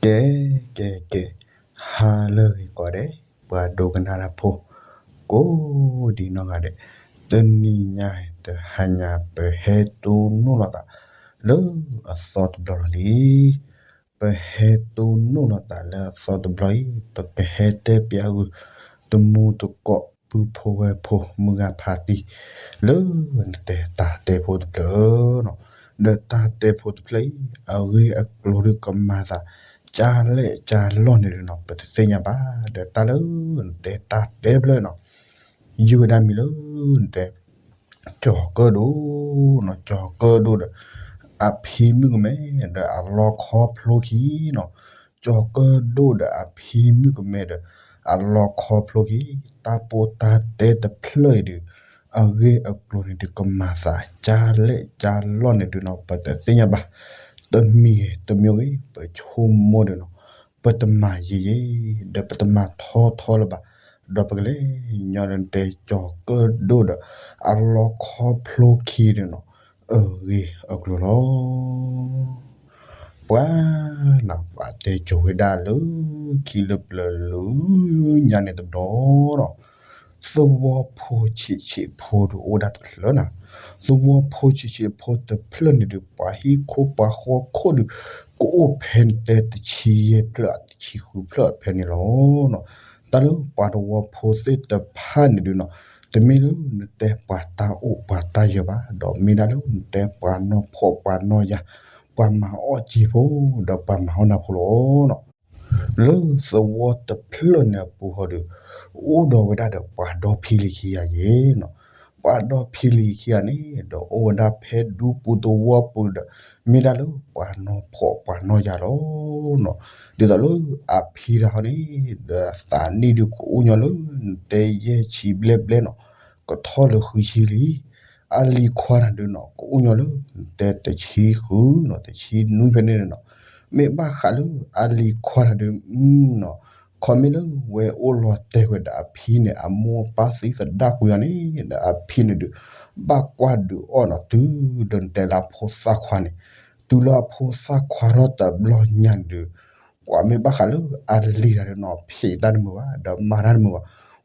ကဲ ကဲ ကဲ, ဟါလၢအဂ့ၤကိးဂၤဒဲး ပှၤဒိကနၣ်တၢ်ဖိ ကိးဒံနီၢ်ဂၤဒဲး, တနံၤညါအံၤ တဟါညါပဟဲတိၢ်နီၣ်လိာ်သး လၢအသီတဘျီလီၤလံ. ပဟဲတိၢ်နီၣ်လိာ်သးလၢအသီတဘျီအံၤ ပကဟဲတဲပျးဂုာ် တမူတကိး ပုၢ်ဖိဝဲၢ်ဖိ မုၢ်ဂၤဖးတံၢ် လၢနတဲတၢ်တဲဖိတဖျၢၣ်နီၤ. ဒီးတၢ်တဲဖိတဖျၢၣ်အံၤ အဂ့ၢ်အကျိၤဒုးကမၤသး ကၢ်လဲၣ်ကၢ်လီၢ်န့ၣ်ဒုးနီၤ ပတသ့ၣ်ညါဘၣ်. ဒီးတၢ်လၢနတဲတၢ်တဲတဖျၢၣ်နီၤ ယုၢ်ဝဲဒၣ်မံၤလၢနတဲ ကၠီၤကၢၣ်ဒိၣ်နီၤ, ကၠီၤကၢၣ်ဒိၣ်ဒီး အဖံမုၣ်ကမဲ ဒီးအလီခီဖျိခံနီၤ. ကၠီၤကၢၣ်ဒိၣ်ဒီးအဖံမုၣ်ကမဲဒီး အလီခီဖျိခံ, တၢ်ပိၢ်တၢ်တဲတဖျၢၣ်အံၤဒုး အဂ့ၢ်အကျိၤန့ၣ်ဒုးကမၤသး ကၢ်လဲၣ်ကၢ်လီၢ်န့ၣ်ဒုးနီၤ ပတသ့ၣ်ညါဘၣ်. တမံၤဂ့ၤတမံၤဂ့ၤ ပဆိကမိၣ်ဒုးနီၤ ပတမၤယံာ်ယံာ် ဒီးပတမၤထီထီလၢၤဘၣ်. ဒီးပကလဲၤညီနုၢ်တဲကၠီၤကၢၣ်ဒိၣ်ဒီး အလီခီဖျိခံဒုးနီၤ အဂ့ၢ်အကျိၤလီၤ. ပှၤနၤ ပှၤတဲကိၤဝဲဒၣ်လၢ ခံလၢပျၢၤလၢညါန့ၣ်တဘျီနီၤ သဝီဖိဆံးဆံးဖိဒုးအိၣ်ဝဲဒၣ်တဖျၢၣ်နီၤ. သဝီဖိဆံးဆံးဖိတဖျၢၣ်န့ၣ်ဒုး ပှၤဟံၣ်ခိၣ်ပှၤဃီခိၣ်ဒုး ကအိၣ်ဖဲနတဲတဆံယဲၢ်ဖျၢၣ် တဆံဃုဖျၢၣ်ဖဲန့ၣ်လီၤနီၤ. တၢ်လၢပှၤသဝီဖိသ့ၣ်တဖၣ်န့ၣ်ဒုးနီၤ တမ့ၢ်လၢနတဲပှၤတၢ်အိၣ်ပှၤတၢ်ယၢၤဘၣ်, ဒီးမ့ၢ်ဒၣ်လၢနတဲပှၤနီၢ်ဖှီၣ်ပှၤနီၢ်ယာ် ပှၤမၤအီၣ်စ့ဖိ ဒီးပှၤမၤအီၣ်နၢ်ဖိလီၤနီၤ. လၢသဝီတဖျၢၣ်န့ၣ်အပူၤဃီဒီး အိၣ်ဒီးဝဲဒၣ်ဒီးပှၤဒီဖံလံၤခံဂၤယဲနီၤ. ပှၤဒီဖံလံၤခံဂၤန့ၣ် ဒီးအိၣ်ဝဲဒၣ်ဖဲဒူပူၤသဝီပူၤဒီး မ့ၢ်ဒၣ်လၢပှၤနီၢ်ဖှီၣ်ပှၤနီၢ်ယာ်လီၤနီၤ. ဒ်သိးလၢအဖံတၢ်ဟီန့ၣ် ဒီးသးနံၣ်ဒုးကအိၣ်ညီလၢ နတဲယဲၢ်ဆံဘျဲၣ်ဘျဲၣ်နီၤ ကထီၣ်လၢဃုဆံလံ. အလံၤခွါတၢ်ဒုးနီၤ ကအိၣ်ညီလၢ နတဲတဆံဃုနီၤ တဆံနွံဖဲန့ၣ်နီၤ. မ့ၢ်ဘၣ်ဃးလၢအလံၤခွါတၢ်ဒုးနီၤ ခီမ့ၢ်လၢဝဲအိၣ်လီၤတဲာ်ဝဲဒီးအဖံန့ၣ် အမိၢ်အပၢ်သံသဒၣ်ကွံာ်အီၤန့ၣ် ဒီးအဖံန့ၣ်ဒုး ဘၣ်ကွၢ်ဒုးအီၣ်နီၤ တုၤဒီးနတဲလၢအဖိသၣ်ခွါန့ၣ်, တုၤလၢအဖိသၣ်ခွါထီၣ်တဘျီညါန့ၣ်ဒုး ပှၤမ့ၢ်ဘၣ်ဃးလၢအလံၤတၢ်ဒုးနီၤ ဖံးတၢ်တမုာ်ဘၣ် ဒီးမၤတၢ်တမုာ်ဘၣ်.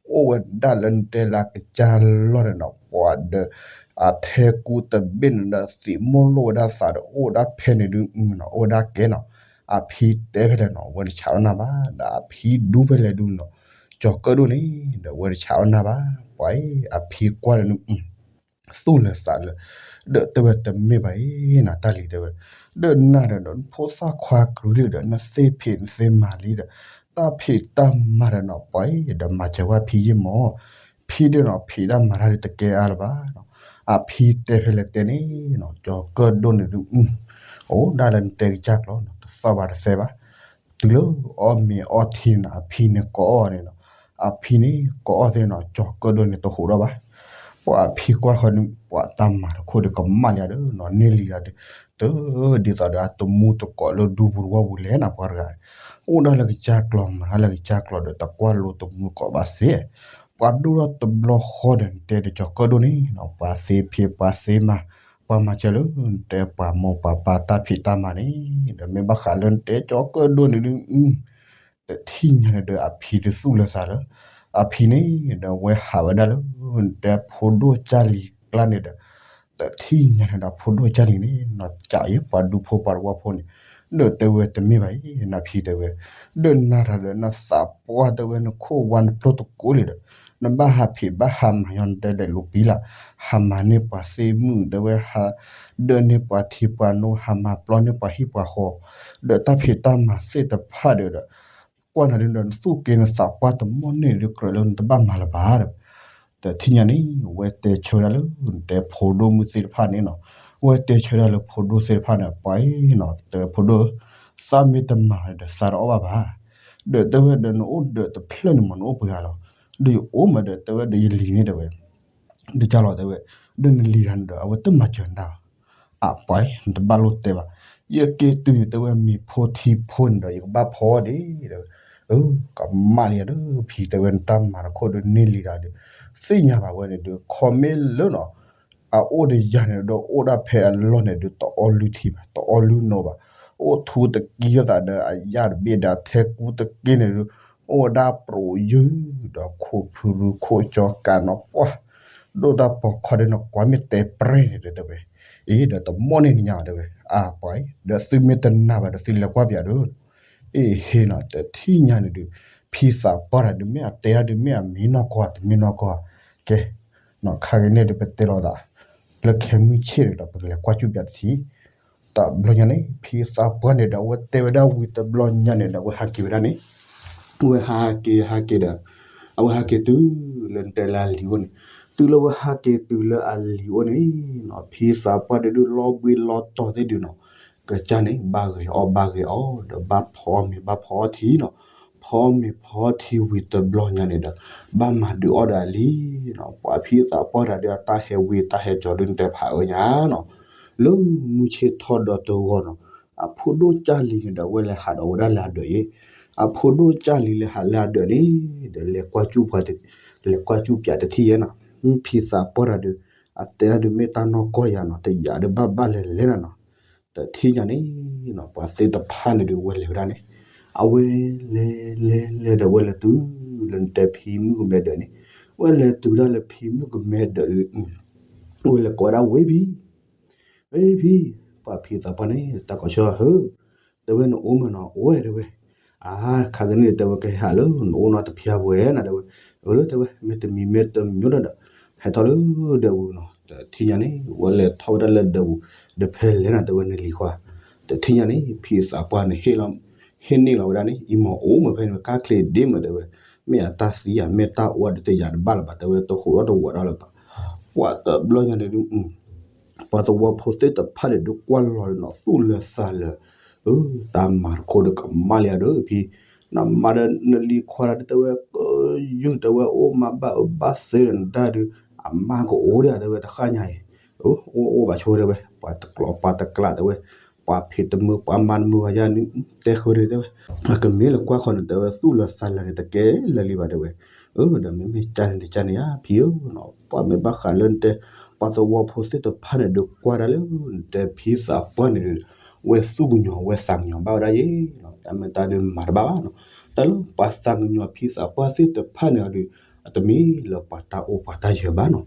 အိၣ်ဝဲဒၣ်လၢနတဲလၢအကစၢ်လီၢ်န့ၣ်နီၤ ပှၤဒီး အထဲကူတဘ့ၣ်န့ၣ်ဒီး သံးမိၢ်လိၣ်ဝဲဒၣ်သးဒီး အိၣ်ဝဲဒၣ်ဖဲန့ၣ်ဒုးနီၤ အိၣ်ဝဲဒၣ်ကဲနီၤ. အဖံတဲဖဲလဲၣ်နီၤ ဝဲတဆးလီၤနၢ်ဘၣ် ဒီးအဖံဒူဖဲလဲၣ်ဒုးနီၤ ကၠီၤကၢၣ်ဒိၣ်န့ၣ် ဒီးဝဲတဆးလီၤနၢ်ဘၣ်. ပှၤအံၤ အဖံကွၢ်ဒီး သူၣ်လၢသးလၢ ဒီးတဲဝဲတမ့ၢ်ဘၣ်အံၤနီၤ တၢ်လံၤတဲဝဲ, ဒီးနၤဒီး နဖိသၣ်ခွါကရူၢ်လံဒီး နသ့ဖံးနသ့မၤလံဒီး တၢ်ဖံးတၢ်မၤဒီးနီၤ ပှၤအံၤဒီးမၤစၢၤဝဲဖံယ့ၢ်မး, ဖံဒုးနီၤ ဖံးတၢ်မၤတၢ်ဒုးတကဲအါလၢၤဘၣ်နီၤ. အဖံတဲဖဲလဲၣ်တဲန့ၣ်နီၤ ကၠီၤကၢၣ်ဒိၣ်န့ၣ်ဒုး အိၣ်ဒၣ်လၢနတဲကစၢ်ကျိာ်နီၤ တသီၣ်ဘၣ်တသဲဘၣ်. တုၤလၢအီၣ်မ့ၤအီထံန့ၣ် အဖံန့ၣ်ကိးအီၣ်န့ၣ်နီၤ, အဖံန့ၣ် ကိးအီၣ်သ့ၣ်နီၤ ကၠီၤကၢၣ်ဒိၣ်န့ၣ် တဟူးထီၣ်ဘၣ်. ပှၤအဖံကွၢ်ဃီန့ၣ် ပှၤတၢ်မၤတခိၣ်ဒီးကမၣ်လံဒီးနီၤ န့ၢ်လံဒီး တဒ်သိးဒီးအတမူတကိးလၢဒူပူၤတဝီပူၤလဲၣ်နီၤ ပှၤတဂၤ အိၣ်ဒၣ်လၢကစၢ်ကျိာ် မၤတၢ်လၢကစၢ်ကျိာ်ဒီး တကွၢ်လိတမူတကိးဘၣ်စ့ၢ်. ပှၤဒိၣ်ထီၣ်တဘျီဃီဒီး နတဲဒီးကၠီၤကၢၣ်ဒိၣ်န့ၣ်နီၤ ပှၤသ့ဖံးပှၤသ့မၤ ပှၤမၤစၢၤလၢ နတဲပှၤမိၢ်ပှၤပၢ်တၢ်ဖံးတၢ်မၤန့ၣ် ဒီးမ့ၢ်ဘၣ်ဃးလၢနတဲကၠီၤကၢၣ်ဒိၣ်န့ၣ်ဒုး တထံၣ်ညါန့ၣ်ဒီး အဖံတသူၣ်လၢသးလၢ အဖံန့ၣ်ဒီး ဝဲဟးဝဲဒၣ်လၢ နတဲဖိဒိၣ်ကၢ်လံၤကျါန့ၣ်ဒီး တထံၣ်ညါန့ၣ်ဒီး ဖိဒိၣ်ကၢ်လံၤန့ၣ်နီၤ ကးအံၤ ပှၤဒူဖိပှၤသဝီဖိန့ၣ် ဒီးတဲဝဲတမ့ၢ်ဘၣ်အံၤ နဖံတဲဝဲ, ဒီးနၤတၢ်ဒီး နသးပှၢ်တဲဝဲ နခိၣ်ဝါနပျိၢ်တကိးလံဒီး နဘၣ်ဟးဖံးဘၣ်ဟးမၤညီနတဲဒဲးလိာ်ပံလၢ် ဟးမၤန့ၢ်ပှၤသ့မုၣ်တဲဝဲ ဟးဒၢးန့ၢ်ပှၤထံပှၤနိ ဟးမၤပျီန့ၢ်ပှၤဟံၣ်ပှၤဃီ ဒီးတၢ်ဖံးတၢ်မၤသ့ၣ်တဖၣ်ဒီး ကွၢ်နၤဒုးဒီး နသူၣ်က့နသးပှၢ်တမီၢ်န့ၣ်ဒုး ကြၢးလၢနတဘၣ်မၤလၢၤဘၣ်ဒီး တထံၣ်ညါန့ၣ် ဝဲတဲဆၢဝဲဒၣ်လၢ နတဲဖိဒိၣ်မုၣ်သ့ၣ်တဖၣ်န့ၣ်နီၤ, ဝဲတဲဆၢဝဲဒၣ်လၢဖိဒိၣ်သ့ၣ်တဖၣ်န့ၣ် ပှၤအံၤနီၤ တဲဝဲဖိဒိၣ် သးမ့ၢ်တမၤဒီး သးတအီၣ်ဘၣ်ဘၣ်, ဒီးတဲဝဲဒီး နအိၣ်ဒီးတဖျၢၣ်န့ၣ်မး နအိၣ်ပှဲၤဂၤလီၤ, ဒီးယအိၣ်မးဒီး တဲဝဲဒီးယလံၤန့ၣ်တဲဝဲ ဒီးကၢ်လီၤတဲဝဲ, ဒီးနလံၤတၢ်န့ၣ်ဒီး အဝဲတမၤစၢၤနတၢ်ဘၣ်, အပှၤအံၤ နတဘၣ်လိၣ်တဲဘၣ်, ယက့ၤတုၤန့ၣ်တဲဝဲ မ့ၤဖိထံဖိန့ၣ်ဒီး ယကဘၣ်ဖီဒံးတဲဝဲ, ကမၣ်လံယၤဒီး ဖံတဲဝဲ နတၢ်မၤတခိၣ်ဒီးန့ၢ်လံတၢ်ဒီး သ့ၣ်ညါဘၣ်ဝဲန့ၣ်ဒီး ခီမ့ၢ်လၢနီၤ အအိၣ်ဒီးယၤန့ၣ်ဒီး အိၣ်ဒၣ်ဖဲအလီၢ်န့ၣ်ဒီး တအီလုၢ်ထံဘၣ် တအီလုၢ်နီဘၣ်, အိၣ်ထူတက့ၢ်သးဒီးအယၣ်တဘ့ၣ်ဒီးအထဲကူတက့ၢ်န့ၣ်ဒုး အိၣ်ဝဲဒၣ်ပြိးယုၢ်ဒီးခိၣ်ဖုရူခိၣ်ကၠီကးနီၤပှၢ် ဒိၣ်တၢ်ပိာ်ခွါဒီးနကွၢ်မ့ၢ်တဲပြဲၢ်န့ၣ်ဒီးတဲဝဲ, အ့ ဒီးတမိၣ်န့ၢ်နညါတဲဝဲ, အပှၤအံၤ ဒီးသုမ့ၢ်တနာ်ဘၣ်ဒီးသုလဲၤကွၢ်ပၠးဒီး အ့ ဟ့ၣ်နီၤ တထံၣ်ညါန့ၣ်ဒုး ဖံသးပှၢ်တၢ်ဒုးမ့ၢ်အတဲဒၣ်ဒုးမ့ၢ်အမ့ၢ်နီၢ်ကီၢ် တမ့ၢ်နီၢ်ကီၢ်, ကဲ နီၤ ခါက့ၤန့ၣ်ဒုး ပတဲလီၤသး လၢခဲမုၢ်ဆ့ၣ်ဒီး ပကလဲၤကွၢ်စူၣ်ပၠးတထံၣ်, တဘျီညါန့ၣ် ဖံသးပှၢ်န့ၣ်ဒီး အဝဲတဲဝဲဒၣ်ဝံၤတဘျီညါန့ၣ်ဒီး အဝဲဟးက့ၤဝဲဒၣ်န့ၣ်, အဝဲဟးက့ၤဟးက့ၤဒီး အဝဲဟဲက့ၤတုၤလၢတဲလၢအလံၤအိၣ်န့ၣ်, တုၤလၢအဝဲဟးက့ၤတုၤလၢအလံၤအိၣ်န့ၣ်နီၤ ဖံသးပှၢ်တဒုးလီၤဘှံးလီၤတီၤသ့ၣ်ဒုးနီၤ, ကစၢ်န့ၣ် ဘၣ်ဂဲၤအီၣ်ဘၣ်ဂဲၤအီဒီး ဘၣ်ဖီအီၣ်မ့ၤဘၣ်ဖီအီၣ်ထံနီၤ, ဖီအီၣ်မ့ၤဖီအီၣ်ထံဝံၤတဘျီညါန့ၣ်ဒီး ဘၣ်မၤဒုးအီၣ်ဒီးအလံၤနီၤ, ပှၤဖံသးပှၢ်တၢ်ဒုးအတၢ်ဟဲဝံၤတၢ်ဟဲကၠီၤဒုးနတဲဖးအၢညါနီၤ, လၢမုၢ်ဆ့ၣ်ထီၣ်ဒီးတဂီၤနီၤ, အဖိဒိၣ်ကၢ်လံၤန့ၣ်ဒီး အဝဲလဲၤဟးဒီးဝဲဒၣ်လၢအဒၢးအံၤ, အဖိဒိၣ်ကၢ်လံၤလဲၤဟးလၢအဒၢးန့ၣ် ဒီးလဲၤကွၢ်စူၣ်ပှၤ လဲၤကွၢ်စူၣ်ပၠးတထံၣ်ယဲနီၤ, ဖံသးပှၢ်တၢ်ဒုး အတဲဒၣ်ဒုးမ့ၢ်တၢ်နီၢ်ကီၢ်ယၤနီၤ တယာ်ဒုးဘၣ်ဘၣ်လဲၤလဲၤနၤနီၤ, တထံၣ်ညါန့ၣ်နီၤ ပှၤသ့ၣ်တဖၣ်န့ၣ်ဒုး ဝဲလဲၤဝဲဒၣ်န့ၣ်, အဝဲလဲၤလဲၤလဲၤဒီးဝဲလဲၤတုၤလၢနတဲဖံမုၣ်ကမဲဒၢးန့ၣ်, ဝဲလဲၤတုၤဒၣ်လၢဖံမုၣ်ကမဲဒၢးဒုး ဝဲလဲၤကိးဝဲဒၣ်ဝဲဖံ ဝဲဖံ, ပှၤဖံသးပှၢ်န့ၣ် တၢ်ကိးဆၢဟၢ, တဲဝဲနအိၣ်မးနီၤ အိၣ်ဝဲတဲဝဲ, အါ ခါကန့ၣ်တဲဝဲကဟဲဟးလၢနအိၣ်နီတဖျၢၣ်ဝဲနၤတဲဝဲ, အၢ တဲဝဲ မ့တမံၤမ့တမံၤဒီး ဟဲထီၣ်လၢဒၢးပူၤနီၤ, တထံၣ်ညါန့ၣ် ဝဲလဲၤထီၣ်ဝဲဒၣ်လၢဒၢးပူၤ, ဒီးဖဲလဲၣ်နၤတဲဝဲနလံၤခွါ, တထံၣ်ညါန့ၣ် ဖံသးပှၢ်န့ၣ် ဟ့ၣ်လီၤ, ဟ့ၣ်န့ၢ်လီၤဝဲဒၣ်န့ၣ် အံၤမ့ၢ်အိၣ်မးဖဲန့ၣ် ကါချ့ဒ့မးတဲဝဲ, မ့ၢ်အတၢ်သံဧါ မ့ၢ်တၢ်အိၣ်ဒီးတယာ်တဘၣ်လၢၤဘၣ်တဲဝဲ တဟူးထီၣ်တဝးဒီးလၢၤဘၣ်, ပှၤတဘျီညါန့ၣ်ဒုး ပှၤသဝီဖိသ့ၣ်တဖၣ်န့ၣ်ဒုးကွၢ်လီၤနီၤ သူၣ်လၢသးလၢ, တၢ်မၤတခိၣ်ဒီးကမၣ်လံဧါဒီးဖံ, နမၤဒီးနလံၤခွါဒီးတဲဝဲ ကယုၢ်တဲဝဲ အိၣ်မၤဘၣ်အၢဘၣ်သီဒီးနတၢ်ဒုး အမါကအိၣ်ဒံးဧါတဲဝဲတဃၣ်ညါအံၤ, အိၣ်အိၣ်ဘၣ်ဆိတဲဝဲ ပှၤတကျိးပှၤတကျးတဲဝဲ, ပှၤဖံးတမုာ်ပှၤမၤတမုာ်ဘၣ်ယါန့ၣ် တဲဃုာ်ဒံးတဲဝဲ, အကမ့ၢ်လၢကွၢ်ဃီန့ၣ်တဲဝဲ သူၣ်လၢသးလၢန့ၣ်တကဲလၢာ်လံဘၣ်တဲဝဲ, ဒီးမ့မ့ၢ်ကၢ်န့ၣ်တကၢ်န့ၣ်ဧါ ဖံဧၢ, ပှၤမ့ၢ်ဘၣ်ဃးလၢနတဲ ပှၤသဝီဖိသ့ၣ်တဖၣ်န့ၣ်ဒုးကွၢ်ဒၣ်လၢနတဲဖံသးပှၢ်န့ၣ်ဒီး ဝဲသူၣ်ကညီၤဝဲသးကညီၤဘၣ်ဝဲဒၣ်ယဲ, တၢ်မ့ၢ်တၢ်ဒုးမၤတဘၣ်ဘၣ်နီၤ, တၢ်လၢပှၤသးကညီၤဖံသးပှၢ်သ့ၣ်တဖၣ်န့ၣ်ဒီး အတမ့ၢ်လၢပှၤတၢ်အိၣ်ပှၤတၢ်ယၢၤဘၣ်နီၤ,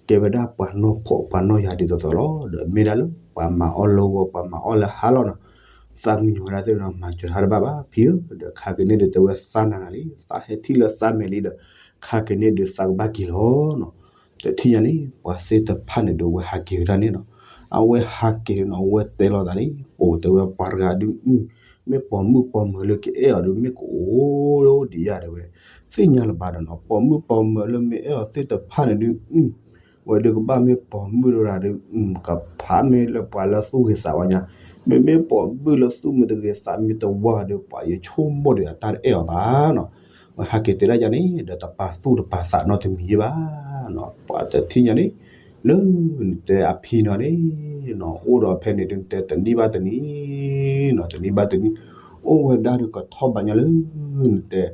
ကဲဝဲဒၣ်ပှၤနီၢ်ခိၣ်ပှၤနီၢ်ယၤဒ်သိးသိးလီၤ, ဒီးမ့ၢ်ဒၣ်လၢပှၤမၤအီၣ်လၢဂီၤပှၤမၤအီၣ်လၢဟါလီၤနီၤ, သးကညီၤဝဲဒၣ်သ့ၣ်နီၤ မၤစၢၤတၢ်တဘၣ်ဘၣ် ဖံဧၢ, ဒီးခါကန့ၣ်ဒီးတဲဝဲသးနၤနၤလံ သးဟဲထံၣ်လၢသးမဲာ်လံဒီး ခါကန့ၣ်ဒီးသးကဘၣ်က့ၤလီၤနီၤ, တထံၣ်ညါန့ၣ် ပှၤသ့ၣ်တဖၣ်န့ၣ်ဒီးဝဲဟးက့ၤဝဲဒၣ်န့ၣ်နီၤ, အဝဲဟးက့ၤနီၤ အဝဲတဲလီၤသးလံ ပိာ်တဲဝဲပှၤတဂၤဒုး မ့ၢ်ပိာ်မုၣ်ပိာ်မၢၤလၢကအဲၣ်အီၤဒုး မ့ၢ်ကအိၣ်ဒံးယါတဲဝဲ, သ့ၣ်ညါလၢၤဘၣ်ဒီးနီၤ ပိာ်မုၣ်ပိာ်မၢၤလၢမ့ၢ်အဲၣ်အီၤသ့ၣ်တဖၣ်န့ၣ်ဒုး ဝဲဒုးကဘၣ်မ့ၢ်ပိာ်မုၣ်တဂၤဒီး ကဖးမ့ၢ်လၢပှၤလၢသူၣ်ဂ့ၤသးဝါညါ, မ့မ့ၢ်ပိာ်မုၣ်လၢသူၣ်မုာ်တဂ့ၤသးမုာ်တဝါဒီး ပှၤယဆိကမိၣ်ဒီးအတၢ်တအဲၣ်အီၤဘၣ်နီၤ, ဝဲဟးက့ၤတဲဒၣ်ယါန့ၣ် ဒီးတပာ်သူၣ်တပာ်သးနီတမံၤယဲဘၣ်နီၤ, ပှၤတထံၣ်ညါန့ၣ် လၢနတဲအဖံနီၤန့ၣ်နီၤ အိၣ်ဒီးဖဲန့ၣ်ဒုး နတဲတနံၣ်ဘၣ်တနံၣ်နီၤ တနံၣ်ဘၣ်တနံၣ် အိၣ်ဝဲဒၣ်ဒီးကထီၣ်ဘးညါလၢ နတဲ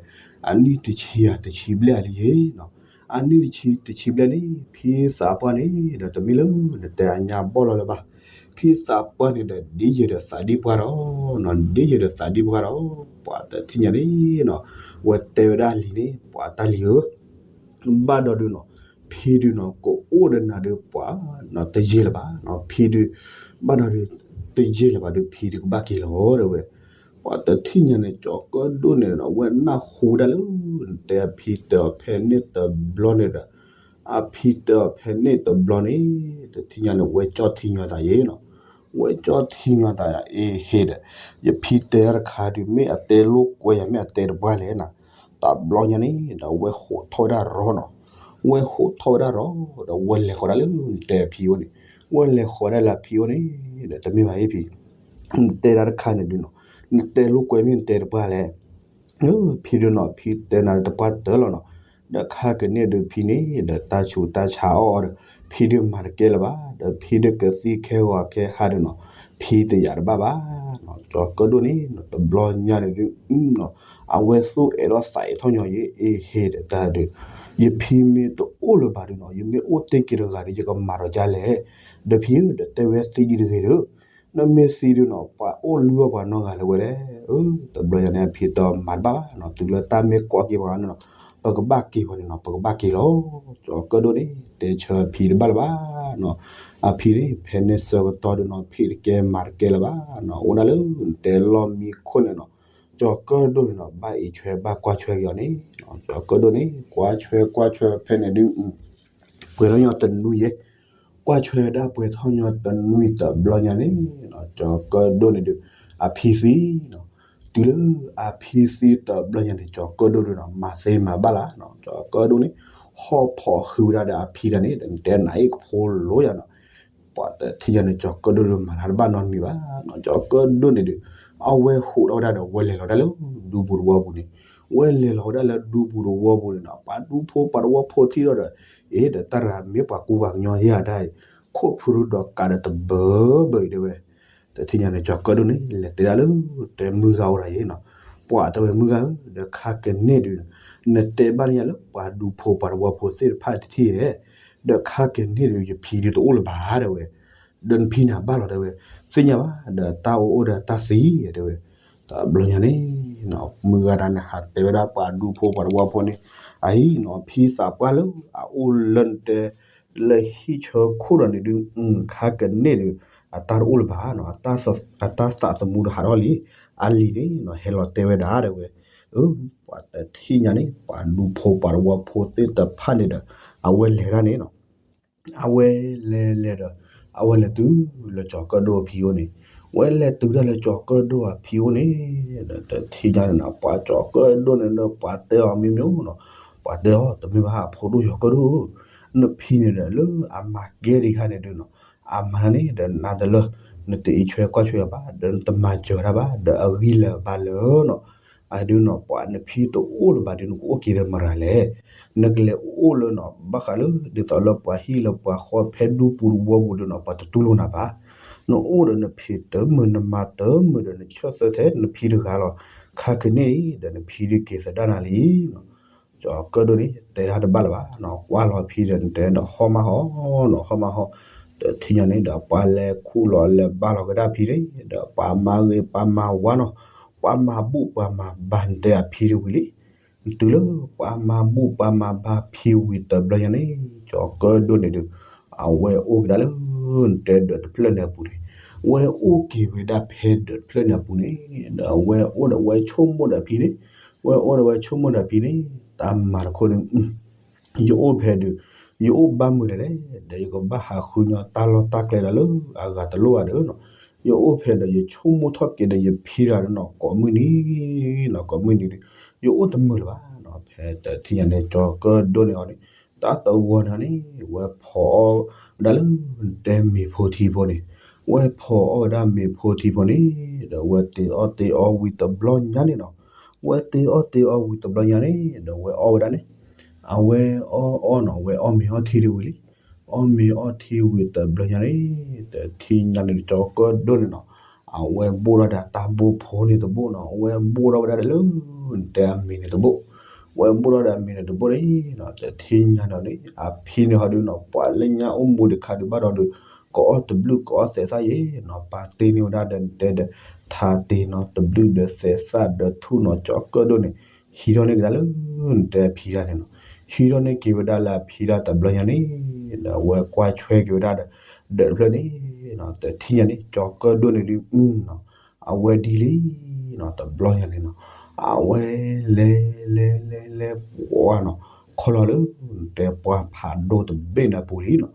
အနံၣ်တဆံယၤတဆံဘျဲၣ်အလံယဲနီၤ, အနံၣ်တဆံတဆံဘျဲၣ်န့ၣ် ဖံသးပှၢ်န့ၣ်ဒီးတမ့ၢ်လၢ နတဲအညါဘီၣ်လီၤလၢၤဘၣ်, ဖံသးပှၢ်န့ၣ်ဒီးဒ်ယဲဒီးသးဒံပှၢ်ဒီးနီၤ ဒ်ယဲဒီးသးဒံပှၢ်ဒီး ပှၤတထံၣ်ညါန့ၣ်နီၤ ဝဲတဲဝဲဒၣ်လံၤန့ၣ် ပှၤတၢ်လံၤဧၢ ဘၣ်ဒီးဒုးနီၤ ဖံဒုးနီၤ ကအိၣ်ဒီးနၤဒုးပှၤနီၤ တယံာ်လၢၤဘၣ်နီၤ ဖံဒုး ဘၣ်ဒီးဒုး တယံာ်လၢၤဘၣ်ဒုး ဖံဒုးကဘၣ်က့ၤလီၤတဲဝဲ, ပှၤတထံၣ်ညါန့ၣ် ကၠီၤကၢၣ်ဒိၣ်န့ၣ်ဒီး ဝဲနၢ်ဟူဒၣ်လၢ နတဲအဖံတဲအီၤဖဲန့ၣ်တဘျီန့ၣ်ဒီး အဖံတဲအီၤဖဲန့ၣ်တဘျီန့ၣ် တထံၣ်ညါန့ၣ် ဝဲကၠီၣ်ထံညီသးယဲနီၤ ဝဲကၠီၣ်ထံညီသးယဲ အ့ဟ့ဒီး ယဖံတဲတၢ်တခါဒုး မ့ၢ်အတဲလိာ်ကွဲယၤ မ့ၢ်အတဲတပှၢ်လဲၣ်နီၤ, တဘျီညါန့ၣ်ဒီး ဝဲဟိးထီၣ်ဝဲဒၣ်ရီနီၤ, ဝဲဟိးထီၣ်ဝဲဒၣ်ရီ ဒီးဝဲလဲၤဃီၤဒၣ်လၢနတဲအဖံအိၣ်န့ၣ်, ဝဲလဲၤဃီၤဒၣ်လၢအဖံအိၣ်န့ၣ် ဒီးတမ့ၢ်ဘၣ်အ့ဖံ နတဲတၢ်တခါန့ၣ်ဒုးနီၤ, နတဲလိာ်ကွဲမ့ၢ်နတဲတပှၢ်လဲၣ် ဖံဒုးနီၤ ဖံတဲနၤတပှၢ်တၢၢ်လီၤနီၤ, ဒီးခါကန့ၣ်ဒုးဖံန့ၣ် ဒီးတၢ်ဆူးတၢ်ဆါအီၣ်အီၤဒီး ဖံဒုးမၤတကဲလၢၤဘၣ်, ဒီးဖံဒုးကသံခဲဂီၤခဲဟါဒုးနီၤ, ဖံတယာ်တဘၣ်ဘၣ်နီၤ, ကၠီၤကၢၣ်ဒိၣ်န့ၣ် တဘျီညါန့ၣ်ဒုးနီၤ, အဝဲသူၣ်အဲၣ်ထီၣ်သးအဲၣ်ထီၣ်ညီယဲ အ့ဟ့ဒီးတၢ်ဒုး, ယဖံမ့ၢ်တအိၣ်လၢၤဘၣ်ဒုးနီၤ ယမ့ၢ်အိၣ်တ့ၢ်က့ၤတဂၤဒီး ယကမၤဒီးဒ်လဲၣ်, ဒီးဖံဧၢ ဒီးတဲဝဲသံဒ်တဂ့ၤဒီး နမ့ၢ်သံဒုးနီၤ ပှၤအိၣ်လုၢ်အီၣ်ပှၤနီတဂၤလၢၤဝဲလဲၣ်. တဘျီညါန့ၣ် အဖံတမၤတဘၣ်ဘၣ်နီၤ, တုၤလၢတၢ်မ့ၢ်ကိးက့ၤပှၤန့ၣ်နီၤ, ပကဘၣ်က့ၤပှၤန့ၣ်နီၤ ပကဘၣ်က့ၤလီၤ. ကၠီၤကၢၣ်ဒိၣ်န့ၣ် တဲဆၢအဖံတဘၣ်လၢၤဘၣ်နီၤ, အဖံန့ၣ် ဖဲန့ၣ်ဆၢကတီၢ်ဒုးနီၤ ဖံးတကဲမၤတကဲလၢၤဘၣ်နီၤ, အိၣ်ဒၣ်လၢတဲလီၢ်မံခိၣ်န့ၣ်နီၤ, ကၠီၤကၢၣ်ဒိၣ်န့ၣ်နီၤ ဘၣ်အံးဆွဲဘၣ်ကွၢ်ဆွဲက့ၤအီၤန့ၣ်, ကၠီၤကၢၣ်ဒိၣ်န့ၣ် ကွၢ်ဆွဲကွၢ်ဆွဲဖဲန့ၣ်ဒုး ပှဲၤထီၣ်ညီတနွံယဲ, ကွၢ်ဆွဲဝဲဒၣ်ပှဲၤထီၣ်ညီတနွံတဘျီညါန့ၣ်, ကၠီၤကၢၣ်ဒိၣ်န့ၣ်ဒုး အဖံသံနီၤ, တုၤလၢအဖံသံတဘျီညါန့ၣ် ကၠီၤကၢၣ်ဒိၣ်ဒုးနီၤ မၤသ့မၤဘၣ်လၢ်နီၤ, ကၠီၤကၢၣ်ဒိၣ်န့ၣ် ဟီၣ်ဖိးဟုဝဲဒၣ်ဒီးအဖံတၢ်န့ၣ် တဲနၤအံၤကဖိလိယၤနီၤ, ပှၤတထံၣ်ညါန့ၣ် ကၠီၤကၢၣ်ဒိၣ်ဒုးမၤတၢ်တဘၣ်နီတမံၤဘၣ်နီၤ, ကၠီၤကၢၣ်ဒိၣ်န့ၣ်ဒုး အဝဲဟူးထီၣ်ဝဲဒၣ်ဒီး ဝဲလဲၤလီၤဒၣ်လၢဒူပူၤတဝီပူၤန့ၣ်, ဝဲလဲၤလီၤဝဲဒၣ်လၢဒူပူၤတဝီပူၤန့ၣ်နီၤ, ပှၤဒူဖိပှၤတဝီဖိထံၣ်ဒီး အ့ ဒီးတၢ်ရၤမ့ၢ်ပှၤကူပှၤကညီယၤတၢ်အံၤ, ခိၣ်ဖုရူဒီးကးဒီးတဘၢဘၢအံၤတဲဝဲ, တထံၣ်ညါန့ၣ် ကၠီၤကၢၣ်ဒိၣ်န့ၣ် လဲၤတဲဒၣ်လၢ တဲမုၢ်ဂၤအိၣ်ဒၣ်ယဲနီၤ, ပှၤတဲဝဲမုၢ်ဂၤဧၢ, ဒီးခါကန့ၢ်ဒုး နတဲဘၣ်န့ၣ်ယၤလၢပှၤဒူဖိပှၤတဝီဖိသ့ၣ်တဖၣ်တထံၣ်ဧဲ, ဒီးခါကန့ၢ်ဒုး ယဖံဒုးတအိၣ်လၢၤဘၣ်တဲဝဲ, ဒီးနဖံန့ၣ်ဘၣ်လီၤတဲဝဲ, သ့ၣ်ညါဘၣ် ဒီးတၢ်အိၣ်အိၣ်ဒီးတၢ်သံတဲဝဲ, တဘျီညါန့ၣ် မုၢ်ဂၤဒၣ်န့ၣ် ဟးတဲဝဲဒၣ်ပှၤဒူဖိပှၤတဝီဖိန့ၣ်, အအံၤနီၤ ဖံသးပှၢ်လၢအအိၣ်လၢနတဲ လၢဟံၣ်ဆၢခိၣ်ဒီးန့ၣ်ဒုး ခါကန့ၢ်ဒုး အတၢ်တအိၣ်လၢၤဘၣ်နီၤ, အတၢ်သးသမူဒီးဟးထီၣ်လံ, အလံၤန့ၣ်နီၤ ဟဲလီၤတဲဝဲဒၣ်တဲဝဲ, ပှၤတထံၣ်ညါန့ၣ် ပှၤဒူဖိပှၤတဝီဖိသ့ၣ်တဖၣ်န့ၣ်ဒီး အဝဲလဲၤဒၣ်န့ၣ်နီၤ အဝဲလဲၤလဲၤဒီး အဝဲလဲၤတုၤလၢကၠီၤကၢၣ်ဒိၣ်အဖံအိၣ်န့ၣ်, ဝဲလဲၤတုၤဒၣ်လၢကၠီၤကၢၣ်ဒိၣ်အဖံအိၣ်န့ၣ်, ဒီးတထံၣ်ညါန့ၣ်နီၤ ပှၤကၠီၤကၢၣ်ဒိၣ်န့ၣ်ဒီး ပှၤတဲအီၤမ့ၢ်မ့ၢ်နီၤ, ပှၤတဲအီၤ တမ့ၢ်ဘၣ်အဖိဒိၣ်ကၠီၤကၢၣ်ဒိၣ်, နဖံန့ၣ်ဒီးလၢအမၤကဲဒံးခါန့ၣ်ဒုးနီၤ, အမၤန့ၣ်ဒီးနၤတလၢ နတအံးဆွဲကွၢ်ဆွဲအီၤဘၣ် ဒီးနတမၤစၢၤတၢ်ဘၣ် ဒီးအဂံၢ်လၢာ်ဘၣ်လၢနီၤ, အဒုးနီၤ ပှၤနဖံတအိၣ်လၢၤဘၣ်ဒုး နကအိၣ်က့ၤဒီးမရၤလဲၣ်, နကလဲၤအိၣ်လၢနီၤ ဘၣ်ဃးလၢဒ်သိးလၢပှၤဟံၣ်လၢပှၤဃီဖဲဒူပူၤတဝီပူၤဒုးနီၤ ပှၤတတူၢ်လိာ်နၤဘၣ်, နအိၣ်ဒီးနဖံးတမုာ် နမၤတမုာ်ဒီး နဆၢသၢထဲနဖံတဂၤလီၤ, ခါကန့ၢ်အံၤဒီးနဖံဒုးက့ၤသဒၣ်နၤလံနီၤ, ကၠီၤကၢၣ်ဒိၣ်န့ၣ် တဲတၢ်တဘၣ်လၢၤဘၣ်နီၤ, ကွၢ်လီၤဖံဒီးနတဲဒီးဟီၣ်မးဟီၣ်နီၤ ဟီၣ်မးဟီၣ်, တထံၣ်ညါန့ၣ်ဒီး ပှၤလဲၤခူၣ်လီၤလဲၤဘါလီၤကဒါဖံန့ၣ်ဒီး ပှၤမၤဂ့ၤပှၤမၤဝါနီၤ, ပှၤမၤဘူၣ်ပှၤမၤဘါနတဲအဖံဒုးဝံၤလံ, တုၤလၢပှၤမၤဘူၣ်ပှၤမၤဘါဖံဝံၤတဘျီညါန့ၣ် ကၠီၤကၢၣ်ဒိၣ်န့ၣ်ဒုး အဝဲအိၣ်က့ၤဒၣ်လၢ နတဲဒၢးတဖျၢၣ်န့ၣ်အပူၤန့ၣ်, ဝဲအိၣ်က့ၤဝဲဒၣ်ဖဲဒၢးတဖျၢၣ်န့ၣ်အပူၤန့ၣ်, ဒီးအဝဲအိၣ်ဒီးဝဲဆိကမိၣ်ဒီးဖံန့ၣ်, ဝဲအိၣ်ဒီးဝဲဆိကမိၣ်ဒီးဖံန့ၣ်, တၢ်မၤတခိၣ်န့ၣ် ယအိၣ်ဖဲဒုး ယအိၣ်ဘၣ်မုာ်ဒ်လဲၣ်, ဒီးယကဘၣ်ဟးဃုညီတၢ်လီၢ်တၢ်ကျဲဒီးလၢအဂၤတလိၣ်ဂၤဒီးနီၤ, ယအိၣ်ဖဲဒီးယဆိကမိၣ်ထီၣ်က့ၤဒီးယဖံတဂၤဒီးနီၤ ကိးမုၢ်နံၤနီၤ ကိးမုၢ်နံၤဒီး ယအိၣ်တမုာ်လၢၤဘၣ်နီၤ, ဖဲတထံၣ်ညါန့ၣ် ကၠီၤကၢၣ်ဒိၣ်န့ၢ်အီၤန့ၣ် တၢ်တဂီၤန့ၣ်န့ၣ် ဝဲဖီးအီၣ်ဝဲဒၣ်လၢ တဲမ့ၤဖိထံဖိန့ၣ်, ဝဲဖီးအီၣ်ဝဲဒၣ်မ့ၤဖိထံဖိန့ၣ် ဒီးဝဲတ့အီၣ်တ့အီဝံၤတဘျီညါန့ၣ်နီၤ, ဝဲတ့အီၣ်တ့အီဝံၤတဘျီညါန့ၣ် ဒီးဝဲအီၣ်ဝဲဒၣ်န့ၣ်, အဝဲအီၣ်အီၣ်နီၤ ဝဲအီၣ်မ့ၤအီၣ်ထံဒံးဝံၤလံ, အီၣ်မ့ၤအီၣ်ထံဝံၤတဘျီညါန့ၣ် တထံၣ်ညါန့ၣ် ကၠီၤကၢၣ်ဒိၣ်န့ၣ်နီၤ, အဝဲဘိၣ်ထီၣ်ဒီးတၢ်ဘိၣ်ဖိန့ၣ်တဘိၣ်နီၤ, အဝဲဘိၣ်ထီၣ်ဝဲဒၣ်ဒီးလၢ တဲအမ့ၤန့ၣ်တဘိၣ်, ဝဲဘိၣ်ထီၣ်ဒီးအမ့ၤန့ၣ်တဘိၣ်န့ၣ်နီၤ, တထံၣ်ညါန့ၣ်န့ၣ် အဖံန့ၣ်ဟီဒုးနီၤ ပှၤလၢညါအိၣ်မူတခါဒုးဘၣ်ဒီးဒုး ကအီၣ်တဘျုးကအီၣ်သဲးသၣ်ယဲနီၤ, ပာ်တ့ၢ်န့ၢ်ဝဲဒၣ်ဒီးတဲဒီး ထးတ့ၢ်နီၤ တဘျုးဒီးသဲးသၣ်ဒီးထူၣ်နီၤ ကၠီၤကၢၣ်ဒိၣ်န့ၣ် ဟံးထီၣ်န့ၢ်ကဒါလၢ တဲအဖံဒၣ်န့ၣ်နီၤ, ဟံးထီၣ်န့ၢ်က့ၤဝဲဒၣ်လၢအဖံဒၣ်တဘျီညါန့ၣ် ဒီးအဝဲကွၢ်ဆွဲက့ၤဝဲဒၣ်ဒီး ဒၢးတဖျၢၣ်န့ၣ်နီၤ, တထံၣ်ညါန့ၣ် ကၠီၤကၢၣ်ဒိၣ်န့ၣ်ဒုးနီၤ အဝဲဒ်လံနီၤ တဘျီညါန့ၣ်နီၤ, အဝဲလဲၤလဲၤလဲၤလဲၤပှၤနီၤ ခီလီၤလၢ တဲပှၤဖးဒိၣ်တဘ့ၣ်န့ၣ်အပူၤလံနီၤ,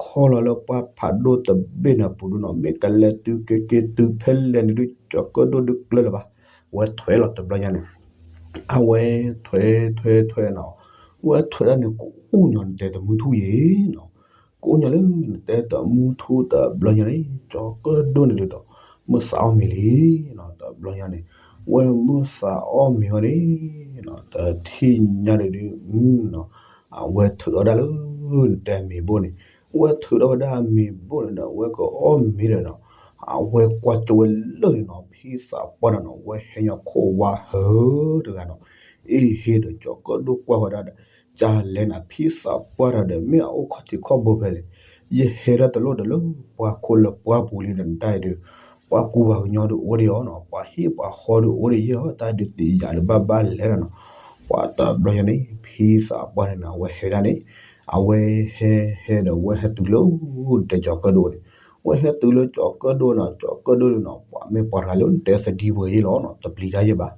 ခီလီၤလၢပှၤဖးဒိၣ်တဘ့ၣ်န့ၣ်အပူၤဒုးနီၤ မ့ၢ်ကလဲၤတုၤက့ၤက့ၤတုၤဖဲလဲၣ်န့ၣ်ဒုး ကၠီၤကၢၣ်ဒိၣ်ဒုးကျၢလၢၤဘၣ်, ဝဲထွဲလီၤတဘျီညါန့ၣ် အဝဲထွဲထွဲထွဲနီၤ, ဝဲထွဲဒၣ်န့ၣ် ကအိၣ်ညီနတဲတမူထူၣ်ယဲနီၤ, ကအိၣ်ညီလၢနတဲတမူထူၣ်တဘျီညါန့ၣ် ကၠီၤကၢၣ်ဒိၣ်န့ၣ်ဒုးဒီး မုၢ်သးအီၣ်မ့ၤလံနီၤ, တဘျီညါန့ၣ် ဝဲမုၢ်သးအီၣ်မ့ၤဝဲန့ၣ်နီၤ တထံၣ်ညါန့ၣ်ဒုးနီၤ အဝဲထုးထီၣ်ဒၣ်လၢ နတဲမ့ၤဘိၣ်န့ၣ်, ဝဲထုးထီၣ်ဝဲဒၣ်မ့ၤဘိၣ်န့ၣ်ဒီး အဝဲကအီၣ်မ့ၤဒီးနီၤ အဝဲကွၢ်ကၠိဝဲလၢန့ၣ်နီၤ ဖံသးပှၢ်ဒီးနီၤ ဝဲဟဲညီခိၣ်ဝါဟၢတဂၤနီၤ, အ့ဟ့ဒီးကၠီၤကၢၣ်ဒိၣ်ကွၢ်ဝဲဒၣ်ဒီး ကလဲၤနၤဖံသးပှၢ်ဒီး မ့ၢ်အအိၣ်ခီၣ်ထံးခီၣ်ဘိဖဲလဲၣ်, ယဟဲဒၣ်တလိၣ်ဒီးလၢပှၤခိၣ်လၢပှၤပူၤလံဒီးနတၢ်အံၤဒုး ပှၤကူပှၤကညီဒုးအိၣ်ဒံးအီၤနီၤ, ပှၤဟံၣ်ပှၤဃီဒုးအိၣ်ဒံးယဲၢ်အီၤ, တၢ်ဒုးတယာ်ဒုးဘၣ်ဘၣ်လဲၤဒီးနီၤ, ပှၤတဘျီညါန့ၣ် ဖံသးပှၢ်န့ၣ်နီၤ အဝဲဟဲဒၣ်န့ၣ်, အဝဲဟဲဟဲဒီး အဝဲဟဲတုၤလၢ နတဲကၠီၤကၢၣ်ဒိၣ်န့ၣ်, အဝဲဟဲတုၤလၢကၠီၤကၢၣ်ဒိၣ်နီၤ, ကၠီၤကၢၣ်ဒိၣ်န့ၣ်နီၤ ပှၤမ့ၢ်ပှၤတဂၤလၢနတဲသဒံပှဲၤယဲၢ်လီၤနီၤ, တပျံၤတၢ်ယဲၢ်ဘၣ်,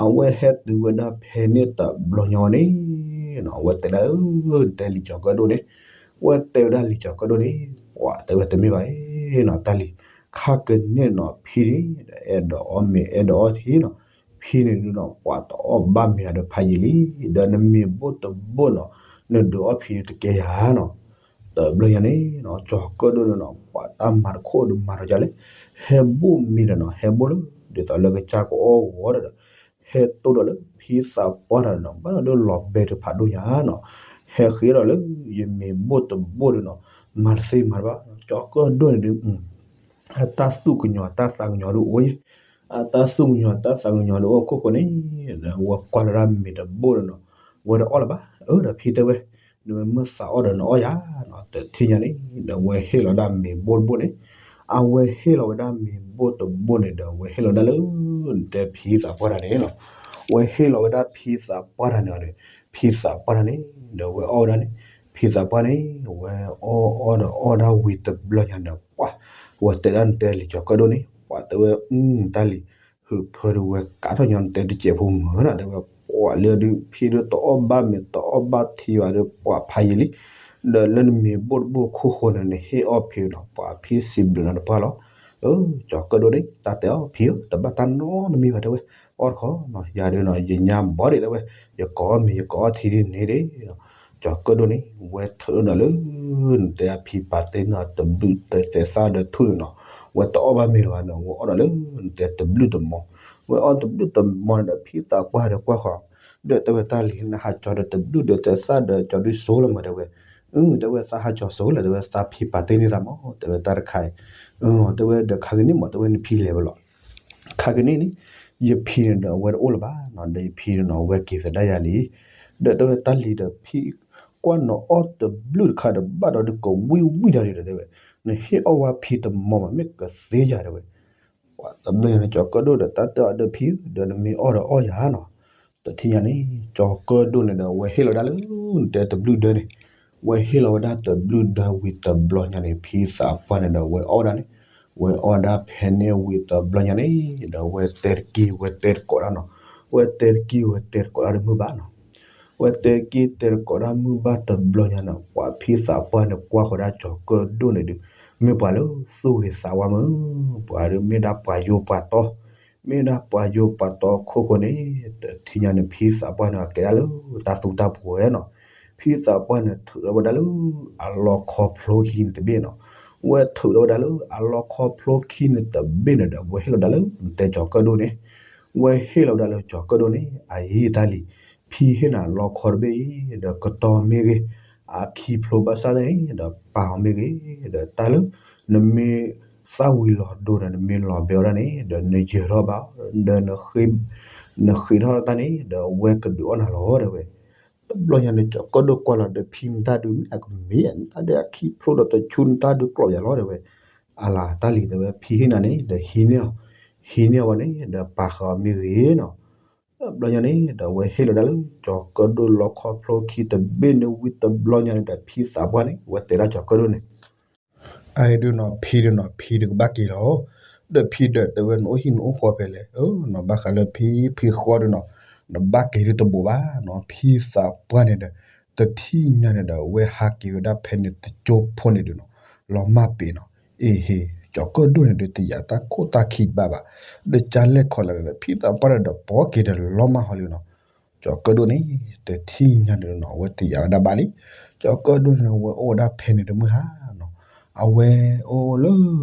အဝဲဟဲတုၤဝဲဒၣ်ဖဲန့ၣ်တဘျီညါဝဲန့ၣ်နီၤ, အဝဲတဲဒၣ် နတဲလံာ်ကၠီၤကၢၣ်ဒိၣ်န့ၣ်, အဝဲတဲဝဲဒၣ်လံာ်ကၠီၤကၢၣ်ဒိၣ်န့ၣ်, ပှၤတဲဝဲတမ့ၢ်ဘၣ်နီၤ, တၢ်လံာ် ခါကန့ၣ်နီၤ ဖံန့ၣ် အဲၣ်ဒိးအီၣ်မ့ၤအဲၣ်ဒိးအီၣ်ထံနီၤ, ဖံန့ၣ်ဒုးနီၤ ပှၤတအီၣ်ဘၣ်မ့ၤဒီးဖးယံာ်လံ, ဒီးနမ့ၤဘိၣ်တဘိၣ်နီၤ, နဒုးအီၣ်ဖံတကဲယၤနီၤ, တဘျီညါန့ၣ်နီၤ ကၠီၤကၢၣ်ဒိၣ်န့ၣ်နီၤ ပှၤတၢ်မၤတခိၣ်ဒီးမၤထီၣ်ကလဲၣ်, ဟဲဘိၣ်မ့ၤဒီးနီၤ ဟဲဘိၣ်လၢ ဒ်သိးလၢကစၢ်ကအီၣ်ဂီၤဒီး ဟဲတိၢ်ဒီးလၢဖံသးပှၢ်တဂၤဒီး ဘၣ်ဒီးလီၤဘဲတဖးဒိၣ်ညါနီၤ, ဟဲဃ့ဒီးလၢ ယမ့ၤဘိၣ်တဘိၣ်ဒီးနီၤ, မၤတသ့မၤတဘၣ်, ကၠီၤကၢၣ်ဒိၣ်န့ၣ်ဒုး အတၢ်သူၣ်ကညီၤတၢ်သးကညီၤဒုးအိၣ်ယဲၢ်, အတၢ်သူၣ်ကညီၤတၢ်သးကညီၤဒုးအိၣ်ခိၣ်ဃိန့ၣ်, ဒီးဝဲကွၢ်လီၤဒၣ်မ့ၤတဘိၣ်ဒီးနီၤ, ဝဲတအီၣ်လၢၤဘၣ်, အၢ ဒီးဖံတဲဝဲ, နမ့ၢ်သးအီၣ်ဒီးနအီၣ်ယၤနီၤ, တထံၣ်ညါန့ၣ် ဒီးဝဲဟ့ၣ်လီၤဒၣ်မ့ၤဘိၣ်တဘိၣ်န့ၣ်, အဝဲဟ့ၣ်လီၤဝဲဒၣ်မ့ၤဘိၣ်တဘိၣ်န့ၣ်ဒီး ဝဲဟ့ၣ်လီၤဒၣ်လၢ နတဲဖံသးပှၢ်တဂၤန့ၣ်နီၤ, ဝဲဟ့ၣ်လီၤဝဲဒၣ်ဖံသးပှၢ်တဂၤန့ၣ်ဒီး, ဖံသးပှၢ်တဂၤန့ၣ် ဒီးဝဲအီၣ်ဝဲဒၣ်န့ၣ်, ဖံသးပှၢ်န့ၣ် ဝဲအီၣ်အီၣ်ဒီးအီၣ်ဒၣ်ဝံၤတဘျီညါဒီး ပှၤ ဝဲတဲဒၣ်နတဲလံာ်ကၠီၤကၢၣ်ဒိၣ်န့ၣ် ပှၤတဲဝဲ တၢ်လံာ် ဟုးဖၢဒုးဝဲကးထီၣ်ညီနတဲတစဲးဖိမုၢ်နီၤ, တဲဝဲ ပှၤလၢဒုးဖံဒုးတအီၣ်ဘၣ်မ့ၤတအီၣ်ဘၣ်ထံဘၣ်ဒီး ပှၤဖးယံာ်လံ, ဒီးလၢနမ့ၤဘိၣ်တဘိၣ်ခိၣ်ဃိန့ၣ် နဟ့ၣ်အီၣ်ဖံနီၤ ပှၤဖံစံးဘျုးနၤတပှၢ်လီၤ, အၢ ကၠီၤကၢၣ်ဒိၣ်န့ၣ် တၢ်တဲအီၤဖံဧၢ တဘၣ်တၢ်နီတမံၤဘၣ်တဲဝဲ, အီၣ်တခီနီၤ ယၤဒုးနီၤ ယညါဘီဒံးတဲဝဲ, ယကအီၣ်မ့ၤယကအီၣ်ထံဒ်န့ၣ်ဒံး ကၠီၤကၢၣ်ဒိၣ်န့ၣ် ဝဲထုးဒီးလၢ နတဲအဖံပာ်တ့ၢ်နီၤ တဘျုးတသဲးသၣ်ဒီးထူၣ်န့ၣ်နီၤ, ဝဲတအီၣ်ဘၣ်မ့ၤလၢၤဘၣ်န့ၣ် ဝဲအီၣ်ဒီးလၢ နတဲတဘျုးတမီၤ, ဝဲအီၣ်တဘျုးတမီၤန့ၣ်ဒီး ဖံသးပှၢ်ဒီးကွၢ်ဃီ, ဒီးတဲဝဲတၢ်လံၤ နဟးကၠီၤဒီးတဘျုးဒီးသဲးသၣ်ဒီးကၠီၤဒုးစိလီၤမးတဲဝဲ, အၢ တဲဝဲသးဟးကၠီၤစိလီၤ တဲဝဲသးဖံပာ်တ့ၢ်န့ၢ်သးမး တဲဝဲတၢ်တခါအံၤ, အၢ တဲဝဲဒီးခါကန့ၣ်မး တဲဝဲနဖံလဲၤဝဲလီၤ ခါကန့ၣ်န့ၣ် ယဖံန့ၣ်ဒီးအဝဲတအိၣ်လၢၤဘၣ်နီၤ, ဒီးယဖံန့ၣ်နီၤ အဝဲက့ၤသဒၣ်ယၤလံ, ဒီးတဲဝဲတၢ်လံၤဒီးဖံ ကွၢ်နအီၣ်တဘျုးတခါဒီးဘၣ်ဒီးဒုးကဝံၣ်ဝံၣ်တၢ်ဒံးဒီးတဲဝဲ, နဟ့ၣ်အီၣ်ဝဲဖံတမီၤဘၣ် မ့ၢ်ကသ့ယၤတဲဝဲ, ပှၤတဘျီညါန့ၣ် ကၠီၤကၢၣ်ဒိၣ်ဒီးတၢ်တဲအီၤဒီးဖံဧၢ ဒီးနမ့ၢ်အီၣ်ဒီးအီၣ်ယၤနီၤ, တထံၣ်ညါန့ၣ် ကၠီၤကၢၣ်ဒိၣ်န့ၣ်ဒီး အဝဲဟ့ၣ်လီၤဒၣ်လၢ နတဲတဘျုးဒၢန့ၣ်, ဝဲဟ့ၣ်လီၤဝဲဒၣ်တဘျုးဒၢဝံၤတဘျီညါန့ၣ် ဖံသးပှၢ်န့ၣ်ဒီး ဝဲအီၣ်ဝဲဒၣ်န့ၣ်, ဝဲအီၣ်ဒၣ်ဖဲန့ၣ်ဝံၤတဘျီညါန့ၣ် ဒီးဝဲတဲတကံၢ်ဝဲတဲတကိးဒၣ်နီၤ, ဝဲတဲတကံၢ်ဝဲတဲတကိးဒၣ်ဒီးမုၢ်ဘၣ်နီၤ, ဝဲတဲတကံၢ်တဲတကိးဒၣ်မုၢ်ဘၣ်တဘျီညါန့ၣ် ပှၤဖံသးပှၢ်န့ၣ် ကွၢ်ဃီၤဒၣ်ကၠီၤကၢၣ်ဒိၣ်န့ၣ်ဒီး မ့ၢ်ပှၤလၢသူၣ်ဂ့ၤသးဝါမုၢ်, ပှၤဒီးမ့ၢ်ဒၣ်ပှၤယိၤပှၤတီ, မ့ၢ်ဒၣ်ပှၤယိၤပှၤတီခိၣ်ဃိန့ၣ်, တထံၣ်ညါန့ၣ် ဖံသးပှၢ်န့ၣ် ကဲဒၣ်လၢတၢ်သူတၢ်ပှဲၤနီၤ, ဖံသးပှၢ်န့ၣ် ထုးထီၣ်ဝဲဒၣ်လၢ အလီခီဖျိခံန့ၣ်တဘ့ၣ်နီၤ, ဝဲထုးထီၣ်ဝဲဒၣ်လၢအလီခီဖျိခံန့ၣ်တဘ့ၣ်န့ၣ်ဒီး ဝဲဟ့ၣ်လီၤဒၣ်လၢ နတဲကၠီၤကၢၣ်ဒိၣ်န့ၣ်, ဝဲဟ့ၣ်လီၤဝဲဒၣ်လၢကၠီၤကၢၣ်ဒိၣ်န့ၣ် အယံၤတၢ်လံၤ, ဖံဟ့ၣ်နၤလီခီတဘ့ၣ်အံၤ ဒီးကတီၤမ့ၢ်ဂ့ၤ, အခံဖျိဘၣ်ဆၣ်န့ၣ် ဒီးပာ်အီၤမ့ၢ်ဂ့ၤ, ဒီးတၢ်လၢ နမ့ၢ်သၣ်ဝံၤလီၤဒိဒီး နမ့ၢ်လီၤဘဲအီၤဒၣ်န့ၣ် ဒီးနယၢၤထီၣ်ဘၣ်, ဒီး နဃ့ထီၣ်တၢ်န့ၣ် ဒီးအဝဲကဒုးအီၣ်နၤလီၤတဲဝဲ, တဘျီညါန့ၣ် ကၠီၤကၢၣ်ဒိၣ်ကွၢ်လီၤဒီးဖံမတၢ်ဒုး မ့ၢ်အကမ့ၢ်နတၢ်ဒုးအခံဖျိဒီးတဆူနတၢ်ဒုးကျိးယၤလီၤတဲဝဲ, အလၤတၢ်လံၤတဲဝဲ ဖံဟ့ၣ်နၤန့ၣ် ဒီးဟံးန့ၢ်အီၤ, ဟံးန့ၢ်အီၤဝဲန့ၣ် ဒီးပာ်ဃာ်အီၤမ့ၢ်ဂ့ၤနီၤ, တဘျီညါန့ၣ် ဒီးအဝဲဟ့ၣ်လီၤဒၣ်လၢ ကၠီၤကၢၣ်ဒိၣ်လီခီဖျိခံတဘ့ၣ်န့ၣ်ဝံၤတဘျီညါန့ၣ်ဒီး ဖံသးပှၢ်န့ၣ် အဝဲတဲဒၣ်ကၠီၤကၢၣ်ဒိၣ်န့ၣ် အအံၤဒုးနီၤ ဖံဒုးနီၤ ဖံဒုးကဘၣ်က့ၤလီၤ, ဒီးဖံဒီးတဲဝဲ နအိၣ်ဟံၣ်နအိၣ်ဃီဖဲလဲၣ်, အၢနီၤ ဘၣ်ဃးလၢဖံဖံဃီဒုးနီၤ နဘၣ်က့ၤဒုးတဘိးဘၣ်နီၤ, ဖံသးပှၢ်န့ၣ်ဒီး တထံၣ်ညါန့ၣ်ဒီး အဝဲဟးက့ၤဝဲဒၣ်ဖဲန့ၣ်တကၠိဖိန့ၣ်ဒုးနီၤ လီၤမၢ်ပ့ၤနီၤ, အ့ဟ့ ကၠီၤကၢၣ်ဒိၣ်န့ၣ်ဒုး တယာ်တၢ်ခိၣ်တၢ်ခံဘၣ်ဘၣ်, ဒီးကလဲၣ်ခီလၢာ်ဒီး ဖံသးပှၢ်န့ၣ်ဒီး ပိာ်က့ၤဒီးလီၤမၢ်ဟီလံနီၤ, ကၠီၤကၢၣ်ဒိၣ်န့ၣ် တထံၣ်ညါန့ၣ်နီၤ အဝဲတယာ်ဝဲဒၣ်ဘၣ်လံ, ကၠီၤကၢၣ်ဒိၣ်န့ၣ် အဝဲအိၣ်ဝဲဒၣ်ဖဲန့ၣ်တမုၢ်ဟါနီၤ, အဝဲအိၣ်လၢန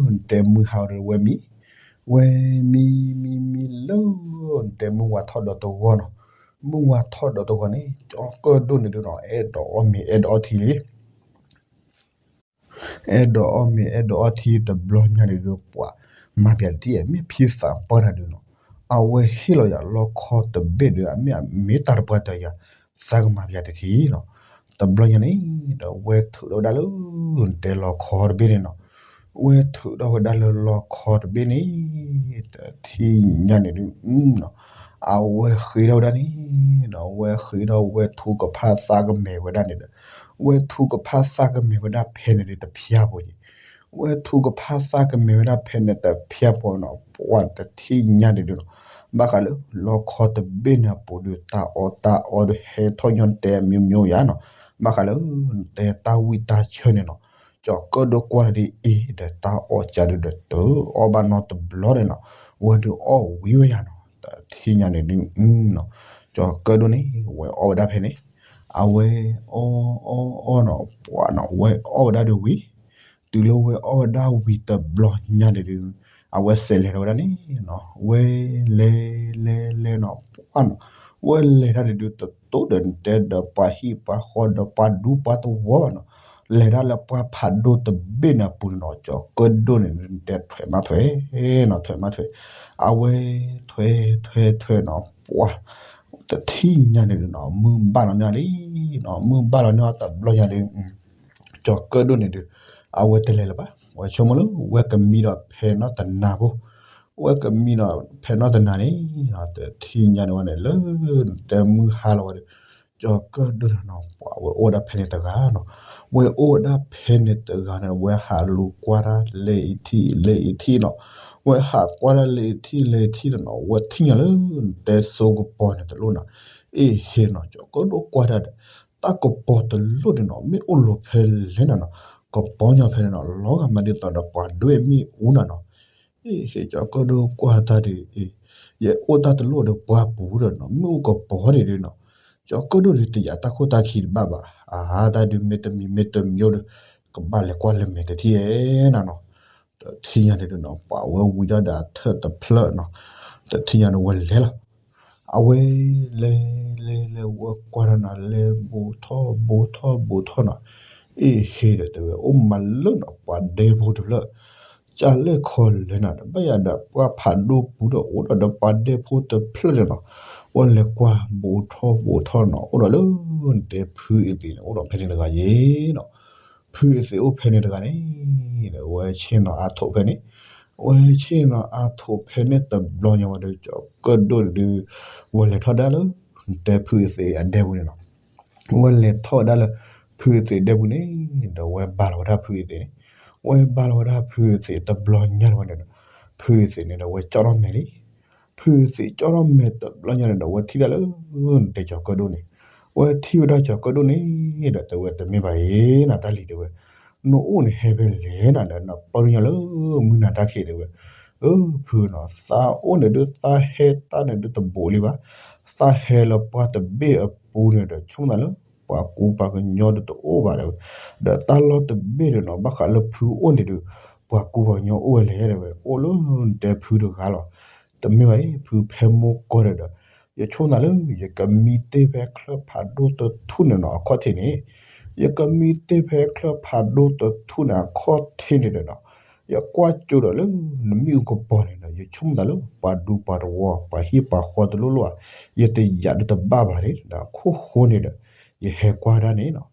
တဲမုၢ်ဟါဒီးဝဲမံ, ဝဲမံမံမံလၢ နတဲမုၢ်ဝါထီၣ်ဒီးတဂီၢ်နီၤ, မုၢ်ဝါထီၣ်ဒီးတဂီၢ်န့ၣ် ကၠီၤကၢၣ်ဒိၣ်န့ၣ်ဒုးနီၤ အဲၣ်ဒိးအီၣ်မ့ၤအဲၣ်ဒိးအီထံလံ အဲၣ်ဒိးအီၣ်မ့ၤအဲၣ်ဒိးအီထံတဘျီညါန့ၣ်ဒီး ပှၤမၤပျဲတထံၣ် မ့ၢ်ဖံသးပှၢ်တၢ်ဒုးနီၤ, အဝဲဟ့ၣ်လီၤယၤလီခီတဘ့ၣ်ဒီး အမ့ၢ်အမ့ၢ်တၢ်တပှၢ်တၢ်ယၤ သးကမၤပျဲတထံၣ်နီၤ, တဘျီညါန့ၣ် ဒီးဝဲထုးထီၣ်ဝဲဒၣ်လၢ နတဲလီခီတဘ့ၣ်န့ၣ်နီၤ, ဝဲထုးထီၣ်ဝဲဒၣ်လၢလီခီတဘ့ၣ်န့ၣ်, တထံၣ်ညါန့ၣ်ဒုးနီၤ, အဝဲဃ့ထီၣ်ဝဲဒၣ်န့ၣ်နီၤ, ဝဲဃ့ထီၣ်ဝဲၢ်ထူကဖၣ်သးကမဲာ်ဝဲဒၣ်န့ၣ်ဒီး, ဝဲၢ်ထူကဖၣ်သးကမဲာ်ဝဲဒၣ်ဖဲန့ၣ်ဒီးတဖၠၣ်ဖိယံၤ, ဝဲၢ်ထူကဖၣ်သးကမဲာ်ဝဲဒၣ်ဖဲန့ၣ်တဖၠၣ်ဖိနီၤ, ပှၢ်တထံၣ်ညါန့ၣ်ဒုးနီၤ, ဘၣ်ဃးလၢလီခီတဘ့ၣ်န့ၣ်အပူၤဒီး တၢ်အီၣ်တၢ်အီဒီးဟဲထီၣ်ညီတဲအမျိုးမျိုးယါနီၤ, ဘၣ်ဃးလၢ တဲတၢ်ဝံၣ်တၢ်ဆၢန့ၣ်နီၤ, ကၠီၤကၢၣ်ဒိကွၢ်လၢဒ်အံၤဒီး တၢ်အီၣ်ကးဒုးဒီးတအီၣ်ဘၣ်နီတဘျီဒီးနီၤ, ဝဲဒုးအီၣ်ဝံၤဝဲယါနီၤ, တထံၣ်ညါန့ၣ်ဒုးနီၤ, ကၠီၤကၢၣ်ဒိန့ၣ် ဝဲအီၣ်ဝဲဒၣ်ဖဲန့ၣ်, အဝဲအီၣ်အီၣ်အီၣ်နီၤ, ပှၤနီၤ ဝဲအီၣ်ဝဲဒၣ်ဒုးဝံၤ, တုၤလၢဝဲအီၣ်ဝဲဒၣ်ဝံၤတဘျီညါန့ၣ်ဒုး, အဝဲစဲးလဲၤထီၣ်ဝဲဒၣ်န့ၣ်နီၤ, ဝဲလဲၤလဲၤလဲၤနီၤ, ပှၢ်နီၤ, ဝဲလဲၤတၢ်န့ၣ်ဒုးတတိၢ်ဒီးတဲဒီးပှၤဟံၣ်ပှၤဃီဒီးပှၤဒူပှၤသဝီဘၣ်နီၤ, လဲၤဒၣ်လၢပှၢ်ဖးဒိၣ်တဘ့ၣ်န့ၣ်အပူၤန့ၣ်နီၤ, ကၠီၤကၢၣ်ဒိန့ၣ်တဲထွဲမးထွဲနီၤ, ထွဲမးထွဲ, အဝဲထွဲထွဲထွဲနီၤ, ပှၢ်တထံၣ်ညါန့ၣ်ဒုးနီၤ, မုၢ်ဘၣ်လီၤန့ၢ်လံနီၤ, မုၢ်ဘၣ်လီၤန့ၢ်အီၤတဘျီညါဒုး ကၠီၤကၢၣ်ဒိၣ်န့ၣ်ဒုး, အဝဲတလဲၤလၢၤဘၣ်, အဝဲဆိကမိၣ်လၢဝဲကမံဒီးဖဲနီတနၤဖိ, ဝဲကမံဒီးဖဲနီတနၤန့ၣ်, တထံၣ်ညါန့ၣ်ဝဲန့ၣ်လၢ တဲမုၢ်ဟါလီၤဝဲဒီး, ကၠီၤကၢၣ်ဒိၣ်န့ၣ်နီၤ, ပှၤဝဲအိၣ်ဝဲဒၣ်ဖဲန့ၣ်တဂၤနီၤ, ဝဲအိၣ်ဝဲဒၣ်ဖဲန့ၣ်တဂၤန့ၣ် ဝဲဟးလူၤကွၢ်တၢ်လဲၤအံၤထံၣ်လဲၤအံၤထံၣ်နီၤ, ဝဲဟးကွၢ်တၢ်လဲၤအံၤထံၣ်လဲၤအံၤထံၣ်န့ၣ်နီၤ, ဝဲထံၣ်ညါလၢ တဲစိကပီၤန့ၣ်တလိၣ်နီၤ, အ့ၣ်ဟ့ၣ်နီၤ, ကၠီၤကၢၣ်ဒိၣ်ကွၢ်တၢ်ဒီး တၢ်ကပီၤတလိၣ်န့ၣ်နီၤ, မ့ၣ်အူလီၤဖဲလဲၣ်နၤနီၤ, ကပီၤညီဖဲန့ၣ်နီၤ, လီၤဂာ်မးဒ်သိးဒီးပှၤဒွဲၣ်မ့ၣ်အူနၤနီၤ, အ့ၣ်ဟ့ၣ် ကၠီၤကၢၣ်ဒိၣ်ကွၢ်တၢ်ဒီး အ့ၣ် ယအိၣ်တၢ်တလိၣ်ဒီးပှၢ်ပူၤဒီးနီၤ, မ့ၣ်အူကပီၤန့ၣ်ဒုးနီၤ, ကၠီၤကၢၣ်ဒိၣ်ဒုးတယာ်တၢ်ခိၣ်တၢ်ခံတဘၣ်ဘၣ်, အါ တၢ်ဒုးမ့တမံၤမ့တမံၤဒီး ကဘၣ်လဲၤကွၢ်လၢမဲာ်တထံၣ်ဧဲနၤနီၤ, တထံၣ်ညါန့ၣ်ဒုးနီၤ, ပှၤဝဲဝံၤဒၣ်ဒီးအထၢၣ်တဖျၢၣ်နီၤ, တထံၣ်ညါန့ၣ်ဝဲလဲၤလီၤ အဝဲလဲၤလဲၤလဲၤ ဝဲကွၢ်တၢ်နီၤ, လဲၤဘူးထီၣ်ဘူးထီၣ်ဘူးထီၣ်နီၤ, အ့ၣ်ဟ့ၣ်ဒီးတဲဝဲ အိၣ်မးလၢနီၤ ပှၤဒဲဖိတဖျၢၣ်, ကလဲၣ်ခီလဲၣ်နၤဒီး ဘၣ်ယၤဒီးပှၢ်ဖးဒိၣ်ပူၤဒီး အိၣ်ဒီးဒီးပှၤဒဲဖိတဖျၢၣ်န့ၣ်နီၤ, ဝဲလဲၤကွၢ်ဘူးထီၣ်ဘူးထီၣ်နီၤ, အိၣ်ဒီးလၢ နတဲဖုအသ့းန့ၣ် အိၣ်ဒီးဖဲန့ၣ်တဂၤယ့ၤနီၤ, ဖုအသ့းအိၣ်ဖဲန့ၣ်တဂၤန့ၣ် ဒီးဝဲဆ့ၣ်နီၤအါထိးဖဲန့ၣ်, ဝဲဆ့ၣ်နီၤအါထိးဖဲန့ၣ်တဘျီညါဝဲဒီး ကၠီၤကၢၣ်ဒိၣ်န့ၣ်ဒုး ဝဲလဲၤထီၣ်ဒၣ်လၢ နတဲဖုအသ့းအဒဲပူၤန့ၣ်နီၤ, ဝဲလဲၤထီၣ်ဝဲဒၣ်လၢ ဖုအသ့းဒဲပူၤန့ၣ် ဒီးဝဲဘါလီၤဝဲဒၣ်ဖုအသ့းန့ၣ်, ဝဲဘါလီၤဝဲဒၣ်ဖုအသ့းတဘျီညါလီၤဝဲန့ၣ်ဒီး ဖုအသ့းန့ၣ်ဒီးဝဲကၠီထီၣ်မဲာ်လံ, ဖုအသ့းကၠီထီၣ်မဲာ်တဘျီညါန့ၣ်ဒီး ဝဲထံၣ်ဒၣ်လၢ နတဲကၠီၤကၢၣ်ဒိၣ်န့ၣ်, ဝဲထံၣ်ဝဲဒၣ်ကၠီၤကၢၣ်ဒိၣ်န့ၣ်ဒီး တဲဝဲတမ့ၢ်ဘၣ်အံၤ နတၢ်လံၤတဲဝဲ, နအိၣ်န့ၣ်ဟဲဖဲလဲၣ်နၤဒီး နပၢၢ်ညါလၢ မုၢ်နၤတၢ်ခံးတဲဝဲ, အၢ ဖုနီၤ သးအိၣ်န့ၣ်ဒုး သးဟဲတၢ်န့ၣ်ဒုးတဘူးလံဘၣ်, သးဟဲလၢပှၢ်တဘ့ၣ်အပူၤန့ၣ်ဒီး ဆိကမိၣ်သးလၢ ပှၤကူပှၤကညီဒုးတအိၣ်ဘၣ်တဲဝဲ, ဒီးတၢ်လီၢ်တဘ့ၣ်န့ၣ်နီၤ ဘၣ်ဃးလၢဖုအိၣ်န့ၣ်ဒုး ပှၤကူပှၤကညီအိၣ်ဝဲလဲၣ်တဲဝဲ, အိၣ်လၢနတဲဖုတဂၤလီၤ, တမ့ၢ်ဘၣ်အံၤ ဖုဖဲမိၢ်ကီၢ်ဒီးဒီး ယဆိကမိၣ်သးလၢ ယကမံတ့ၢ်ဖဲချၢၣ်ဖးဒိၣ်တထူၣ်န့ၣ်နီၤ အခီၣ်ထံးန့ၣ်, ယကမံတ့ၢ်ဖဲချၢၣ်ဖးဒိၣ်တထူၣ်န့ၣ်အခီၣ်ထံးန့ၣ်ဒီးနီၤ, ယကွၢ်ကၠိဒီးလၢနမ့ၣ်အူကပီၤန့ၣ်ဒီး ယဆိကမိၣ်သးလၢ ပှၤဒူပှၤသဝီ ပှၤဟံၣ်ပှၤဃီတလိၣ်လိၣ်ဧါ, ယတယာ်ဒုးတဘၣ်ဘၣ်န့ၣ်ဒီး အခိၣ်ဃိန့ၣ်ဒီး ယဟဲကွၢ်ဒၣ်န့ၣ်နီၤ,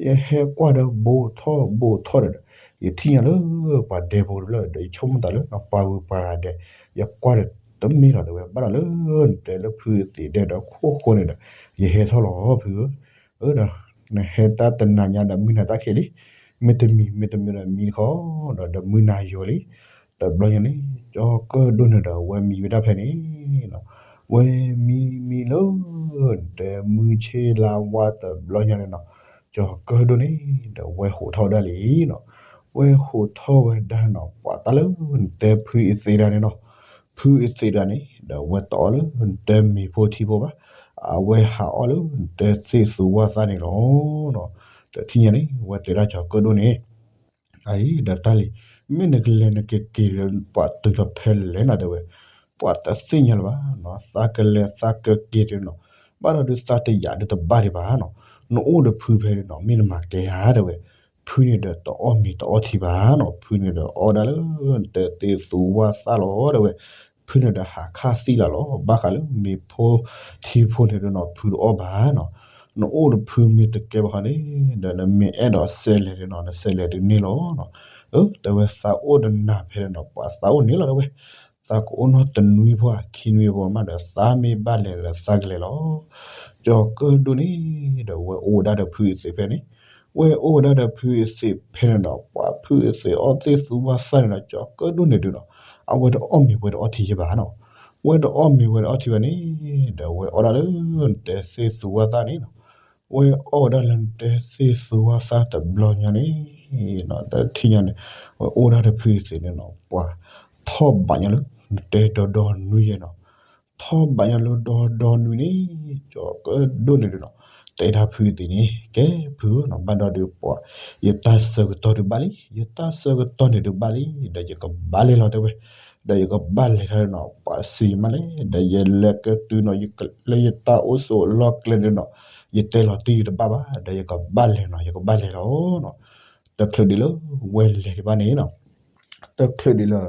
ယဟဲကွၢ်ဒီးဘူးထီၣ်ဘူးထီၣ်ဒီး ယထံၣ်ညါလၢ ပှၤဒဲဖိတဖျၢၣ်ဒီး ယဆိကမိၣ်သးလၢ ပှၤဂုၤပှၤဂၤဒဲး ယကွၢ်ဒီးတမ့ၢ်လီၤတဲဝဲ ဘၣ်ဒီးလၢ နတဲလၢဖုအသ့းဒဲးဒီးခိၣ်ဃိန့ၣ်ဒီး ယဟဲထီၣ်လီၤဖုဧၢ, ဒီး နဟဲတၢ်တနၤညါဒီးမုၢ်နၤတၢ်ခံးလံ, မ့တမံၤ မ့တမံၤဒီးမံတခီ ဒီးဒီးမုၢ်နၤယိၤလံ, တဘျီညါန့ၣ် ကၠီၤကၢၣ်ဒိၣ်န့ၣ်ဒီး ဝဲမံဝဲဒၣ်ဖဲန့ၣ်နီၤ, ဝဲမံမံလၢ နတဲမုၢ်ဆ့လါဝါတဘျီညါန့ၣ်နီၤ, ကၠီၤကၢၣ်ဒိၣ်န့ၣ် ဒီးဝဲဟိးထီၣ်ဝဲဒၣ်လံနီၤ, ဝဲဟိးထီၣ်ဝဲဒၣ်နီၤ ပှၤတၢ်လၢ နတဲဖုအသ့းဒၣ်န့ၣ်နီၤ, ဖုအသ့းဒၣ်န့ၣ် ဒီးဝဲတအီၣ်လၢ နတဲမ့ၤဖိထံဖိဘၣ်, အဝဲဟးအီၣ်လၢ နတဲသ့ၣ်သူဝၣ်သၣ်န့ၣ်လီၤနီၤ, တထံၣ်ညါန့ၣ် ဝဲတဲဒၣ်ကၠီၤကၢၣ်ဒိၣ်န့ၣ် အအံၤဒီးတၢ်လံၤ, မ့ၢ်နကလဲၤနကက့ၤဒီး ပှၤတုၤလီၤဖဲလဲၣ်နၤတဲဝဲ, ပှၤတသ့ၣ်ညါလၢၤဘၣ်နီၤ, သးကလဲၤသးကက့ၤဒီးနီၤ, ဘၣ်ဒီးဒုးသးတယာ်ဒုးတဘၣ်ဒံးဘၣ်နီၤ, နအိၣ်ဒီးဖုဖဲန့ၣ်နီၤ မ့ၢ်နမၤကဲဧါတဲဝဲ, ဖုန့ၣ်ဒီးတအီၣ်မ့ၤတအီထံဘၣ်နီၤ, ဖုန့ၣ်ဒီးအီၣ်ဒၣ်လၢ နတဲသ့ၣ်သူဝၣ်သၣ်လီၤတဲဝဲ, ဖုန့ၣ်ဒီးဟးခၣ်သံလၢ်လီၤ, ဘၣ်ဃးလၢမ့ၤဖိထံဖိန့ၣ်ဒီးနီၤ ဖုတအီၣ်ဘၣ်နီၤ, နအိၣ်ဒီးဖုမ့ၢ်တကဲဘၣ်ဃီန့ၣ် ဒီးနမ့ၢ်အဲၣ်ဒိးစဲးလဲၤဒီးနီၤ နစဲးလဲၤဒုးန့ၢ်လီၤနီၤ, အၢ တဲဝဲသးအိၣ်တနၤဖဲန့ၣ်နီၤ ပှၤသးအိၣ်န့ၣ်လီၤတဲဝဲ, သးကအိၣ်နီတနွံဖိဧါ ခံနွံဖိမးဒီး သးမ့ၢ်ဘၣ်လဲၤဒီးသးကလဲၤလီၤ. ကၠီၤကၢၣ်ဒိၣ်န့ၣ်ဒီး ဝဲအိၣ်ဝဲဒၣ်ဒီးဖုအသ့ၣ်ဖဲန့ၣ်, ဝဲအိၣ်ဝဲဒၣ်ဒီးဖုအသ့ၣ်ဖဲန့ၣ်ဒီး ပှၤဖုအသ့ၣ်အီၣ်သ့ၣ်သူဝါသၣ်န့ၣ်ဒီး ကၠီၤကၢၣ်ဒိၣ်န့ၣ်ဒုးနီၤ အဝဲတအီၣ်မ့ၤဝဲတအီထံယဲၢ်ဘၣ်နီၤ, ဝဲတအီၣ်မ့ၤဝဲတအီထံဘၣ်န့ၣ်, ဒီးဝဲအီၣ်ဒၣ်လၢနတဲသ့ၣ်သူဝါသၣ်န့ၣ်နီၤ, ဝဲအီၣ်ဝဲဒၣ်လၢနတဲသ့ၣ်သူဝါသၣ်တဘျီညါန့ၣ် တထံၣ်ညါန့ၣ် ဝဲအိၣ်ဒၣ်ဒီးဖုအသ့ၣ်န့ၣ်နီၤ ပှၤထီၣ်ဘးညါလၢ နတဲဒီဒီနွံယဲၢ်နီၤ, ထီၣ်ဘးညါလၢဒီဒီနွံန့ၣ် ကၠီၤကၢၣ်ဒိၣ်န့ၣ်ဒုးနီၤ တဲဒၣ်ဖုအသ့ၣ်န့ၣ် ကဲဖုဧၢနီၤ ဘၣ်ဒီးဒုးပှၤ ယတၢ်ဆၢကတီၢ်ဒုးဘၣ်လံ ယတၢ်ဆၢကတီၢ်န့ၣ်ဒုးဘၣ်လံ ဒီးယကဘၣ်လဲၤလီၤတဲဝဲ, ဒီးယကဘၣ်လဲၤထီၣ်နီၤ ပှၤစံးယမးလဲၣ် ဒီးယလဲၤကတုၤနီၤ လၢယတၢ်အိၣ်ဆိးလီၢ်ကျဲန့ၣ်နီၤ ယတဲလီၤတံၢ်ယတဘၣ်ဘၣ် ဒီးယကဘၣ်လဲၤနီၤ ယကဘၣ်လဲၤလီၤနီၤ, တချုးဒံးလၢ ဝဲလဲၤဒံးဘၣ်န့ၣ်နီၤ တချုးဒံးလၢ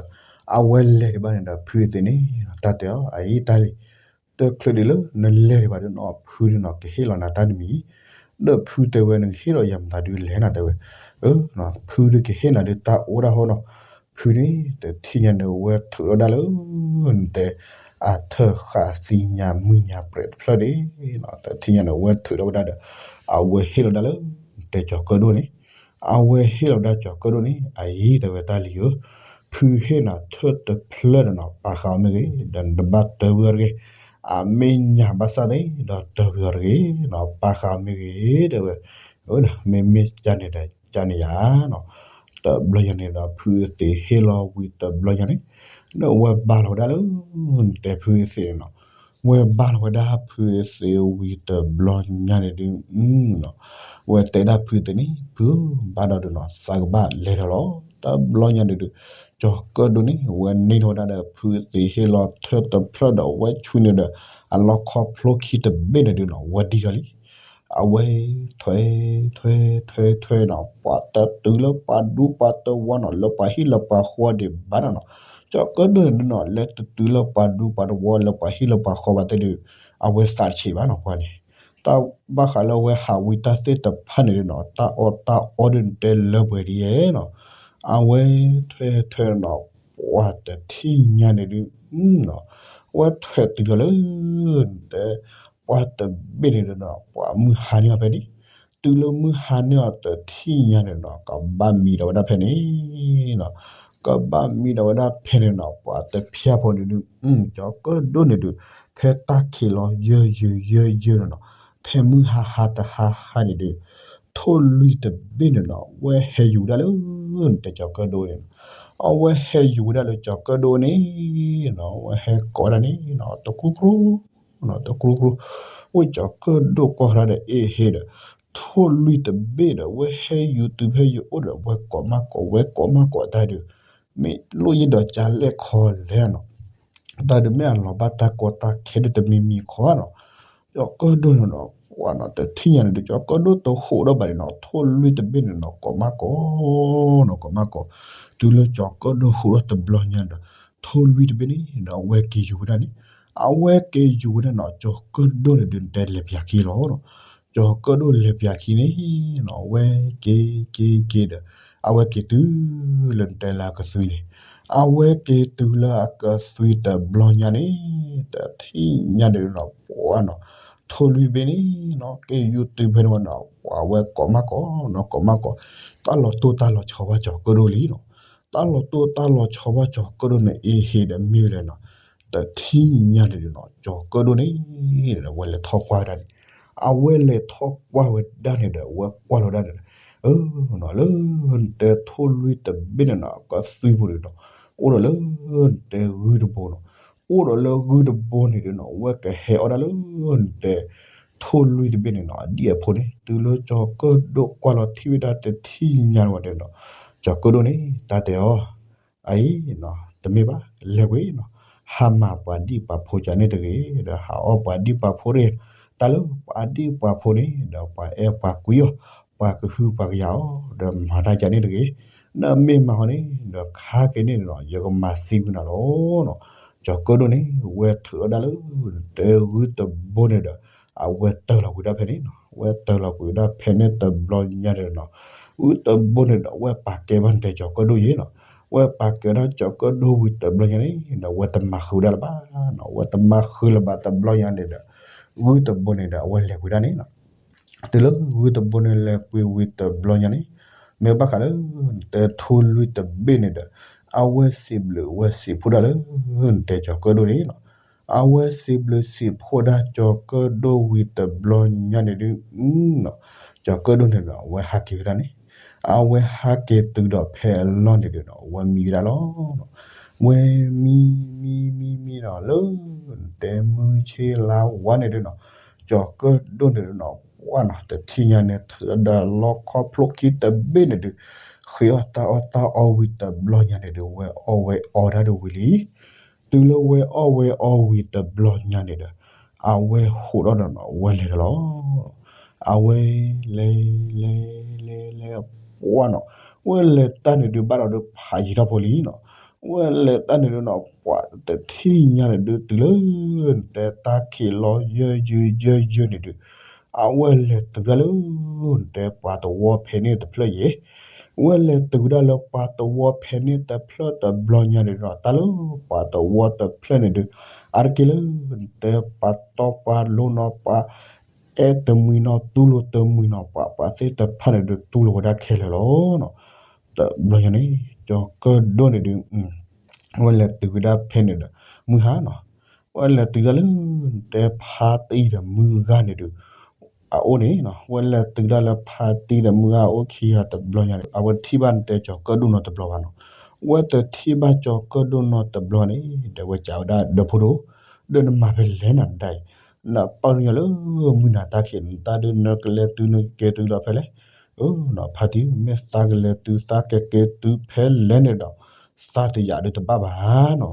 အဝဲလဲၤဒံးဘၣ်န့ၣ်ဒီး ဖုအသ့ၣ်န့ၣ် တၢ်တဲအီၤ အအံၤတၢ်လံၤ, တချုးဒံးလၢနလဲၤဒံးဘၣ်ဒုးနီၤ ဖုဒုးနီၤ ကဟ့ၣ်လီၤနၤတၢ်တမံၤ, ဒီးဖုတဲဝဲ နကဟ့ၣ်လီၤယၤမတၤဒုးလဲၣ်နီၤတဲဝဲ, ဖုဒုးကဟ့ၣ်နၤဒုးတၢ်အိၣ်ဒၣ်ဟီနီၤ, ဖုန့ၣ် တထံၣ်ညါန့ၣ် ဝဲထုးထီၣ်ဒၣ်လၢ နတဲ အထၢၣ်ဃာ်သံညါမုၢ်ညါပြဲးတဖျၢၣ်န့ၣ်, တထံၣ်ညါန့ၣ် ဝဲထုးထီၣ်ဝဲဒၣ်ဒီး အဝဲဟ့ၣ်လီၤဒၣ်လၢ နတဲကၠီၤကၢၣ်ဒိၣ်န့ၣ်, အဝဲဟ့ၣ်လီၤဒၣ်ကၠီၤကၢၣ်ဒိၣ်န့ၣ် အအံၤတဲဝဲတၢ်လံၤဧၢ, ဖုဟ့ၣ်နၤထၢၣ်တဖျၢၣ်ဒီးနီၤ ပာ်ဃာ်အီၤမ့ၢ်ဂ့ၤ, ဒီးနတဘၣ်တၢၢ်ဝံၤအီၤတဂ့ၤ, အမ့ၢ်ညါဘၣ်ဆၣ်သ့ၣ်ဒီးတၢၢ်ဝံၤအီၤတဂ့ၤနီၤ, ပာ်ဃာ်အီၤမ့ၢ်ဂ့ၤ တဲဝဲ, မ့မ့ၢ်ကန့ၣ်ဒီးကန့ၣ်ယါနီၤ, တဘျီညါန့ၣ်ဒီး ဖုအသ့ၣ်ဟ့ၣ်လီၤဝံၤတဘျီညါန့ၣ်, ဒီးဝဲဘါလီၤဝဲဒၣ်လၢ နတဲဖုအသ့ၣ်န့ၣ်နီၤ, ဝဲဘါလီၤဝဲဒၣ်ဖုအသ့ၣ်ဝံၤတဘျီညါန့ၣ်ဒုး နီၤ, ဝဲတဲဒၣ်ဖုသ့ၣ်န့ၣ် ဖုဧၢ ဘၣ်ဒီးဒုးနီၤ သးကဘၣ်လဲၤဒီးလီၤ. တဘျီညါဒုးဒုး ကၠီၤကၢၣ်ဒိၣ်န့ၣ် ဝဲန့ၢ်ထီၣ်ဝဲဒၣ်ဒီးဖုသ့ၣ်ဟ့ၣ်လီၤထၢၣ်တဖျၢၣ်ဒီး ဝဲဆူန့ၣ်ဒီး အလီခီဖျိခံတဘ့ၣ်န့ၣ်ဒုးနီၤ ဝဲဒံထီၣ်လံ. အဝဲထွဲ ထွဲ ထွဲ ထွဲနီၤ ပှၤတတုၤလၢပှၤဒူပှၤတဝီနီၤ လၢပှၤဟံၣ်လၢပှၤဃီဒံးဘၣ်နီၤနီၤ, ကၠီၤကၢၣ်ဒိၣ်န့ၣ်ဒုးနီၤ လဲၤတတုၤလၢပှၤဒူပှၤတဝီလၢပှၤဟံၣ်လၢပှၤဃီဘၣ်သ့ၣ်ဒုး အဝဲသးတဆံးဘၣ်နီၤ ပှၤန့ၣ် တၢ်ဘၣ်ဃးလၢအဝဲဟးဝံတၢ်သ့ၣ်တဖၣ်န့ၣ်ဒုးနီၤ တၢ်အီၣ်တၢ်အီဒုးနတဲလၢပှဲၤဒ်ယဲနီၤ, အဝဲထွဲထွဲနီၤ ပှၤတထံၣ်ညါန့ၣ်ဒုး နီၤ, အဝဲထွဲတုၤဒီးလၢ နတဲ ပှၤတဘ့ၣ်န့ၣ်ဒုးနီၤ ပှၤမုၢ်ဟါန့ၢ်အီၤဖဲန့ၣ်, တုၤလၢမုၢ်ဟါန့ၢ်အီၤတထံၣ်ညါန့ၣ်နီၤ ကဘၣ်မံဒီးဝဲဒၣ်ဖဲန့ၣ်နီၤ, ကဘၣ်မံဒီးဝဲဒၣ်ဖဲန့ၣ်နီၤ ပှၤတဖၠၣ်ဖိန့ၣ်ဒုး ကၠီၤကၢၣ်ဒိၣ်န့ၣ်ဒုး ဖဲတၢ်ခံးလီၤယၢၢ်ယၢၢ်ယၢၢ်ယၢၢ်နီၤနီၤ, ဖဲမုၢ်ဟါဟါတဟါဟါန့ၣ်ဒုး ထိၣ်လွံၢ်တဘ့ၣ်န့ၣ်နီၤ ဝဲဟဲယူၤဝဲဒၣ်လၢ နတဲကၠီၤကၢၣ်ဒိၣ်န့ၣ်နီၤ, အဝဲဟဲယူၤဝဲဒၣ်လၢကၠီၤကၢၣ်ဒိၣ်န့ၣ်နီၤ ဝဲဟဲကိးဝဲဒၣ်န့ၣ်နီၤ တကျိကျိ တကျိကျိ, ဝဲကၠီၤကၢၣ်ဒိၣ်ကွၢ်ဃီဒီးအ့ၣ်ဟ့ဒီး ထိၣ်လွံၢ်တဘ့ၣ်ဒီး ဝဲဟဲယူၤတုၤဖဲယအိၣ်ဒီး ဝဲကိးမးကိး ဝဲကိးမးကိးတၢ်ဒုး မ့ၢ်လိၣ်ယဲဒီးကလဲၣ်ခီလဲၣ်နီၤ, တၢ်ဒုးမ့ၢ်အလီၤဘၣ်တၢ်ကီတၢ်ခဲဒုးတမံၤမံၤခီနီၤ, ကၠီၤကၢၣ်ဒိၣ်န့ၣ်နီၤ ပှၤနီၤ တထံၣ်ညါန့ၣ်ဒုး ကၠီၤကၢၣ်ဒိၣ်တဟူးထီၣ်ဘၣ်န့ၣ်နီၤ ထိၣ်လွံၢ်တဘ့ၣ်န့ၣ်နီၤ ကိးမးကိးနီၤ ကိးမးကိး, တုၤလၢကၠီၤကၢၣ်ဒိၣ်ဟူးထီၣ်တဘျီညါဒီး ထိၣ်လွံၢ်တဘ့ၣ်န့ၣ်ဒီး အဝဲက့ၤယူၤဝဲဒၣ်န့ၣ်, အဝဲက့ၤယူၤဝဲဒၣ်နီၤ ကၠီၤကၢၣ်ဒိၣ်န့ၣ်ဒုး နတဲလဲၤပၠးခံလီၤနီၤ, ကၠီၤကၢၣ်ဒိၣ်လဲၤပၠးခံန့ၣ်နီၤ အဝဲက့ၤက့ၤက့ၤဒီး အဝဲက့ၤတုၤလၢနတဲလၢအကသွံန့ၣ်, အဝဲက့ၤတုၤလၢအကသွံတဘျီညါန့ၣ် တထံၣ်ညါဒုးနီၤ ပှၤနီၤ ထိၣ်လွံၢ်ဘ့ၣ်န့ၣ်နီၤ က့ၤယူၤတုၤဖဲန့ၣ်ဝဲနီၤ ပှၤဝဲကိးမးကိးနီၤ ကိးမးကိး, တၢ်လီၤတိၢ်တၢ်လီၤဆီဘၣ် ကၠီၤကၢၣ်ဒိၣ်လံနီၤ, တၢ်လီၤတိၢ်တၢ်လီၤဆီဘၣ် ကၠီၤကၢၣ်ဒိၣ်န့ၣ် အ့ၣ်ဟ့ဒီးမ့ၢ်ဝဲလဲၣ်နီၤ, တထံၣ်ညါန့ၣ်ဒုးနီၤ ကၠီၤကၢၣ်ဒိၣ်န့ၣ် ဝဲလဲၤထီၣ်ကွၢ်ဝဲဒၣ်န့ၣ်, အဝဲလဲၤထီၣ်ကွၢ်ဝဲဒၣ်န့ၣ်ဒီး အဝဲကွၢ်လီၤဒၣ်န့ၣ်, အၢနီၤ လၢနတဲထိၣ်လွံၢ်တဘ့ၣ်န့ၣ်နီၤ ကသွံပူၤန့ၣ်နီၤ အိၣ်ဒီးလၢ နတဲဂုၢ်တဘိနီၤ, အိၣ်ဒီးလၢဂုၢ်တဘိန့ၣ်ဒုးနီၤ အဝဲကဟဲအီၣ်ဒၣ်လၢ နတဲ ထိၣ်လွံၢ်တဘ့ၣ်န့ၣ်နီၤ အဒံၣ်အဖိန့ၣ် တုၤလၢကၠီၤကၢၣ်ဒိၣ်ကွၢ်လီၤထံၣ်ဝဲဒၣ်တထံၣ်ညါဝဲဒၣ်နီၤ, ကၠီၤကၢၣ်ဒိၣ်န့ၣ် တၢ်တဲအီၤ အအံၤနီၤ တမ့ၢ်ဘၣ် လဲၤကွံာ်နီၤ, ဟးမၤပှၤဒံၣ်ပှၤဖိကန့ၣ်တဂ့ၤ, ဒီးဟးအီၣ်ပှၤဒံၣ်ပှၤဖိတဂ့ၤ, တၢ်လၢပှၤဒံၣ်ပှၤဖိန့ၣ် ဒီးပှၤအဲၣ်ပှၤကွံအီၤ, ပှၤကဟုပှၤကယာ်အီၤ, ဒီးမၤတၢ်ကန့ၣ်တဂ့ၤ, နမ့ၢ်မၤဟီန့ၣ် ဒီးခါက့ၤန့ၣ်နီၤ ယကမၤသံကွံာ်နၤလီၤနီၤ, ကၠီၤကၢၣ်ဒိၣ်န့ၣ် ဝဲထုးထီၣ်ဒၣ်လၢ နတဲဂုၢ်တဘိန့ၣ်ဒီး အဝဲတၢၢ်လီၤကွံာ်ဒၣ်ဖဲန့ၣ်နီၤ, ဝဲတၢၢ်လီၤကွံာ်ဒၣ်ဖဲန့ၣ်တဘျီညါန့ၣ်နီၤ, ဂုၢ်တဘိန့ၣ်ဒီး ဝဲပာ်ကဲဘၣ်နတဲကၠီၤကၢၣ်ဒိၣ်ယဲနီၤ. ဝဲပာ်ကဲဒၣ်ကၠီၤကၢၣ်ဒိၣ်ဝံၤတဘျီညါန့ၣ်ဒီး ဝဲတမၤဃုာ်ဝဲဒၣ်လၢၤဘၣ်နီၤ. ဝဲတမၤဃုာ်လၢၤဘၣ်တဘျီညါန့ၣ်ဒီး ဂုၢ်တဘိန့ၣ်ဒီး အဝဲလဲၤကွံာ်ဒၣ်န့ၣ်နီၤ. တုၤလၢဂုၢ်တဘိန့ၣ်လဲၤကွံာ်ဝံၤတဘျီညါန့ၣ် မ့ၢ်ဘၣ်ဃးလၢ နတဲထူလွံၢ်တဘ့ၣ်န့ၣ်ဒီး အဝဲစံးဘျုးဝဲစံးဖှိၣ်ဒၣ်လၢ နတဲကၠီၤကၢၣ်ဒိၣ်န့ၣ်နီၤ. အဝဲစံးဘျုးစံးဖှိၣ်ဒၣ်ကၠီၤကၢၣ်ဒိၣ်ဝံၤတဘျီညါန့ၣ်ဒုး နီၤ, ကၠီၤကၢၣ်ဒိၣ်န့ၣ်ဒီး အဝဲဟးက့ၤဝဲဒၣ်န့ၣ်, အဝဲဟးက့ၤတုၤဒီးဖဲအလီၢ်န့ၣ်ဒုးနီၤ ဝဲမံဝဲဒၣ်လီၤ. ဝဲမံမံမံမံနီၤ လၢ နတဲမုၢ်ဆ့လါဝါန့ၣ်ဒုးနီၤ, ကၠီၤကၢၣ်ဒိၣ်န့ၣ်ဒုးနီၤ ပှၢ်နီၤ တထံၣ်ညါန့ၣ် ထုးဒီးလီခီဖျိခံတဘ့ၣ်န့ၣ်ဒုး ဃ့အီၣ်တၢ်အီၣ်တၢ်အီဝံၤတဘျီညါန့ၣ်ဒုး ဝဲအီၣ်ဝဲအီဒၣ်ဒုးဝံၤလံ. တုၤလၢဝဲအီၣ်ဝဲအီဝံၤတဘျီညါန့ၣ်ဒီး အဝဲဟိးထီၣ်ဒီးနီၤ ဝဲလဲၤဒီးလီၤ. အဝဲ လဲၤ လဲၤ လဲၤ လဲၤ ပှၢ်နီၤ, ဝဲလဲၤတၢ်န့ၣ်ဒုး ဘၣ်ဒီးဒုးဖးယံၤထီၣ်ဖိလံနီၤ. ဝဲလဲၤတၢ်န့ၣ်ဒုးနီၤ ပှၢ်တထံၣ်ညါန့ၣ်ဒုး တုၤလၢ နတဲတၢ်ခံးလီၤယၢယၢယၢယၢန့ၣ်ဒုး အဝဲလဲၤတုၤဒၣ်လၢ နတဲပှၤတဝီဖဲန့ၣ်တဖျၢၣ်ယဲ, ဝဲလဲၤတုၤဒၣ်လၢပှၤတဝီဖဲန့ၣ်တဖျၢၣ်တဘျီညါန့ၣ်ဒီး တၢ်လၢပှၤတဝီတဖျၢၣ်န့ၣ်ဒုး အါတက့ၢ်လၢ နတဲပှၤတီပှၤလိၤနီၤ ပှၤ အဲၣ်တမှံၤနီၤ တူၢ်လိာ်တမှံၤနီၤ ပှၤ ပှၤသ့ၣ်တဖၣ်န့ၣ်ဒုး တူၢ်လိာ်ဝဲဒၣ်ခဲလၢာ်လီၤနီၤ. တဘျီညါန့ၣ် ကၠီၤကၢၣ်ဒိၣ်န့ၣ်ဒုး ဝဲလဲၤတုၤဝဲဒၣ်ဖဲန့ၣ်ဒီး မုၢ်ဟါနီၤ, ဝဲလဲၤတုၤဒၣ်လၢ နတဲဖါတံၢ်ဒီးမုၢ်ဂၤန့ၣ်ဒုး အအိၣ်န့ၣ်နီၤ, ဝဲလဲၤတုၤဒၣ်လၢဖါတံၢ်ဒီးမုၢ်ဂၤအအိၣ်ခံဂၤတဘျီညါန့ၣ် အဝဲတထံၣ်ဘၣ်နတဲကၠီၤကၢၣ်ဒိၣ်နီတဘျီဘၣ်နီၤ. ဝဲတထံၣ်ဘၣ်ကၠီၤကၢၣ်ဒိၣ်နီတဘျီန့ၣ် ဒီးဝဲစံးဝဲဒၣ် ဒီးဖိဒိၣ်, ဒီးနမၤဖဲလဲၣ်နၤဒၣ်အံၤ, နပာ်နုာ်လၢမုၢ်နၤတၢ်ခံး နတၢ်ဒုးနကလဲၤတုၤနကက့ၤတုၤဒီးဖဲလဲၣ်, ဖါတံၢ် မ့ၢ်သးကလဲၤတုၤသးကက့ၤတုၤဖဲလဲၣ်န့ၣ်ဒီး သးတယာ်ဒုးတဘၣ်ဘၣ်နီၤ.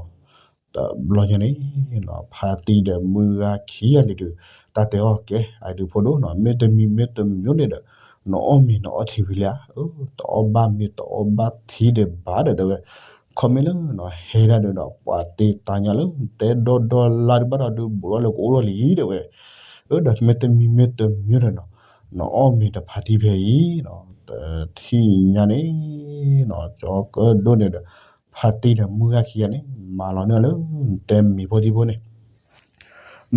တဘျီညါန့ၣ် ဖါတံၢ်ဒီးမုၢ်ဂၤခံဂၤန့ၣ်ဒုး တၢ်တဲအီၤကဲ အဒုးဖိဒိၣ်နီၤ မ့တမံၤမ့တမံၤန့ၣ်ဒီး နအီၣ်မ့ၤနအီထံဝံၤလံဧါ, တအီၣ်ဘၣ်မ့ၤတအီၣ်ဘၣ်ထံဒံးဘၣ်ဒီးတဲဝဲ, ခီမ့ၢ်လၢနီၤ ဟဲဒၣ်ဒီးနီၤ ပှၤတ့တၢ်ညါလၢ တဲဒီဒီလါဒုးဘၣ်ဒီးဒုးဘူးထီၣ်လၢကအိၣ်ထီၣ်လံတဲဝဲ, ဒီးမ့တမံၤမ့တမံၤဒီးနီၤ နအီၣ်မ့ၤဒီးဖါတံၢ်ဖဲအံၤနီၤ တထံၣ်ညါန့ၣ်နီၤ ကၠီၤကၢၣ်ဒိၣ်န့ၣ်ဒီး ဖါတံၢ်ဒီးမုၢ်ဂၤခံဂၤန့ၣ် မၤလီၤန့ၢ်အီၤလၢ နတဲမ့ၤဖိထံဖိန့ၣ်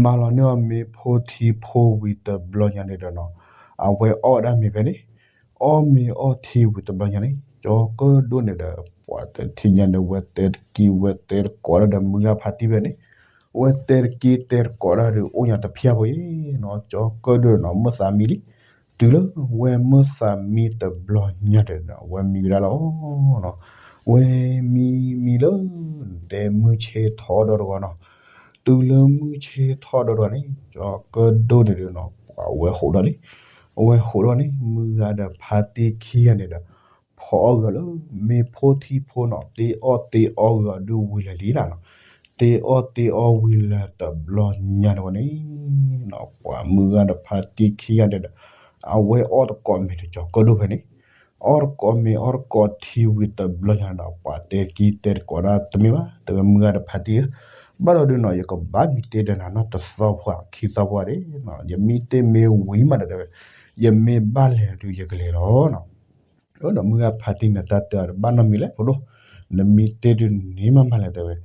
မၤလီၤန့ၢ်အီၤမ့ၤဖိထံဖိဝံၤတဘျီညါန့ၣ်ဒီးနီၤ အဝဲအီၣ်ဝဲဒၣ်မ့ၤဖဲန့ၣ် အီၣ်မ့ၤအီထံဝံၤတဘျီညါန့ၣ် ကၠီၤကၢၣ်ဒိၣ်န့ၣ်ဒီး ပှၤတထံၣ်ညါန့ၣ် ဝဲတဲတကံဝဲတဲတကိးဒၣ်ဒီးမုၢ်ဂၤဖါတံၢ်ဖဲန့ၣ် ဝဲတဲတကံတဲတကိးဒၣ်ဒီးအိၣ်ညါတဖျၢၣ်ဖိအံၤနီၤ ကၠီၤကၢၣ်ဒိၣ်န့ၣ်နီၤ မုၢ်သးမံလံ တုၤလၢဝဲမုၢ်သးမံတဘျီညါဒီး ဝဲမံဝဲဒၣ်လီၤ. ဝဲမံမံလၢ နတဲမုၢ်ဆ့ၣ်ထီၣ်ဒီတဂီၤနီၤ. တုၤလၢမုၢ်ဆ့ၣ်ထီၣ်ဒီတဂီၤန့ၣ် ကၠီၤကၢၣ်ဒိၣ်န့ၣ်ဒီးနီၤ ပှၤဝဲဟိးဒီးလံ. ဝဲဟိးဒီးန့ၣ် မုၢ်ဂၤဒီးဖါတံၢ်ခံဂၤန့ၣ်ဒီး ဖီအီၣ်ဂီၤလၢ မ့ၤဖိထံဖိနီၤ တ့အီၣ်တ့အီဂီၤဒုးဝံၤလၢာ်လံနီၤ. တ့အီၣ်တ့အီဝံၤလၢာ်တဘျီညါန့ၣ်ဝဲန့ၣ် ပှၤမုၢ်ဂၤဒီးဖါတံၢ်ခံဂၤန့ၣ်ဒီး အဝဲအီၣ်တကိးမ့ၤဒီးကၠီၤကၢၣ်ဒိၣ်ဖဲန့ၣ် အီၣ်တကိးမ့ၤအီၣ်တကိးထံဝံၤတဘျီညါန့ၣ်ဒီး ပှၤတဲတကံတဲတကိးဒၣ်တမ့ၢ်ဘၣ် တဲဝဲမုၢ်ဂၤဒီးဖါတံၢ်ဧၢ, ဘၣ်ဒီးဒုးနီၤ ယကဘၣ်မံတ့ဒီးနၤနီၢ်တသီဖိခံသီဖိဧါဒၣ်နီၤ ယမံတ့မ့ၢ်ဝံၤမးဒီးတဲဝဲ ယမ့ၢ်ဘၣ်လဲၤဒုးယကလဲၤလီၤနီၤ. ဒီးမုၢ်ဂၤဖါတံၢ်န့ၣ်တၢ်တဲအီၤဒီး ဘၣ်နီတမံၤလဲၣ်ဖိဒိၣ်, နမံတ့ဒုးန့ၣ်မးမးလဲၣ်တဲဝဲ,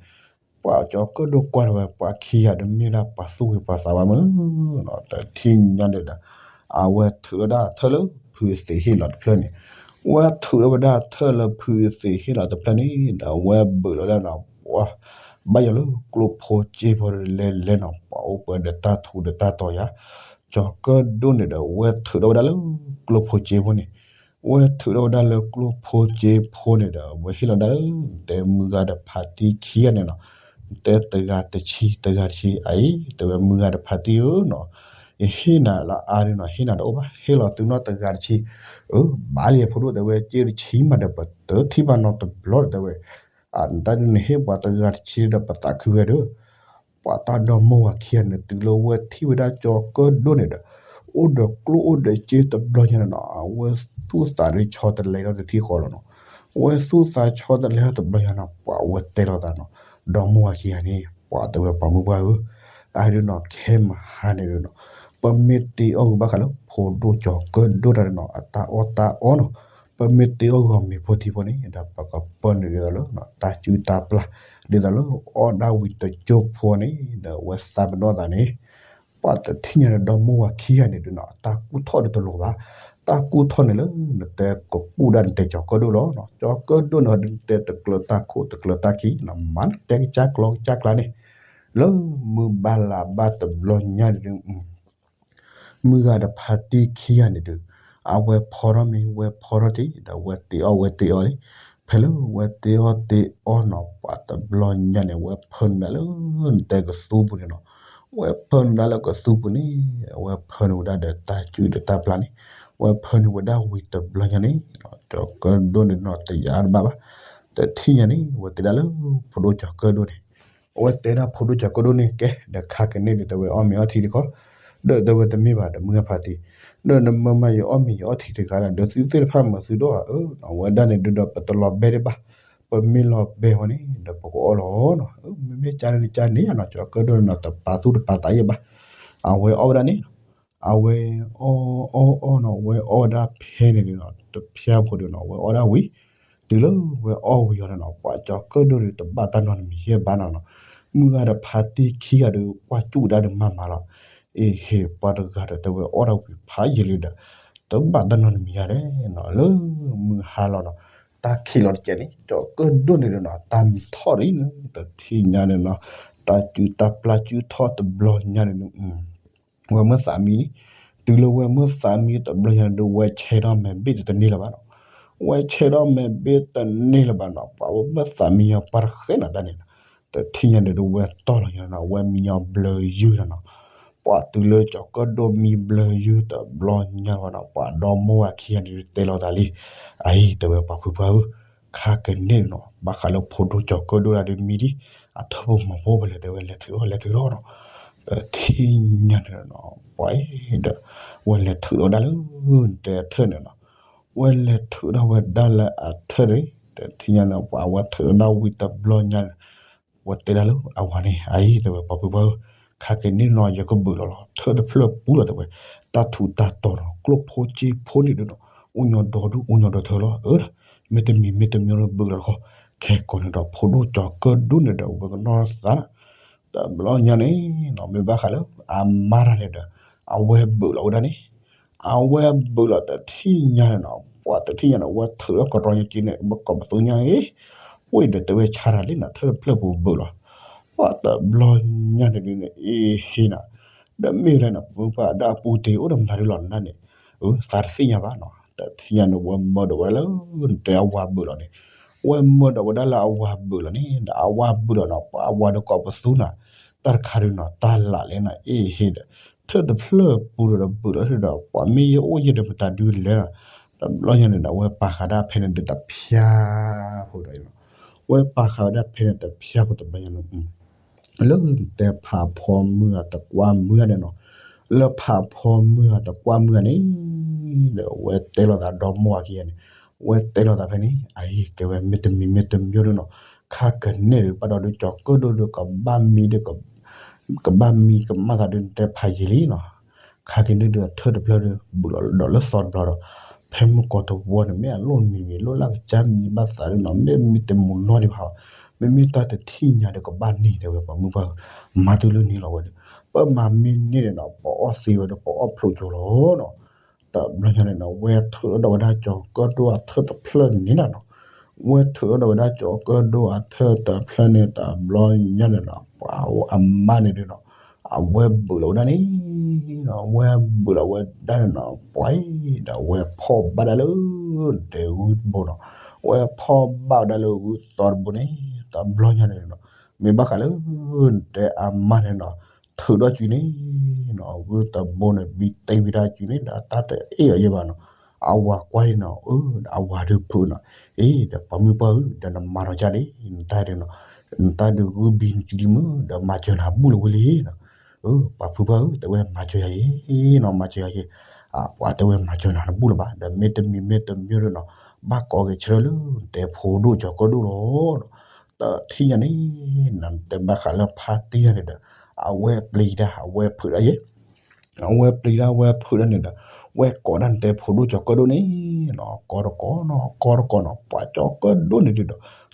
ပှၤကၠီၤကၢၣ်ဒိၣ်ကွၢ်ထီၣ်ဝဲ ပှၤခံဂၤဒီးမ့ၢ်ဒၣ်ပှၤသူၣ်ဂ့ၤပှၤသးဘၣ်မးနီၤ တထံၣ်ညါန့ၣ်ဒီး အဝဲထုးလီၤဒၣ်အထၢၣ်လၢဖုအသ့ၣ်ဟ့ၣ်လီၤတဖျၢၣ်န့ၣ်, ဝဲထုးလီၤဝဲဒၣ်အထၢၣ်လၢဖုအသ့ၣ်ဟ့ၣ်လီၤတဖျၢၣ်န့ၣ်ဒီး အဝဲဘုးလီၤဝဲဒၣ်နီၤ ပှၤ ဘၣ်ယိၣ်လၢကျိဖိစ့ဖိလဲၤလဲၤနီၤ ပှၤအိၣ်ပှဲၤဒီးတၢ်ထူးဒီးတၢ်တီၤယၤ, ကၠီၤကၢၣ်ဒိၣ်န့ၣ်ဒီး ဝဲထုးလီၤဝဲဒၣ်လၢကျိဖိစ့ဖိန့ၣ်, ဝဲထုးလီၤဝဲဒၣ်လၢကျိဖိစ့ဖိန့ၣ်ဒီး ဝဲဟ့ၣ်လီၤဒၣ်လၢ တဲမုၢ်ဂၤဒီးဖါတံၢ်ခံဂၤန့ၣ်နီၤ, တဲတဂၤတဆံ တဂၤတဆံ အအံၤ တဲဝဲမုၢ်ဂၤဒီးဖါတံၢ်ဧၢနီၤ, ယဟ့ၣ်နၤလၢအါဒုးနီၤ ဟ့ၣ်နၤတအိၣ်ဘၣ် ဟ့ၣ်လီၤသုနီၢ်တဂၤတဆံ, အၢ ဘၣ်လံဖိဒိၣ်တဲဝဲ က့တဆံမးဒီး ပတထံၣ်ဘၣ်နီတဘျီဒီးတဲဝဲ, အတၢ်ဒုးနဟ့ၣ်ပှၤတဂၤတဆံဒီးပသးခုဝဲဒီး ပှၤတၢ်ဒီမါဝၤခံဂၤန့ၣ် တုၤလၢဝဲထံၣ်ဝဲဒၣ်ကၠီၤကၢၣ်ဒိၣ်န့ၣ်ဒီး အိၣ်ဒီးကျိအိၣ်ဒီးစ့တဘျီညါန့ၣ်နီၤ အဝဲသူၣ်သးဒုးဆီတလဲထီၣ်တထံၣ်ဃီလီၤနီၤ, အဝဲသူၣ်သးဆီတလဲထီၣ်တဘျီညါနီၤ ပှၤဝဲတဲလီၤသးနီၤ, ဒီမါဝၤခံဂၤန့ၣ် ပှၤတဲဝဲပှၤမုၢ်ပှၢ်ဧၢ, အါဒုးနီၤ ခဲမဟါန့ၣ်ဒုးနီၤ, ပမ့ၢ်တ့အီၣ်ဂ့ၤဘၣ်ဃးလၢ ဖိဒိၣ်ကၠီၤကၢၣ်ဒိၣ်တၢ်ဒုးနီၤ အတၢ်အီၣ်တၢ်အီနီၤ, ပမ့ၢ်တ့အီၣ်ဂီၤမ့ၤဖိထံဖိန့ၣ် ဒီးပကပၢနုာ်ဒ်သိးလၢ တၢ်စုတၢ်ပျၢ် ဒ်သိးလၢအီၣ်ဒၣ်ဝံၤတကၠိဖိန့ၣ် ဒီးအဝဲသးပ့ၤနီၣ်သးန့ၣ် ပှၤတထံၣ်ညါဒီး ဒီမိၢ်ဝၤခံဂၤန့ၣ်ဒုးနီၤ တၢ်ကူၣ်ထီၣ်ဒုးတလိၤဘၣ်. တၢ်ကူၣ်ထီၣ်န့ၣ်လၢ နတဲကကူၣ်ဒၣ်နတဲကၠီၤကၢၣ်ဒိၣ်လီၤ. ကၠီၤကၢၣ်ဒိၣ်န့ၣ် ဟီဒုးနတဲတကျၢၤတၢ်ခိၣ်တကျၢၤတၢ်ခံနီၤ မၤနတဲကစၢ်ကျီကစၢ်ကျါန့ၣ် လၢမုၢ်ဘၣ်လါဘၣ်တဘျီညါန့ၣ်ဒုး မုၢ်ဂၤဒီးဖါတံၢ်ခံဂၤန့ၣ်ဒုး အဝဲဖီထီၣ်မ့ၤ ဝဲဖီထီၣ်တ့ၢ် ဒီးဝဲတ့အီၣ်ဝဲတ့အီန့ၣ် ဖဲလၢဝဲတ့အီၣ်တ့အီနီၤ ပှၤတဘျီညါန့ၣ် ဝဲဖၢနုာ်ဒၣ်လၢ နတဲကသူပူၤန့ၣ်နီၤ ဝဲဖၢနုာ်ဒၣ်လၢကသူပူၤန့ၣ် ဝဲဖၢနုာ်ဝဲဒၣ်ဒီးတၢ်စုၣ်ဒီးတၢ်ပျၢ်န့ၣ် ဝဲဖၢနုာ်ဝဲဒၣ်ဝံၤတဘျီညါန့ၣ် ကၠီၤကၢၣ်ဒိၣ်န့ၣ်နီၤ တယာ်တဘၣ်ဘၣ်. တထံၣ်ညါန့ၣ် ဝဲတဲဒၣ်လၢ ဖိဒိၣ်ကၠီၤကၢၣ်ဒိၣ်န့ၣ် အဝဲတဲဒၣ်ဖိဒိၣ်ကၠီၤကၢၣ်ဒိၣ်န့ၣ် ကဲ ဒီးခါကန့ၢ်ဒုး တဲဝဲအီၣ်မ့ၤအီထံတခီ ဒီးတဲဝဲတမ့ၢ်ဘၣ်ဒီး မုၢ်ဂၤဖါတံၢ် ဒီးနမၢမၤယအီၣ်မ့ၤယအီထံတဂၤဒီး ဒုးသုသ့ၣ်တဖၣ်မၤသုဒိၣ်ဧါ အဝဲဒၣ်န့ၣ်ဒုးဒီး ပတလီၤဘဲဒံးဘၣ်. ပမ့ၢ်လီၤဘဲဝဲန့ၣ် ဒီးပကအီၣ်လီၤနီၤ မ့မ့ၢ်ကန့ၣ်ကန့ၣ်နီၤ ကၠီၤကၢၣ်ဒိၣ်န့ၣ်နီၤ တပာ်သူၣ်တပာ်သးယဲၢ်ဘၣ်. အဝဲအီၣ်ဝဲဒၣ်န့ၣ်နီၤ အဝဲအီၣ်အီၣ်အီၣ်နီၤ အဝဲအီၣ်ဝဲဒၣ်ဖဲန့ၣ်ဒုးနီၤ တဖျၢၣ်ဖိဒုးနီၤ အဝဲအီၣ်ဒၣ်ဝံၤ တုၤလၢဝဲအီၣ်ဝံၤအီၤန့ၣ်နီၤ ပှၤကၠီၤကၢၣ်ဒိၣ်ဒုးတဘၣ်တၢ်နီတမံၤယဲၢ်ဘၣ်နီၤနီၤ. မုၢ်ဂၤဒီးဖါတံၢ်ခံဂၤဒီး ကွၢ်ကၠူၣ်ဒၣ်ဒီးမၤမၤလီၤ. အ့ဟ့ၣ် ပှၤတဂၤဒီးတဲဝဲအီၣ်ဒၣ်ဝံၤဖးယံာ်လံဒီး တဘၣ်တၢ်နီတမံၤယဲၢ်ဒဲးနီၤ လၢမုၢ်ဟါလီၤနီၤ တၢ်ခံးလီၤတကဲးန့ၣ် ကၠီၤကၢၣ်ဒိၣ်န့ၣ်ဒုးနီၤ တၢ်မံၤထီၣ်ဒ်န့ၣ် တထံၣ်ညါန့ၣ်နီၤ တၢ်စုၣ်တၢ်ပျၢ်စုၣ်ထီၣ်တဘျီညါန့ၣ် ဝဲမ့ၢ်သးမံန့ၣ် တုၤလၢဝဲမ့ၢ်သးမံတဘျီညါန့ၣ်ဒုး ဝဲဆဲးထီၣ်မဲာ်ဘ့ၣ်တန့ၢ်လၢၤဘၣ်နီၤ. ဝဲဆဲးထီၣ်မဲာ်ဘ့ၣ်တန့ၢ်လၢၤဘၣ်နီၤ ပှၤဝဲမ့ၢ်သးမံညီပှၤတဃဲနီၤတၢ်န့ၣ်နီၤ တထံၣ်ညါန့ၣ်ဒုး ဝဲတီၢ်လီၤညါနီၤ ဝဲမံညီဘျၢယုၢ်နီၤနီၤ. ပှၤတုၤလၢကၠီၤကၢၣ်ဒိၣ်မံဘျၢယုၢ်တဘျီညါဝဲနီၤ ပှၤဒီမိၢ်ဝၤခံဂၤန့ၣ်ဒုးတဲလီၤသးလံ အအံၤတဲဝဲပှၤဖုပှၢ်ဧၢ ခါကန့ၢ်နီၤ ဘၣ်ဃးလၢဖိဒိၣ်ကၠီၤကၢၣ်ဒိၣ်ဒၣ်ဒုးမံဒံး အထၢၣ်ဖိမီၤဖိဖဲလဲၣ် တဲဝဲလဲၤထုးထီၣ်လဲၤထုးထီၣ်နီၤ. တထံၣ်ညါန့ၣ်နီၤ ပှၤအံၤဒီး ဝဲလဲၤထုးထီၣ်ဒၣ်လၢ တဲအထၢၣ်န့ၣ်နီၤ ဝဲလဲၤထုးထီၣ်ဝဲဒၣ်လၢအထၢၣ်န့ၣ် တထံၣ်ညါန့ၣ် ပှၤဝဲထုးထီၣ်ဒၣ်ဝံၤတဘျီညါန့ၣ် ဝဲတဲဒၣ်လၢအဝၤန့ၣ် အအံၤတဲဝဲပှၤဖုပှၢ်ဧၢ ခါကန့ၢ်နီၤ ယကဘုးလီၤလီၤ ထၢၣ်တဖျၢၣ်ပူၤလီၤတဲဝဲ တၢ်ထူးတၢ်တီၤနီၤ ကျိၣ်ဖိစ့ဖိန့ၣ်ဒုးနီၤ အိၣ်ညီဒီဒူၣ်အိၣ်ညီဒီထၢလီၤ အၢ မ့တမံၤမ့တမံၤဘုးလီၤတခီ ခဲကိာ်န့ၣ်ဒီး ဖိဒိၣ်ကၠီၤကၢၣ်ဒိၣ်န့ၣ်ဒီး ဝဲကနီၣ်သးနီၤ တဘျီညါန့ၣ်နီၤ မ့ၢ်ဘၣ်ဃးလၢ အမါတၢ်န့ၣ်ဒီး အဝဲဘုးလီၤဝဲဒၣ်န့ၣ် အဝဲဘုးလီၤတထံၣ်ညါန့ၣ်နီၤ ပှၤတထံၣ်ညါန့ၣ် အဝဲထုးထီၣ်ကရီညါက့န့ၣ် ဘၣ်ကိးပသူညါအံၤ ဝံၤဒီးတဲဝဲဆါတၢ်လံနီၤ ထၢၣ်တဖျၢၣ်ပူၤဘုးလီၤ ပှၤတဘျီညါန့ၣ်ဒုးန့ၣ် အ့ဟ့နီၤ ဒီးမ့ၢ်လဲၣ်နီၤ ပှၤဒၣ်အပူၤတ့ၢ်အိၣ်ဒီးမတၤဒုးလီၤနၤန့ၣ် အၢ သးတသ့ၣ်ညါဘၣ်နီၤ တထံၣ်ညါန့ၣ် ဝဲမၢဒီးဝဲဒၣ်လၢ နတဲအဝၤဘုးလီၤန့ၣ် ဝဲမၢဒီးဝဲဒၣ်လၢအဝၤဘုးလီၤန့ၣ် ဒီးအဝၤဘုးလီၤနီၤ ပှၤအဝၤဒီးကိးပသူနီၤ တၢ်တခါဒုးနီၤ တၢ်လးလဲၣ်နီၤ အ့ဟ့ဒီး ထၢၣ်တဖျၢၣ်ပူၤဒီးဘုးလီၤဒီး ပှၤမ့ၢ်ယအိၣ်ယဲဒီးမတၤဒုးလဲၣ်နီၤ တဘျီညါန့ၣ်ဒီး ဝဲပာ်ဃာ်ဒၣ်ဖဲန့ၣ်ဒီးတဖၠၣ်ဖိဒီး ဝဲပာ်ဃာ်ဝဲဒၣ်ဖဲန့ၣ်တဖၠၣ်ဖိတဘျီညါန့ၣ် လၢတဲဖးဖီမုၢ်အတကွၢ်မုၢ်ဧါန့ၣ်နီၤ လၢဖးဖီမုၢ်အတကွၢ်မုၢ်ဧါန့ၣ် ဒီးဝဲတဲလိာ်သးဒီမိၢ်ဝၤခံဂၤန့ၣ် ဝဲတဲလိာ်သးဖဲန့ၣ် အအံၤကဲဝဲမ့တမံၤမ့တမံၤဒုးနီၤ ခါကန့ၢ်ဒုး ဘၣ်ဒီးဒုးကၠီၤကၢၣ်ဒိၣ်ဒုး ကဘၣ်မံဒုး ကဘၣ်မံကမၣ်သးဒုး နတဲဖးယံာ်လံနီၤ ခါကန့ၢ်ဒုး အထၢၣ်တဖျၢၣ်ဒုး ဘုးလီၤဒီးလၢသီတဘျီဒီး ဖဲမုၢ်ကီးတဝီန့ၣ် မ့ၢ်အလိၣ်မံၤမံၤ လိၣ်လၢကစၢ်မံၤဘၣ်သးဒုးနီၤ မ့ၢ်မံတမူၤနီၢ်ဒံးဘၣ် မ့မ့ၢ်တၢ်တထံၣ်ညါဒီးကဘၣ်န့ၢ်တဲဝဲ ပှၤမုၢ်ပှၢ်ဧၢ မၤတုၤလၢန့ၣ်လီၤဝဲဒီး ပမၤမ့ၢ်န့ၢ်န့ၣ်နီၤ ပအီၣ်သ့ဝဲဒီး ပအီၣ်ဖျိးကၠိလီၤနီၤ တဘျီညါန့ၣ်နီၤ ဝဲထုးထီၣ်ဒီးဝဲဒၣ်ကၠီၤကၢၣ်ဒိၣ်အထၢၣ်တဖျၢၣ်န့ၣ်နီၤ ဝဲထုးထီၣ်ဒီးဝဲဒၣ်ကၠီၤကၢၣ်ဒိၣ်အထၢၣ်တဖျၢၣ်န့ၣ် တဘျီညါန့ၣ်နီၤ ပှၤအမါန့ၣ်ဒုးနီၤ အဝဲဘုးလီၤဝဲဒၣ်န့ၣ် အဝဲဘုးလီၤဝဲဒၣ်န့ၣ်နီၤ ပှၤအံၤဒီးဝဲဖီၣ်ဘၣ်ဒၣ်လၢ တဲဂုၢ်တဘိနီၤ ဝဲဖီၣ်ဘၣ်ဝဲဒၣ်လၢဂုၢ်သီတဘိန့ၣ် တဘျီညါန့ၣ်နီၤ မ့ၢ်ဘၣ်ဃးလၢ တဲအမါန့ၣ်နီၤ ထုးဒီးကွံာ်န့ၣ်နီၤ ဂုၢ်တဘိန့ၣ် ဘံတ့ဝံၤဒၣ်ကွံာ်န့ၣ်ဒီး တၢ်တအဲၣ်အီၤယဲၢ်ဘၣ်နီၤ အဝၤကွၢ်န့ၣ်နီၤ အၢ အဝၤဒုးဖုးနီၤ အ့ ဒီးပှၤမုၢ်ပှၢ်ဧၢ ဒီးနမၤထီၣ်ကၢ်လံ နတၢ်ဒုးနီၤ နတၢ်ဒုးဂုၢ်ဘံနစုလံမုၢ် ဒီးမၤစၢၤနၤဘူၣ်လီၤဝဲလံနီၤ အၢ ပှၤဖုပှၢ်ဧၢ တဲဝဲမၤစၢၤယၤယဲၢ်နီၤ မၤစၢၤယၤယဲၢ် ပှၤတဲဝဲမၤစၢၤနၤနဘူၣ်လၢၤဘၣ် ဒီးမ့တမံၤမ့တမံၤဒုးနီၤ ဘၣ်ကိးက့ၤဆၢလၢ တဲဖိဒိၣ်ကၠီၤကၢၣ်ဒိၣ်လီၤနီၤ တထံၣ်ညါန့ၣ် နတဲဘၣ်ဃးလၢဖါတံၢ်ညါန့ၣ်ဒီး အဝဲပျံၤတၢ် အဝဲဖုးတၢ်ယဲၢ် အဝဲပျံၤဒၣ်ဝဲဖုးဒၣ်န့ၣ်ဒီး ဝဲကိးဒၣ်နတဲဖိဒိၣ်ကၠီၤကၢၣ်ဒိၣ်န့ၣ်နီၤ ကိးတကိးနီၤ ကိးတကိးနီၤ ပှၤကၠီၤကၢၣ်ဒိၣ်န့ၣ်ဒုးဒီး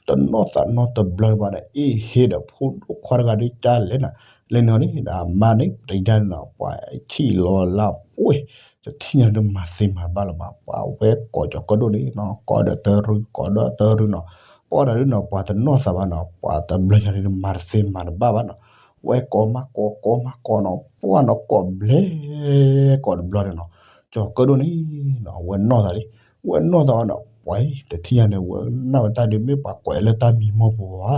တနီၢ်သးနီတဘျီဘၣ်ဒီး အ့ၣ်ဟ့ဒီးဖိဒိၣ်ခွါတဂၤဒုးကၢ်လဲၣ်နၤ လဲၤနၤန့ၣ်ဒီး အမါန့ၣ် ပတယါန့ၣ်နီၤ ပှၤဆံၣ်လီၤလၢပှဲၤ တထံၣ်ညါဒုးမၤသ့မၤတဘၣ်လၢၤဘၣ် ပှၤဝဲကိးကၠီၤကၢၣ်ဒိၣ်န့ၣ်နီၤ ကိးဒီးတရူး ကိးဒီးတရူးနီၤ ပှၤတၢ်ဒုးနီၤ ပှၤတနီၢ်သးဘၣ်နီၤ ပှၤတဘျီညါဒုးမၤတသ့မၤတဘၣ်ဘၣ်နီၤ ဝဲကိးမးကိး ကိးမးကိးနီၤ ပှၢ်နီၤကိးဘျဲ ကိးတဘျီန့ၣ်နီၤ ကၠီၤကၢၣ်ဒိၣ်န့ၣ်နီၤ ဝဲနီၢ်သးလံ ဝဲနီၢ်သးဘၣ်နီၤ ပှၤတထံၣ်ညါန့ၣ် ဝဲနာ်ဝဲတၢ်ဒုးမ့ၢ်ပှၤကွဲးလၢတၢ်မံမီၢ်ပူၤဧါ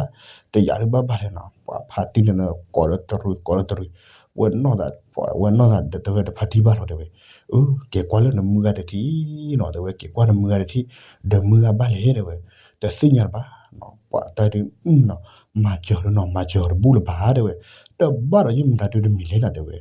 တယာ်ဒုးဘၣ်ဘၣ်လဲၣ်နီၤ ပှၤဖါတံၢ်န့ၣ် ကိးဒီးတရူး ကိးဒီးတရူး ဝဲနီၢ်သး ဝဲနီၢ်သးဒီးတဲဝဲတဖါတံၢ်ဘၣ်လီၤတဲဝဲ အၢ က့ၤကွၢ်လၢနမုၢ်ဂၤတထံၣ်နီၤ တဲဝဲ က့ၤကွၢ်နမုၢ်ဂၤတထံၣ် ဒီးမုၢ်ဂၤဘၣ်လဲၣ်တဲဝဲ တသ့ၣ်ညါတဘၣ်နီၤ ပှၤတၢ်ဒုးနီၤ မၤစၢၤဒုးနီၤ မၤစၢၤတဘူၣ်လၢၤဘၣ်တဲဝဲ တဘၣ်ဒီးယမတၤဒုးတမံၤလဲၣ်နၤတဲဝဲ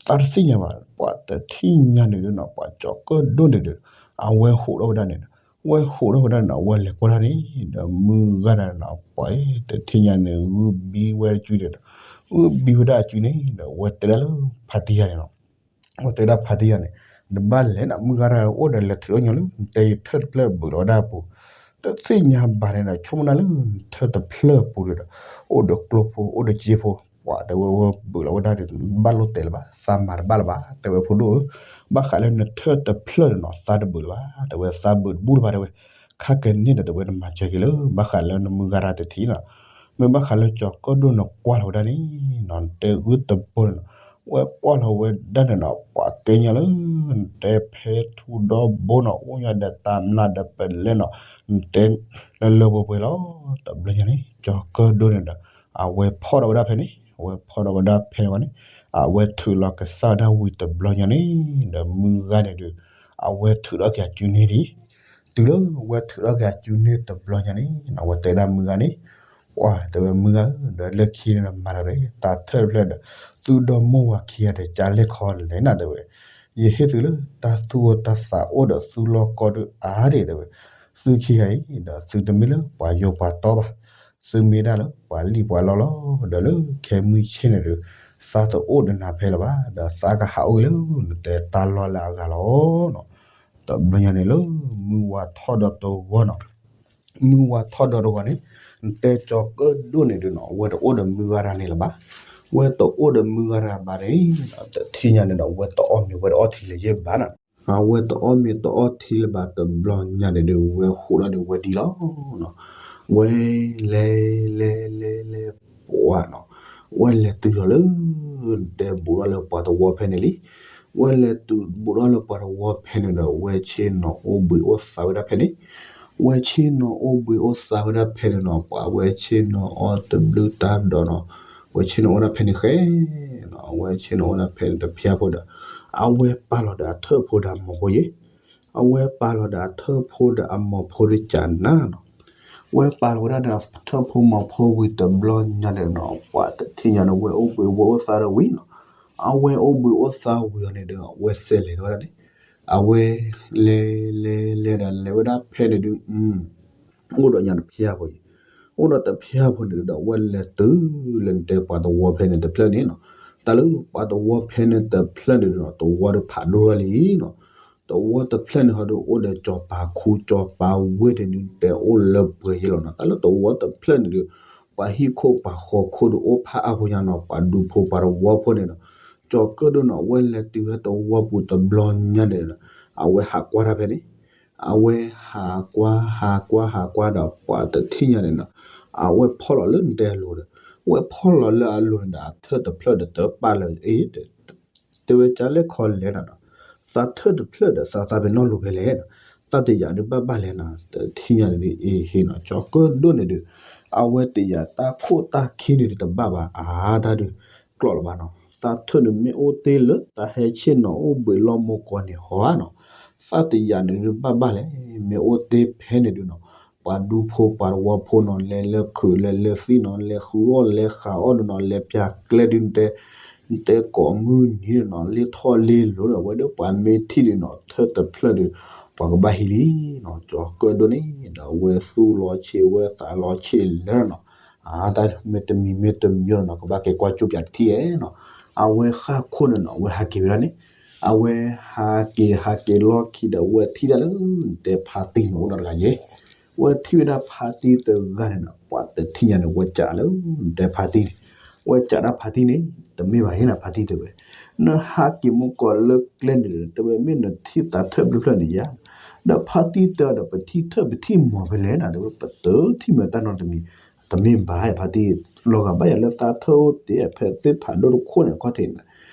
သးတသ့ၣ်ညါဘၣ် ပှၤတထံၣ်ညါန့ၣ်ဒုးနီၤ ပှၤကၠီၤကၢၣ်ဒိၣ်န့ၣ်ဒုး အဝဲဟိးထီၣ်ဝဲဒၣ်န့ၣ် ဝဲဟိးထီၣ်ဝဲဒၣ်န့ၣ် အဝဲလဲၤကွၢ်ဒၣ်န့ၣ် ဒီးမုၢ်ဂၤဒၣ်န့ၣ် ပှၤတထံၣ်ညါန့ၣ် ဂုၢ်ဘံဝဲအစုန့ၣ်ဒီး ဂုၢ်ဘံဝဲဒၣ်အစုန့ၣ်ဒီး ဝဲတဲဒၣ်လၢဖါတံၢ်ယၤန့ၣ်နီၤ ဝဲတဲဒၣ်ဖါတံၢ်ယၤန့ၣ် နဘၣ်လဲၣ်နၤ မုၢ်ဂၤဒၣ်အိၣ်ဒီးလဲၤထုးထီၣ်ညီလၢ နတဲယထၢၣ်တဖျၢၣ်ဘုးလီၤဝဲဒၣ်အပူၤ တသ့ၣ်ညါဘၣ်န့ၣ်ဒီး ဆိကမိၣ်နၤလၢနထၢၣ်တဖျၢၣ်အပူၤဒီး အိၣ်ဒီးကျိဖိ အိၣ်ဒီးစ့ဖိ ပှၤတဲဝဲဝဲဘုးလီၤဝဲဒၣ်ဒီး ဘၣ်လိၣ်တဲလၢၤဘၣ် သးမၤတဘၣ်လၢၤဘၣ် တဲဝဲဖိဒိၣ်ဧၢ ဘၣ်ဃးလၢနထၢၣ်တဖျၢၣ်န့ၣ်နီၤ သးတဘုးလၢၤဘၣ် တဲဝဲသးဘုးတဘူၣ်လၢၤဘၣ်တဲဝဲ ခါကန့ၣ်ဒီးတဲဝဲနမၤစၢၤက့ၤလၢ ဘၣ်ဃးလၢနမုၢ်ဂၤဒၣ်တထံၣ်နီၤ မ့ၢ်ဘၣ်ဃးလၢကၠီၤကၢၣ်ဒိၣ်န့ၣ်ကွၢ်လီၤဝဲဒၣ်န့ၣ်နီၤ နတဲဂုၢ်တဘိန့ၣ်နီၤ ဝဲကွၢ်လီၤဝဲဒၣ်န့ၣ်နီၤ ပှၤကဲညါလၢ နတဲဖဲထူဒီဘိနီၤ အိၣ်ညါဒီးတၢ်မျၢ်ဒီးပလဲနီၤ နတဲ လၢလၢပှဲၤပှဲၤလီၤ တဘျီညါန့ၣ် ကၠီၤကၢၣ်ဒိၣ်န့ၣ်ဒီး အဝဲဖီၣ်ထီၣ်ဝဲဒၣ်ဖဲန့ၣ် အဝဲဖီၣ်ထီၣ်ဝဲဒၣ်ဖဲန့ၣ်ဝဲန့ၣ် အဝဲထုးလီၤကစၢ်ဒၣ်ဝံၤတဘျီညါန့ၣ် ဒီးမုၢ်ဂၤန့ၣ်ဒီး အဝဲထုးထီၣ်က့ၤအစုန့ၢ်ဒံး တုၤလၢဝဲထုးထီၣ်က့ၤအစုန့ၢ်တဘျီညါန့ၣ် အဝဲတဲဒၣ်မုၢ်ဂၤန့ၣ် ပှၤတဲဝဲမုၢ်ဂၤဧၢ ဒီးလၢခံန့ၣ်ဒီးမၤတၢ်ဒီး တၢ်ထၢၣ်တဖျၢၣ်ဒီး သုဒီမိၢ်ဝၤခံဂၤဒီး ကလဲၣ်ခီလဲၣ်နၤတဲဝဲ ယဟ့ၣ်သုလၢတၢ်သူၣ်အိၣ်တၢ်သးအိၣ်ဒီးသုလီၢ်ကီၢ်ဒုးအါဒံးတဲဝဲ သုခံဂၤအံၤ ဒီးသုတမ့ၢ်လၢပှၤယိၤပှၤတီဘၣ် သုမ့ၢ်ဒၣ်လၢပှၤလံၣ်ပှၤလီလီၤ ဒီးလၢခဲမုၢ်ဆ့ၣ်န့ၣ်ဒီး သးတအိၣ်ဒီးနၤဖဲလၢၤဘၣ် ဒီးသးကဟးအိၣ်က့ၤလၢနတဲတၢ်လီၢ်လၢအဂၤလီၤနီၤ တဘျီညါန့ၣ်လၢ မုၢ်ဝါထီၣ်ဒီးတဂီၤနီၤ မုၢ်ဝါထီၣ်ဒီးတဂီၤန့ၣ် နတဲကၠီၤကၢၣ်ဒိၣ်န့ၣ်ဒုးနီၤ ဝဲတအိၣ်ဒီးမုၢ်ဂၤတဂၤန့ၣ်လၢၤဘၣ် ဝဲတအိၣ်ဒီးမုၢ်ဂၤတဂၤဘၣ်န့ၣ် တထံၣ်ညါန့ၣ်ဒီး ဝဲတအီၣ်မ့ၤဝဲတအီထံလၢၤယဲၢ်ဘၣ်နီၤ အဝဲတအီၣ်မ့ၤတအီထံလၢၤဘၣ်တဘျီညါန့ၣ်ဒီး ဝဲဟိးထီၣ်ဒီးဝဲဒံးလီၤ ဝဲလဲၤလဲၤလဲၤလဲၤပှၤနီၤ ဝဲလဲၤတုၤလီၤလၢ နတဲဘူးထီၣ်လၢပှၤတဝီဖဲန့ၣ်လံ ဝဲလဲၤတုၤဘူးထီၣ်လၢပှၤတဝီဖဲန့ၣ်ဒီး ဝဲဆ့ၣ်နီၤအိၣ်ဘှံးအိၣ်သါဝဲဒၣ်ဖဲန့ၣ် ဝဲဆ့ၣ်နီၤအိၣ်ဘှံးအိၣ်သါဝဲဒၣ်ဖဲန့ၣ်နီၤ ပှၤဝဲဆ့ၣ်နီၤအီၣ်တဘျုးတၢ်ဒီးနီၤ ဝဲဆ့ၣ်နီၤအိၣ်ဒၣ်ဖဲန့ၣ်ဃဲနီၤ ဝဲဆ့ၣ်နီၤအိၣ်ဒၣ်ဖဲန့ၣ်တဖျၢၣ်ဖိဒီး အဝဲပာ်လီၤဒီးအထၢၣ်ဖိဒီးအမိၢ်ဖိယဲၢ် အဝဲပာ်လီၤဒီးအထၢၣ်ဖိဒီးအမိၢ်ဖိဒီးကနၤနီၤ ဝဲပာ်လီၤဝဲဒၣ်ဒီးအထၢၣ်ဖိမိၢ်ဖိဝံၤတဘျီညါန့ၣ်နီၤ ပှၤတထံၣ်ညါန့ၣ် ဝဲအိၣ်ဘှံးဝဲအိၣ်သါဒီးဝံၤနီၤ အဝဲအိၣ်ဘှံးအိၣ်သါဝံၤအီၤန့ၣ်ဒီး အဝဲစဲးလဲၤဝဲဒၣ်န့ၣ် အဝဲလဲၤလဲၤလဲၤဒီးလဲၤဝဲဒၣ်ဖဲန့ၣ်ဒုး အိၣ်ဒီးညါတဖျၢၣ်ဖိအံၤ အိၣ်ဒီးတဖျၢၣ်ဖိန့ၣ်ဒီး အဝဲလဲၤတုၤလၢနတဲပှၤတဝီဖဲန့ၣ်တဖျၢၣ်န့ၣ်နီၤ တၢ်လၢပှၤတဝီဖဲန့ၣ်တဖျၢၣ်န့ၣ်ဒီး တဝီဒီးဖးဒိၣ်ထီၣ်လံနီၤ တဝီတဖျၢၣ်န့ၣ်ဟီဒီး အိၣ်ဒီးစီၤပၤခူစီၤပၤဝ့ၢ်န့ၣ်ဒုး တဲအိၣ်လၢပှဲၤယဲၢ်လီၤနီၤ တၢ်လၢတဝီတဖျၢၣ်န့ၣ်ဒီး ပှၤဟံၣ်ခိၣ်ပှၤဃီခိၣ်ဒီးအိၣ်ဖးအါဖိညါနီၤ ပှၤဒူဖိပှၤတဝီဖိန့ၣ်နီၤ ကၠီၤကၢၣ်ဒိၣ်နီၤ အဝဲလဲၤတုၤဝဲတဝီပူၤတဘျီညါန့ၣ်ဒီး အဝဲဟးကွၢ်တၢ်ဖဲန့ၣ် အဝဲဟးကွၢ်ဟးကွၢ်ဟးကွၢ်ဒီးပှၤတထံၣ်ညါန့ၣ်နီၤ အဝဲဖီၣ်လီၤလၢနတဲအလိၤဒီး အဝဲဖီၣ်လီၤလၢအလိၤန့ၣ်ဒီး အထၢၣ်တဖျၢၣ်ဒီးတပာ်လၢၤအံၤ တဲဝဲကလဲၣ်ခီလဲၣ်နၤနီၤ သးထၢၣ်တဖျၢၣ်ဒီးသးသးပ့ၤနီၣ်လိၤဖဲလဲၣ်နီၤ သးတယာ်ဒုးဘၣ်ဘၣ်လဲၣ်နီၤ တထံၣ်ညါန့ၣ်ဒုးအ့ဟ့ၣ်နီၤ ကၠီၤကၢၣ်ဒိၣ်န့ၣ်ဒုး အဝဲတယာ်တၢ်ခိၣ်တၢ်ခံန့ၣ်ဒုးတဘၣ်ဘၣ် အါတၢ်ဒုး ကျိးလၢၤဘၣ်နီၤ သးထၢၣ်န့ၣ်မ့ၢ်အိၣ်တ့ၢ်လၢတၢ်ဟဲဆ့ၣ်နီၤအိၣ်ဘှံးလီၢ်မိၢ်ကီၢ်န့ၣ်ဟီဧါနီၤ သးတယာ်န့ၣ်ဒုးဘၣ်ဘၣ်လဲၣ် မ့ၢ်အိၣ်တ့ၢ်ဖဲန့ၣ်ဒုးနီၤ ပှၤဒူဖိပှၤတဝီဖိနီၤ လဲၤလၢခုးလဲၤလၢသံနီၤ လဲၤဃုအီၣ်လဲၤဃုအီၣ်ဒုးနီၤ လဲၤပၠးကျဲဒုး နတဲကိးမုၢ်နံၤဒုးနီၤ လ့ထီၣ်လ့လိၤဒီး အဝဲဒီးပှၤမ့ၢ်ထံၣ်ဒုးနီၤ ထၢၣ်တဖျၢၣ်ဒုး ပှၤကဘၣ်ဟံးလံနီၤ ကၠီၤကၢၣ်ဒိၣ်န့ၣ် ဒီးအဝဲသူၣ်လီၤဆံးဝဲသးလီၤဆံးလဲၣ်နီၤ အါတၢ်မ့ၢ်တမံၤမ့ၢ်တမံၤနီၤ ကဘၣ်က့ၤကွၢ်ကၠိပၠးတထံၣ်ဧဲနီၤ အဝဲဃၣ်ခိၣ်န့ၣ်နီၤ အဝဲဟးက့ၤဝဲဒၣ်န့ၣ်, အဝဲဟးက့ၤဟးက့ၤလီၢ်ခံဒီး အဝဲထံၣ်ဒၣ်လၢ နတဲဖါတံၢ်န့ၣ်အိၣ်ဒီးတဂၤယဲ, အဝဲထံၣ်ဝဲဒၣ်ဖါတံၢ်တဂၤန့ၣ်နီၤ ပှၤတထံၣ်ညါန့ၣ် ဝဲစးလၢ နတဲဖါတံၢ်န့ၣ်, ဝဲစးဒၣ်ဖါတံၢ်န့ၣ် တမ့ၢ်ဘၣ်ဟ့ၣ်နၤဖါတံၢ်တဲဝဲ, နဟးက့ၤမူကီၢ်လၢကျဲန့ၣ်ဒီး တဲဝဲ မ့ၢ်နထံၣ်သးထၢၣ်ဘျုးဖျၢၣ်န့ၣ်ယါ, ဒီးဖါတံၢ်တဲဒီး ပထံၣ်ထၢၣ်ပထံၣ်မီၤဖဲလဲၣ်နၤ တဲဝဲ ပတထံၣ်မ့ၢ်တၢ်နီတမံၤ, တမ့ၢ်ဘၣ်ဖါတံၢ်, လီၤဂာ်ဘၣ်ယၤလၢသးထၢၣ်အိၣ်တ့ၢ် ဖဲသ့ၣ်ဖးဒိၣ်တခိၣ်န့ၣ်အခီၣ်ထံးန့ၣ်,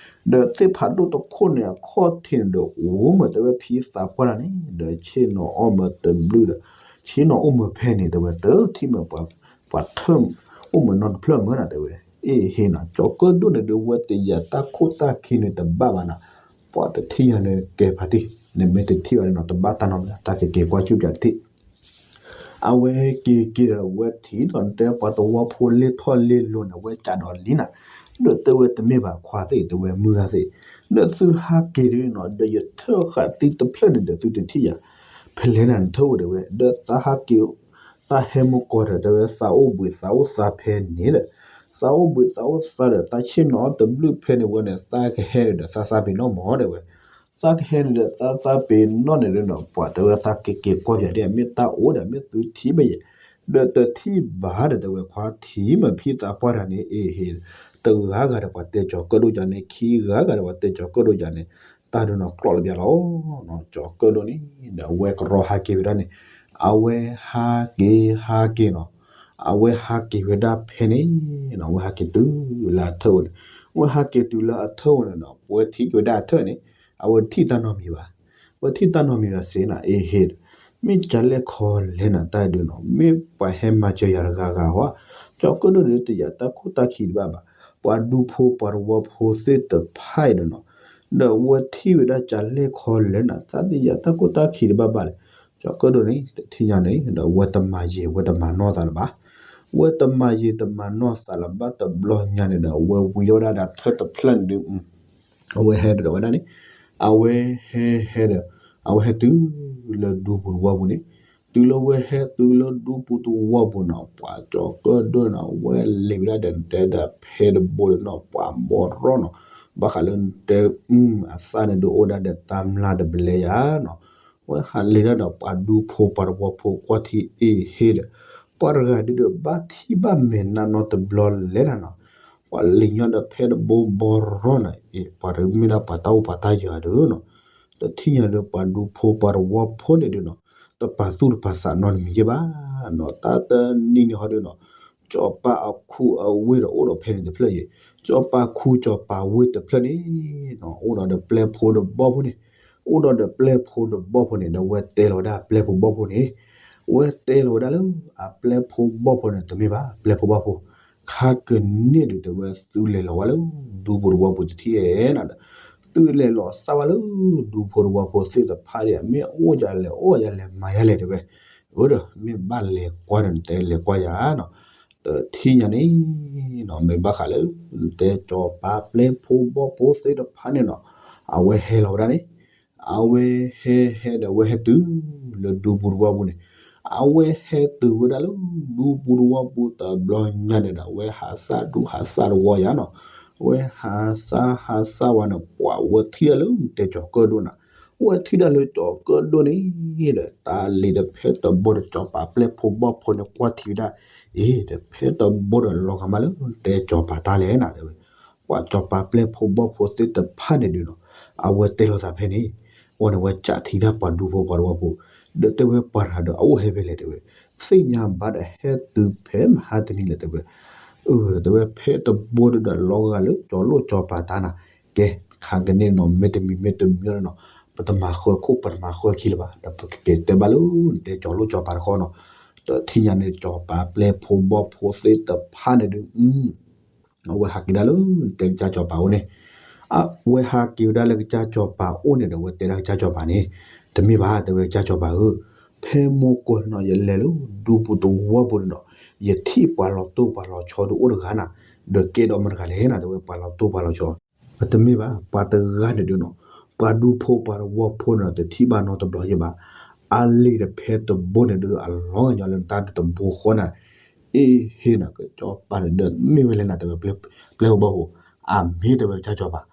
ဒီးသ့ၣ်ဖးဒိၣ်တခိၣ်န့ၣ်အခီၣ်ထံးန့ၣ်ဒီး အိၣ်မ့ၢ်တဲဝဲဖံသးပှၢ်တၢ်န့ၣ် ဒီးဆ့ၣ်နီၤအီၣ်မ့ၢ်တဘျုးဒီး ဆ့ၣ်နီၤအိၣ်မ့ၢ်ဖဲန့ၣ် တဲဝဲ တထံၣ်မ့ၢ်ပှၤထၢၣ်အိၣ်မ့ၢ်နီတဖျၢၣ်မ့ၢ်နၤတဲဝဲ, အ့ၣ်ဟ့ၣ်နၤ ကၠီၤကၢၣ်ဒိၣ်န့ၣ်ဒီး ဝဲတယာ်တၢ်ခိၣ်တၢ်ခံန့ၣ်တဘၣ်ဘၣ်နၤ, ပှၤတထံၣ်ညါလၢကဲဖါတံၢ်, နမ့ၢ်တထံၣ်ဘၣ်န့ၣ်နီၤ တဘၣ်တၢ်နီတမံၤ တၢ်ကက့ၤကွၢ်ကၠူၣ်ပၠးတထံၣ် အဝဲက့ၤက့ၤဒီး အဝဲထံၣ်ဒီးတဲပှၤသဝီဖိလ့ၣ်ထီၣ်လ့ၣ်လီၤန့ၣ် အဝဲစးဒီးလံနၤ, ဒီးတဲဝဲတမ့ၢ်ဘၣ်ခွါသ့ၣ် တဲဝဲမုၢ်ဂၤသ့ၣ်, ဒီးသုဟးက့ၤဒ်နီၤ ဒီးယထၢၣ်ဃာ်သုတဖျၢၣ်န့ၣ်ဒီး သုတထံၣ်ယၤ, ဖဲလဲၣ်နၤနထၢၣ်အိၣ်တဲဝဲ ဒီးသးဟးက့ၤ သးဟဲမူကီၢ်ဒီး တဲဝဲသးအိၣ်ဘှံးသးအိၣ်သးဖဲန့ၣ်ဒီး, သးအိၣ်ဘှံးသးအိၣ်သးဒီး သးဆ့ၣ်နီၤတဘျုးဖဲန့ၣ်ဝဲန့ၣ် သးကဟဲန့ၣ်ဒီး သးသးပ့ၤနီၣ်မး တဲဝဲ သးကဟဲန့ၣ်ဒီး သးသးပ့ၤနီၣ်န့ၣ်ဒီးနီၤ ပှၤတဲဝဲသးကက့ၤကွၢ်ပၠးဒ် မ့ၢ်တၢ်အိၣ်ဒီး မ့ၢ်သုထံၣ်ဘၣ်ယဲ, ဒီးတထံၣ်ဘၣ်ဒီး တဲဝဲခွါထံၣ်မ့ၢ်ဖံသးပှၢ်တၢ်န့ၣ် အ့ၣ်ဟ့ၣ်, တဂၤဂၤဒီးပှၤတဲကၠီၤကၢၣ်ဒိၣ်ယၤန့ၣ် ခံဂၤဂၤဒီးပှၤတဲကၠီၤကၢၣ်ဒိၣ်ယၤန့ၣ်, တၢ်ဒုးနီၤကျိးလၢပျၢၤလီၤ, ကၠီၤကၢၣ်ဒိၣ်န့ၣ် ဒီးအဝဲကရီဟးက့ၤဝဲဒၣ်န့ၣ်, အဝဲဟးက့ၤဟးက့ၤနီၤ, အဝဲဟးက့ၤဝဲဒၣ်ဖဲန့ၣ်, အဝဲဟးက့ၤတုၤလၢအထၢၣ်အိၣ်န့ၣ်, အဝဲဟးက့ၤတုၤလၢအထၢၣ်အိၣ်န့ၣ်ဒီး ပဝဲထံၣ်က့ၤဝဲဒၣ်အထၢၣ်န့ၣ်, အဝဲထံၣ်တၢ်နီတမံၤဘၣ်, အဝဲထံၣ်တၢ်နီတမံၤဘၣ်စ့ၢ်နၤ အ့ၣ်ဟ့ၣ်, မ့ၢ်ကလဲၣ်ခီလဲၣ်နၤတၢ်ဒုးနီၤ မ့ၢ်ပှၤဟဲမၤစၢၤယၤတဂၤဂၤဟီ, ကၠီၤကၢၣ်ဒိၣ်န့ၣ် တယာ်တၢ်ခိၣ်တၢ်ခံတဘၣ်ဘၣ်, ပှၤဒူဖိပှၤသဝီဖိသ့ၣ်တဖၣ်အံၤဒီးနီၤ, ဒီးအဝဲထံၣ်ဝဲဒၣ်ကလဲၣ်ခီလဲၣ်နၤ သးတယာ်တၢ်ခိၣ်တၢ်ခံတဘၣ်ဘၣ်လဲၣ်, ကၠီၤကၢၣ်ဒိၣ်န့ၣ် တထံၣ်ညါန့ၣ် ဒီးအဝဲတမၤယံာ် အဝဲတမၤနီၢ်သးလၢၤဘၣ်, အဝဲတမၤယံာ်တမၤနီၢ်သးလၢၤဘၣ်တဘျီညါန့ၣ်ဒီး အဝဲဝံၤထီၣ်ဝဲဒၣ်ဒီးထၢၣ်တဖျၢၣ်န့ၣ်ဒုး အဝဲဟဲဒီးဝဲဒၣ်န့ၣ်, အဝဲဟဲဟဲဒီး, အဝဲဟဲတုၤလၢဒူပူၤသဝီပူၤန့ၣ်, တုၤလၢဝဲဟဲတုၤလၢဒူပူၤသဝီပူၤနီၤ ပှၤကၠီၤကၢၣ်ဒိၣ်နီၤ အဝဲလဲၤဝဲဒၣ်ဒီးတဲဒီးဖဲတဘိဒီးနီၤ ပှၤဘီရီနီၤ, ဘၣ်ဃးလၢတဲ အသၣ်န့ၣ်ဒုးအိၣ်ဒၣ်ဒီးတၢ်မျၢ်တဘျဲယၤနီၤ, အဝဲဟးလဲၤဒၣ်ဒီးပှၤဒူဖိပှၤသဝီဖိကွၢ်ထံအ့ၣ်ဟ့ၣ်ဒီး, ပှၤတဂၤဒုးဒီးဘၣ်ထံၣ်ဘၣ်မဲာ်နးနီတဘျီလဲၣ်နၤနီၤ, ပှၤလံၤညီဒီးဖဲတဘိဘီရီနီၤ အ့ၣ် ပှၤတမ့ၢ်ဒၣ်ပှၤတၢ်အိၣ်ပှၤတၢ်ယၢၤဒုးနီၤ, တထံၣ်ညါလၢပှၤဒူဖိပှၤသဝီဖိန့ၣ်ဒုးနီၤ, တပာ်သူၣ်တပာ်သးနီတမံၤယဲၢ်ဘၣ်နီၤ, တၢ်တနံၤန့ၣ်ဟီဒုးနီၤ, ကၠီၤပၤအခူအဝ့ၢ်ဒီးအိၣ်ဒီးဖဲန့ၣ်တဖျၢၣ်ယဲၢ်, ကၠီၤပၤခူကၠီၤပၤဝ့ၢ်တဖျၢၣ်န့ၣ်နီၤ အိၣ်ဒီးဒီးပျဲၢ်ဖိဒီးဘီၣ်ဖိန့ၣ်, အိၣ်ဒီးဒီးပျဲၢ်ဖိဒီးဘီၣ်ဖိန့ၣ် ဒီးဝဲတဲလီၤဝဲဒၣ်ပျဲၢ်ဖိဘီၣ်ဖိန့ၣ်, ဝဲတဲလီၤဝဲဒၣ်လၢအပျဲၢ်ဖိဘီၣ်ဖိန့ၣ် တမ့ၢ်ဘၣ် ပျဲၢ်ဖိဘီၣ်ဖိ, ခါကန့ၢ်ဒုးတဲဝဲသုလဲၤလီၤဝဲလၢ ဒူဖိတဝီပူၤတထံၣ်ဧဲနၤဒီး, သုလဲၤလီၤစၢ်ဝဲလၢဒူဖိတဝီပူၤသ့ၣ်တဖၣ်ဒီး မ့ၢ်အိၣ်ယၤလဲၣ်အိၣ်ယၤလဲၣ်မၤယၤလဲၣ်တဲဝဲ, အဒီး မ့ၢ်ဘၣ်လဲၤကွၢ်ဒီးနတဲလဲၤကွၢ်ယၤနီၤ, တထံၣ်ညါန့ၣ်နီၤ မ့ၢ်ဘၣ်ဃးလၢ နတဲကၠီၤပၤပျဲၢ်ဖိဘီၣ်ဖိသ့ၣ်တဖၣ်န့ၣ်နီၤ, အဝဲဟဲလီၤဝဲဒၣ်န့ၣ်, အဝဲဟဲဟဲဒီးအဝဲဟဲတုၤလၢဒူပူၤတဝီပူၤန့ၣ်, အဝဲဟဲတုၤဝဲဒၣ်လၢ ဒူပူၤတဝီပူၤတဘျီညါန့ၣ်ဒီး အဝဲဟးစၢ်ဒူဟးစၢ်တဝီယၤနီၤ, အဝဲဟးစၢ်ဟးစၢ်ဝဲန့ၣ် ပှၤဝဲထံၣ်ဒၣ်လၢတဲကၠီၤကၢၣ်ဒိၣ်နၤ, ဝဲထံၣ်ဒၣ်လၢကၠီၤကၢၣ်ဒိၣ်န့ၣ်ဒီး တၢ်လံၤဒီးဖဲတဘိဒီးကၠီၤပၤပျဲၢ်ဖိဘီၣ်ဖိန့ၣ်ကွၢ်ထံဝဲဒၣ်, အ့ ဒီးဖဲတဘိဒီးလီၤဂာ်မးလၢတဲကၠီၤပၤတၢ်လဲၣ်နၤတဲဝဲ, ပှၤကၠီၤပၤပျဲၢ်ဖိဘီၣ်ဖိသ့ၣ်တဖၣ်န့ၣ်ဒုးနီၤ, အဝဲတဲလိာ်သးဖဲန့ၣ်, အဃိန့ၣ် အဝဲကးထံတၢ်ပှၤဒူဖိပှၤတဝီဖိ, ဒီးတဲဝဲပှၤတဂၤဒီးအအိၣ်ဟဲဖဲလဲၣ်တဲဝဲ, သ့ၣ်ညါဘၣ်ဒီးဟဲတုၤဖဲမဟါတနံၤလဲၣ်တဲဝဲ, အၢ တဲဝဲဖဲတဘိဒီးလီၤဂာ်လၢကၠီၤလိၣ်ကၠီၤပၤတၢ်နၤ, ကဲ ခါကန့ၢ်နီၤ မ့တမံၤမ့တမံၤန့ၣ်နီၤ, ပတမၤဃၢၤခိၣ်ပတမၤဃၢၤခံလၢၤဘၣ်, ဒီးပကက့ၤတဲဘၣ်လၢ နတဲကၠီၤလိၣ်ကၠီၤပၤတခီနီၤ, ဒီးထံၣ်ညါန့ၣ် ကၠီၤပၤပျဲၢ်ဖိဘီၣ်ဖိသ့ၣ်တဖၣ်န့ၣ်ဒုး အဝဲဟးက့ၤဒၣ်လၢတဲကစၢ်ကၠီၤပၤအိၣ်န့ၣ်, အဝဲဟးက့ၤဝဲဒၣ်လၢကစၢ်ကၠီၤပၤအိၣ်န့ၣ်ဒီး အဝဲတဲဒၣ်ကစၢ်ကၠီၤပၤန့ၣ်, တမ့ၢ်ဘၣ် တဲဝဲကစၢ်ကၠီၤပၤဧၢ, ဖဲမိၢ်ကွၢ်နီၤ ယလဲၤလၢဒူပူၤတဝီပူၤန့ၣ်ဒီး ယထံၣ်ပှၤလီၤတိၢ်ပှၤလီၤဆီဒုးအိၣ်တဂၤနၤ, ဒီးကဲဒီးမတၤတဂၤလဲၣ်နၤ တဲဝဲပှၤလီၤတိၢ်ပှၤလီၤဆီ ပတမ့ၢ်ဘၣ် ပှၤတဂၤန့ၣ်ဒုးနီၤ, ပှၤဒူဖိပှၤတဝီဖိန့ၣ် တထံၣ်ဘၣ်နီတဘျီယဲၢ်ဘၣ်, အလံၤဒီးဖဲတဘိန့ၣ်ဒုး အလီၤဂာ်ညီလၢနတၢ်ဒုးတဘိဃီနၤ, အ့ဟ့ၣ်နၤ ကစၢ်ကၠီၤပၤန့ၣ်ဒီး မ့ၢ်ဝဲလဲၣ်နၤ တဲဝဲ ပျဲၢ်ဖိဘီၣ်ဖိ, အမ့ၢ်တဲဝဲကစၢ်စီၤပၤ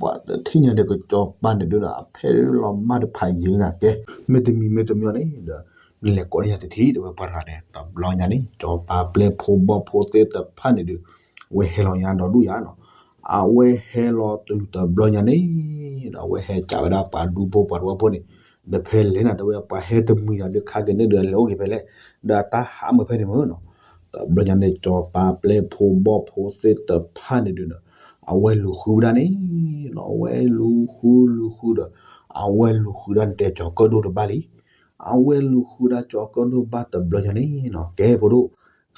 ပှၤတထံၣ်ညါဒီးကစီၤပၤန့ၣ်ဒုးဒီး အဖဲလီၤမၢ်တဖးယံာ်လၢနၤကဲ မ့တမံၤမ့တမံၤန့ၣ်ဒီး နလဲၤကိးန့ၢ်ယၤတထံၣ် တဲဝဲပှၤတဂၤန့ၣ် တဘျီညါန့ၣ် စီၤပၤပျဲၢ်ဖိဘီၣ်ဖိသ့ၣ်တဖၣ်န့ၣ်ဒုး အဝဲဟဲလီၤညါဒီးဒူၣ်ယၤနီၤ အဝဲဟဲလီၤတုၤတဘျီညါန့ၣ်ဒီး အဝဲဟဲကးဝဲဒၣ်ပှၤဒူဖိပှၤတဝီဖိန့ၣ် ဒီးဖဲလဲၣ်နၤတဲဝဲ ပှၤဟဲတမှံၤဒီး ခါကန့ၣ်ဒီး လဲၤအိၣ်က့ၤဖဲလဲၣ် ဒီးအတၢ်ဟးမုာ်ဖဲန့ၣ်မ့ၢ်နီၤ တဘျီညါန့ၣ် စီၤပၤပျဲၢ်ဖိဘီၣ်ဖိသ့ၣ်တဖၣ်န့ၣ်ဒုးနီၤ အဝဲလူၤဃုဝဲဒၣ်န့ၣ်နီၤ အဝဲလူၤဃုလူၤဃုဒီး အဝဲလူၤဃုဒၣ်န့ၣ်တဲကၠီၤကၢၣ်ဒိၣ်တဘၣ်လံ အဝဲလူၤဃုဒၣ်ကၠီၤကၢၣ်ဒိၣ်ဘၣ်တဘျီညါန့ၣ်နီၤ ကဲဖိဒိၣ်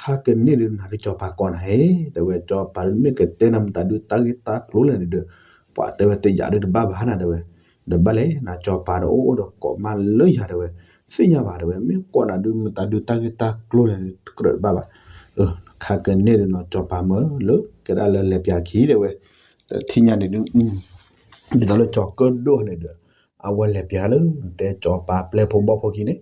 ခါကန့ၣ်ဒုးနၤဒုးကၠီၤပၤကိးနၤဟဲ တဲဝဲ ကၠီၤပၤဒုးမ့ၢ်ကတဲနၤမတၤဒုးတၢ်ဂ့ၢ်တၢ်ကျိၤလဲၣ်န့ၣ်ဒီး ပှၤတဲဝဲတယာ်ဒုးတဘၣ်ဘၣ်နၤတဲဝဲ ဒီးဘၣ်လဲၣ်နၤကၠီၤပၤဒီးအိၣ်ဒီးကိးမးလၢယၤတဲဝဲ သ့ၣ်ညါဘၣ်တဲဝဲ မ့ၢ်ကိးနၤဒုးမတၤဒုးတၢ်ဂ့ၢ်တၢ်ကျိၤလဲၣ်န့ၣ် ကြၢးတဘၣ်ဘၣ် ခါကန့ၣ်ဒုးနီၤ ကၠီၤပၤမၢလၢကဲဒၣ်လၢလဲၤပျးတခံတဲဝဲ တထံၣ်ညါန့ၣ်ဒုး ဒ်သိးလၢကၠီၤကၢၣ်ဒိၣ်န့ၣ်ဒီး အဝဲလဲၤပျးလၢ တဲကၠီၤပၤပျဲၢ်ဖိဘီၣ်ဖိခံန့ၣ်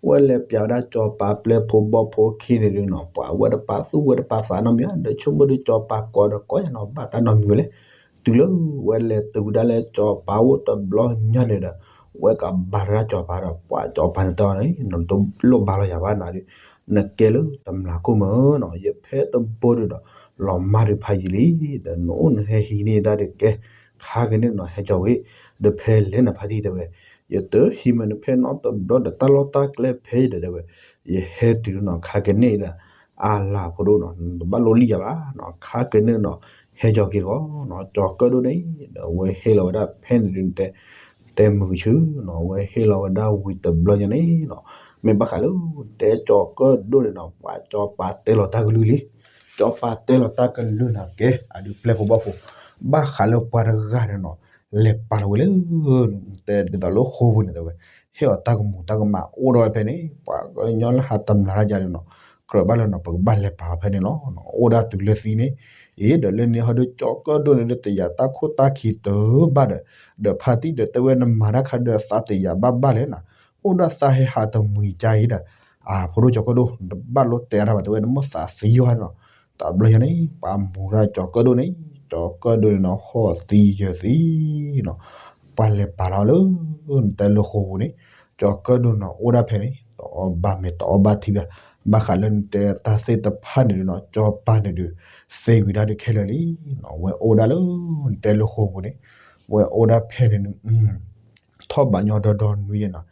ဝဲလဲၤပျးဝဲဒၣ်ကၠီၤပၤပျဲၢ်ဖိဘီၣ်ဖိခံန့ၣ်ဒုးနီၤ ပှၤဝဲတပာ်သူၣ်ဝဲတပာ်သးနီတမံၤ ဒီးဆိကမိၣ်ဒုးကၠီၤပၤကိးဒီးကိးယၤနီၤ ဘၣ်တၢ်နီတမံၤဝဲလဲၣ် တုၤလၢဝဲလဲၤတုၤဝဲဒၣ်လၢကၠီၤပၤအိၣ်တဘျီညါန့ၣ်ဒီး ဝဲကဘါထီၣ်ဒၣ်ကၠီၤပၤဒီး ပှၤကၠီၤပၤန့ၣ်တဲအီၤန့ၣ် နတလိၣ်ဘါလီၤယၤဘၣ်နၤဒုး နကဲလၢတမျးခိၣ်မၢနီၤ ယဖဲတဘိဒုးဒီး လီၤမၢ်ဒုးဖးယံာ်လံ ဒီးနအိၣ်နဟဲဟံးန့ၢ်ဒၣ်ဒုးကဲ ခါကန့ၣ်နီၤ ဟဲကၠီၤဝဲ ဒီးဖဲလဲၣ်နၤဖါတံၢ်တဲဝဲ ယတဟံးမးနဖဲနီတဘျီဒီး တၢ်လီၢ်တၢ်ကျဲဖဲဒီးတဲဝဲ ယဟဲတုၤနီၤ ခါကန့ၣ်ဒီး အါလၢဖိဒိၣ်နီၤ နတဘၣ်လိၣ်လံၣ်ယၤဘၣ်နီၤ ခါကန့ၣ်နီၤ ဟဲကၠီၤက့ၤတဂီၤနီၤ ကၠီၤကၢၣ်ဒိၣ်န့ၣ် ဒီးအဝဲဟ့ၣ်လီၤဝဲဒၣ်ဖဲန့ၣ်ဒုး တဲမုာ်ကဆူနီၤ အဝဲဟ့ၣ်လီၤဝဲဒၣ်ဝံၤတဘျီညါန့ၣ်နီၤ မ့ၢ်ဘၣ်ဃးလၢ တဲကၠီၤကၢၣ်ဒိၣ်န့ၣ်နီၤ ပှၤကၠီၤပၤတဲလီၤတၢ်ကလုၢ်လံ ကၠီၤပၤတဲလီၤတၢ်ကလုၢ်နၤကဲ အဒုးပျဲၢ်ဖိဘီၣ်ဖိ ဘၣ်ဃးလၢပှၤတဂၤန့ၣ်နီၤ လဲၤပာ်လီၤဝဲလၢ တဲဒ်သိးလၢဃိာ်ပူၤန့ၣ်တဲဝဲ ဟ့ၣ်အီၤတၢ်ကမူၤတၢ်ကမၣ်အိၣ်ဒီးဝဲဖဲန့ၣ် ပှၤကညီလၢဟးတမျးတၢ်ယါန့ၣ်နီၤ ကြၢးဘၣ်လၢနီၤ ပကဘၣ်လဲၤပာ်အီၤဖဲန့ၣ်လီၤ အိၣ်ဒၣ်တုၤလၢသံန့ၣ် အံၤဒီးလၢန့ၣ်ဟီဒုးကၠီၤကၢၣ်ဒိၣ်န့ၣ်ဒုးတယာ်တၢ်ခိၣ်တၢ်ခံတဘၣ်ဒီး ဒီးဖါတံၢ်ဒီးတဲဝဲနမၤတၢ်ခါဒီးသးတယာ်ဘၣ်ဘၣ်လဲၣ်နီၤ အိၣ်ဒၣ်သးဟဲဟးတမှံၤကါအံၤဒီး အဖိဒိၣ်ကၠီၤကၢၣ်ဒိၣ် တဘၣ်လိၣ်တဲအါတၢ်ဘၣ်တဲဝဲ နမ့ၢ်သးသံယီၤနီၤ တဘျီညါန့ၣ် ပှၤမူၤဒၣ်ကၠီၤကၢၣ်ဒိၣ်န့ၣ် ကၠီၤကၢၣ်ဒိၣ်န့ၣ်နီၤ ဟီၣ်သံယၢၤသံနီၤ ပှၤလဲၤပာ်လီၤလၢ နတဲလၢဃိာ်ပူၤန့ၣ် ကၠီၤကၢၣ်ဒိၣ်နီၤ အိၣ်ဒၣ်ဖဲန့ၣ် တအီၣ်ဘၣ်မ့ၤတအီၣ်ဘၣ်ထံဘၣ် ဘၣ်ဃးလၢနတဲတၢ်သ့ၣ်တဖၣ်န့ၣ်ဒုးနီၤ ကၠီၤပၤန့ၣ်ဒုး သ့ဝံၤဒၣ်ဒုးခဲလၢာ်လံနီၤ ဝဲအိၣ်ဒၣ်လၢ နတဲလၢဃိာ်ပူၤန့ၣ် ဝဲအိၣ်ဒၣ်ဖဲန့ၣ် ထီၣ်ဘးညီဒီဒီနွံယဲၢ်နီၤ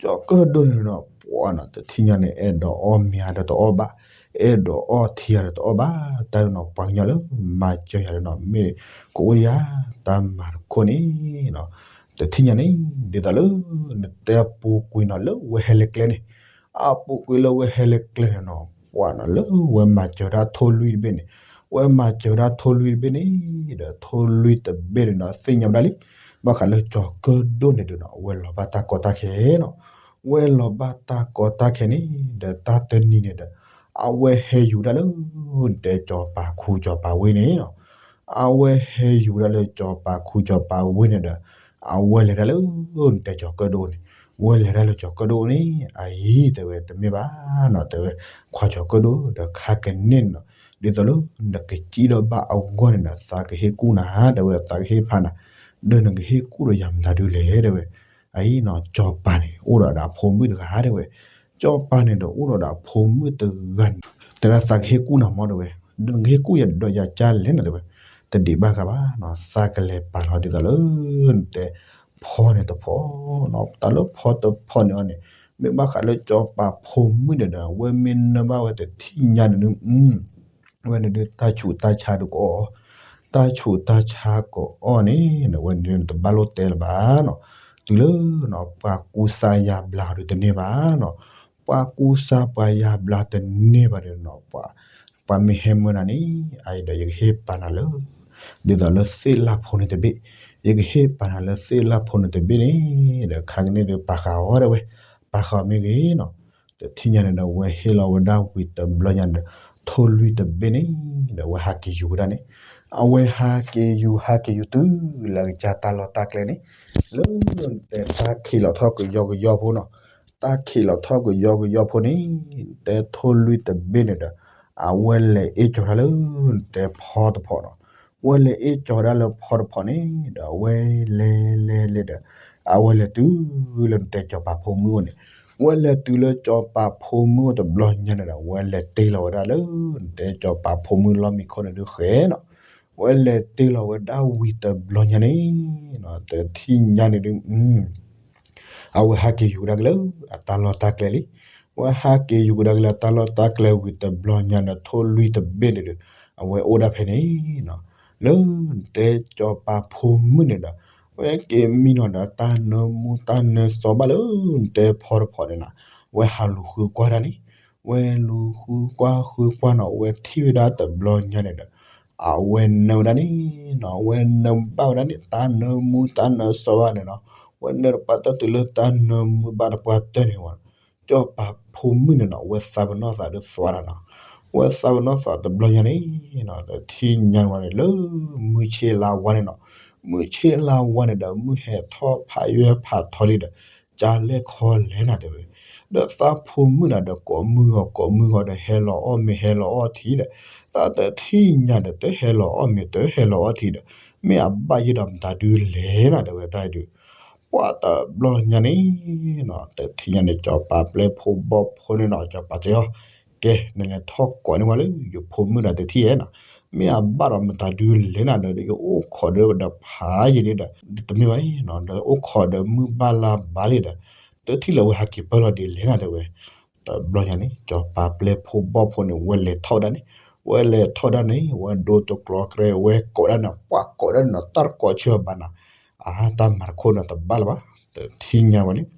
ကၠီၤကၢၣ်ဒိၣ်န့ၣ်နီၤ ပှၤနီၤ တထံၣ်ညါန့ၣ် အဲၣ်ဒိးအီၣ်မ့ၤဒီးတအီၣ်ဘၣ် အဲၣ်ဒိးအီၣ်ထံဒီးတအီၣ်ဘၣ် တၢ်ဒုးနီၤ ပှၤကညီလၢ မၤစၢၤယၤဒုးနီၤ မ့ၢ်ကအိၣ်ယၤ တၢ်မၤတခိၣ်န့ၣ်နီၤ တထံၣ်ညါန့ၣ် ဒ်သိးလၢ နတဲအပူၤကွံာ်နီၤ လၢဝဲဟဲလၢကျဲန့ၣ် အပူၤကွံာ်လၢဝဲဟဲလၢကျဲန့ၣ်နီၤ ပှၤနီၤ လၢဝဲမၤစၢၤဒၣ်ထိၣ်လွံၢ်တဘ့ၣ်န့ၣ် ဝဲမၤစၢၤဒၣ်ထိၣ်လွံၢ်တဘ့ၣ်န့ၣ် ဒီးထိၣ်လွံၢ်တဘ့ၣ်န့ၣ်နီၤ သ့ၣ်ညါဝဲဒၣ်လံ ဘၣ်ဃးလၢကၠီၤကၢၣ်ဒိၣ်န့ၣ်ဒုးနီၤ ဝဲလီၤဘၣ်တၢ်ကီတၢ်ခဲနီၤ ဝဲလီၤဘၣ်တၢ်ကီတၢ်ခဲန့ၣ် ဒီးတၢ်တနံၤန့ၣ်ဒီး အဝဲဟဲယူၤဒၣ်လၢ နတဲကၠီၤပၤခူကၠီၤပၤဝ့ၢ်န့ၣ်နီၤ အဝဲဟဲယူၤဒၣ်လၢကၠီၤပၤခူကၠီၤပၤဝ့ၢ်န့ၣ်ဒီး အဝဲလဲၤဒၣ်လၢ နတဲကၠီၤကၢၣ်ဒိၣ်န့ၣ် ဝဲလဲၤဒၣ်လၢကၠီၤကၢၣ်ဒိၣ်န့ၣ် အအံၤတဲဝဲတမ့ၢ်ဘၣ်နီၤ တဲဝဲ ခွါကၠီၤကၢၣ်ဒိၣ်ဒီးခါကန့ၣ်နီၤ ဒ်သိးလၢ နကစံၣ်ဒီးဘၣ်အဂီၢ်န့ၣ်ဒီး သးကဟ့ၣ်ကူၣ်နၤ တဲဝဲ သးကဟ့ၣ်ဖးနၤ ဒီးနကဟ့ၣ်ကူၣ်ဒီးယၤမတၤဒုလဲၣ်တဲဝဲ အအံၤနီၤ ကၠီၤပၤန့ၣ် အိၣ်ဒီးဒီးအဖိမုၣ်တဂၤတဲဝဲ ကၠီၤပၤန့ၣ်ဒီးအိၣ်ဒီးဒီးအဖိမုၣ်တဂၤန့ၣ် တဲဒၣ်သးကဟ့ၣ်ကူၣ်နၤမ့ၢ်တဲဝဲ ဒီးနကဟ့ၣ်ကူၣ်ယၤဒီးယၤကၢ်လဲၣ်နီၤတဲဝဲ တဒံးဘၣ်ဂၤဘၣ်နီၤ သးကလဲၤပာ်လီၤဒ်သိးလၢ နတဲ ဖီန့ၣ်တဖီနီၤ တၢ်လၢဖီတဖီန့ၣ်အီၤန့ၣ် မ့ၢ်ဘၣ်ဃးလၢကၠီၤပၤဖိမုၣ်န့ၣ်ဒီး ဝဲမ့ၢ်နၢ်ဘၣ်ဝဲတထံၣ်ညါန့ၣ်ဒုး ဝဲန့ၣ်ဒုးတၢ်ဆူးတၢ်ဆါဒုးကအီၣ်အီၤ တၢ်ဆူးတၢ်ဆါကအီၣ်န့ၣ် ဝဲန့ၣ်ဒုးနတဘၣ်လိၣ်တဲလၢၤဘၣ်နီၤ တုၤလၢ ပှၤကူစါယါဘျါဒုးတန့ၢ်ဘၣ်နီၤ ပှၤကူစါပှၤယါဘျါတန့ၢ်ဘၣ်ဒီးနီၤ ပှၤမ့ၢ်ဟဲမၢနၤန့ၣ် အအံၤဒီးယကဟ့ၣ်ပာ်နၤလၢ ဒ်သိးလၢသ့ၣ်လၢ်ဖိန့ၣ်တဘ့ၣ် ယကဟ့ၣ်ပာ်နၤလၢသ့ၣ်လၢ်ဖိန့ၣ်တဘ့ၣ်န့ၣ် ဒီးခါကန့ၣ်ဒီးပာ်ဃာ်အီၤတဲဝဲ ပာ်ဃာ်မ့ၢ်ဂ့ၤနီၤ တထံၣ်ညါန့ၣ်ဒီးဝဲဟ့ၣ်လီၤဝဲဒၣ်ဝံၤတဘျီညါန့ၣ်ဒီး ထိၣ်လွံၢ်တဘ့ၣ်န့ၣ် ဒီးဝဲဟးက့ၤယူၤဝဲဒၣ်န့ၣ် အဝဲဟးက့ၤယူၤဟးက့ၤယူၤတုၤလၢကစၢ်တၢ်လီၢ်တၢ်ကျဲန့ၣ် လၢနတဲတၢ်ခံးလီၤထီၣ်ကယီကယီဖိနီၤ တၢ်ခံးလီၤထီၣ်ကယီကယီဖိန့ၣ် နတဲထိၣ်လွံၢ်တဘ့ၣ်န့ၣ်ဒီး အဝဲလဲၤအ့ၣ်ကၠီၤတၢ်လၢ နတဲဖီတဖီနီၤ ဝဲလဲၤအ့ၣ်ကၠီၤဒၣ်လၢဖီတဖီန့ၣ်ဒီး အဝဲလဲၤလဲၤလဲၤဒီး အဝဲလဲၤတုၤလၢနတဲစီၤပၤဖိမုၣ်အိၣ်န့ၣ်, ဝဲလဲၤတုၤလၢစီၤပၤဖိမုၣ်အိၣ်တဘျီညါန့ၣ်ဒီး ဝဲလဲၤတ့ၢ်လီၤဝဲဒၣ်လၢ နတဲစီၤပၤဖိမုၣ်လီၢ်မံခိၣ်န့ၣ်ဒုးဃဲနီၤ, ဝဲလဲၤတ့ၢ်လီၤဝဲဒၣ်ဝံၤတဘျီညါန့ၣ်နီၤ တထံၣ်ညါန့ၣ်ဒုး အဝဲဟးက့ၤယူၤကဒါက့ၤလၢအတၢ်လီၢ်တၢ်ကျဲလံ. ဝဲဟးက့ၤယူၤကဒါက့ၤလၢအတၢ်လီၢ်တၢ်ကျဲဝံၤတဘျီညါဒီး ထိၣ်လွံၢ်တဘ့ၣ်န့ၣ်ဒီး အဝဲအိၣ်ဒၣ်ဖဲန့ၣ်နီၤ. လၢနတဲစီၤပၤဖိမုၣ်န့ၣ်ဒီး ဝဲက့ၤမံနီၤဒီး တၢ်နၢမူတၢ်နၢစီဘၣ်လၢနတဲဖီတဖီန့ၣ်နီၤ, ဝဲဟးလူၤဃုကွၢ်တၢ်န့ၣ်, ဝဲလူၤဃုကွၢ်ဃုကွၢ်နီၤ ဝဲထံၣ်ဝဲဒၣ်တဘျီညါန့ၣ်ဒီး အဝဲနၢဝဲဒၣ်န့ၣ်နီၤ, ဝဲနၢဘၣ်ဝဲဒၣ်န့ၣ် တၢ်နၢမူတၢ်နၢစီဘၣ်န့ၣ်နီၤ, ဝဲနၢတပှၢ်တၢၢ်တုၤလၢတၢ်နၢမူဘၣ်တပှၢ်တၢၢ်န့ၣ်ဝဲ စီၤပၤဖိမုၣ်န့ၣ်နီၤ ဝဲသးပနီၣ်သးဒုးသွါတၢ်နီၤ, ဝဲသးပနီၣ်သးတဘျီညါန့ၣ်နီၤ တထံၣ်ညါဝဲန့ၣ်လၢ မုၢ်ဆ့လါဝါန့ၣ်နီၤ, မုၢ်ဆ့လါဝါန့ၣ်ဒီး မုၢ်ဟဲထီၣ်ဖးယွဲၢ်ဖးထီလံဒီး ကလဲၣ်ခီလဲၣ်နၤတဲဝဲ, ဒီးသးဖိမုၣ်နၤဒီး ကိးမုၢ်ဂီၤကိးမုၢ်ဂီၤဒီး ဟဲလီၤအီၣ်မ့ၤဟဲလီၤအီၣ်ထံဒီး တၢ်တထံၣ်ညါဒီး တဟဲလီၤအီၣ်မ့ၤတဟဲလီၤအီၣ်ထံဒီး မ့ၢ်အဘၣ်ယဲဒီးမတၤဒုးလဲၣ်နၤတဲဝဲတၢ်ဒုး ပှၤတဘျီညါန့ၣ်နီၤ တထံၣ်ညါန့ၣ် စီၤပၤပျဲၢ်ဖိဘီၣ်ဖိန့ၣ်နီၤ စီၤပၤတဲအီၤ, ကဲ နလဲၤထီၣ်ကိးန့ၢ်ဝဲလၢ ယဖိမုၣ်ဒီးတထံၣ်ဧဲနီၤ, မ့ၢ်အဘၣ်ဒီးမတၤဒုးလဲၣ်နၤဒီး ယအိၣ်ခိးဒီးပဒီးဖးယံာ်လံဒီး တမ့ၢ်ဘၣ်နီၤ ဒီးအိၣ်ခိးဒီးမုၢ်ဘၣ်လါဘၣ်လံဒီး တထံၣ်လၢဝဲဟးက့ၤပၢၢ်လီၤဒ်လဲၣ်နၤတဲဝဲ တဘျီညါန့ၣ် စီၤပၤပျဲၢ်ဖိဘီၣ်ဖိန့ၣ် ဝဲလဲၤထီၣ်ဝဲဒၣ်န့ၣ်, ဝဲလဲၤထီၣ်ဝဲဒၣ်န့ၣ် ဝဲဒိတကျီၤကြဲ ဝဲကိးဒၣ်န့ၣ် ပှၤကိးဒၣ်န့ၣ်နီၤ တၢ်တကိးဆၢဘၣ်နၤ, အါ တၢ်မၤတခိၣ်န့ၣ်တဘၣ်လၢၤဘၣ်, တထံၣ်ညါဝဲန့ၣ်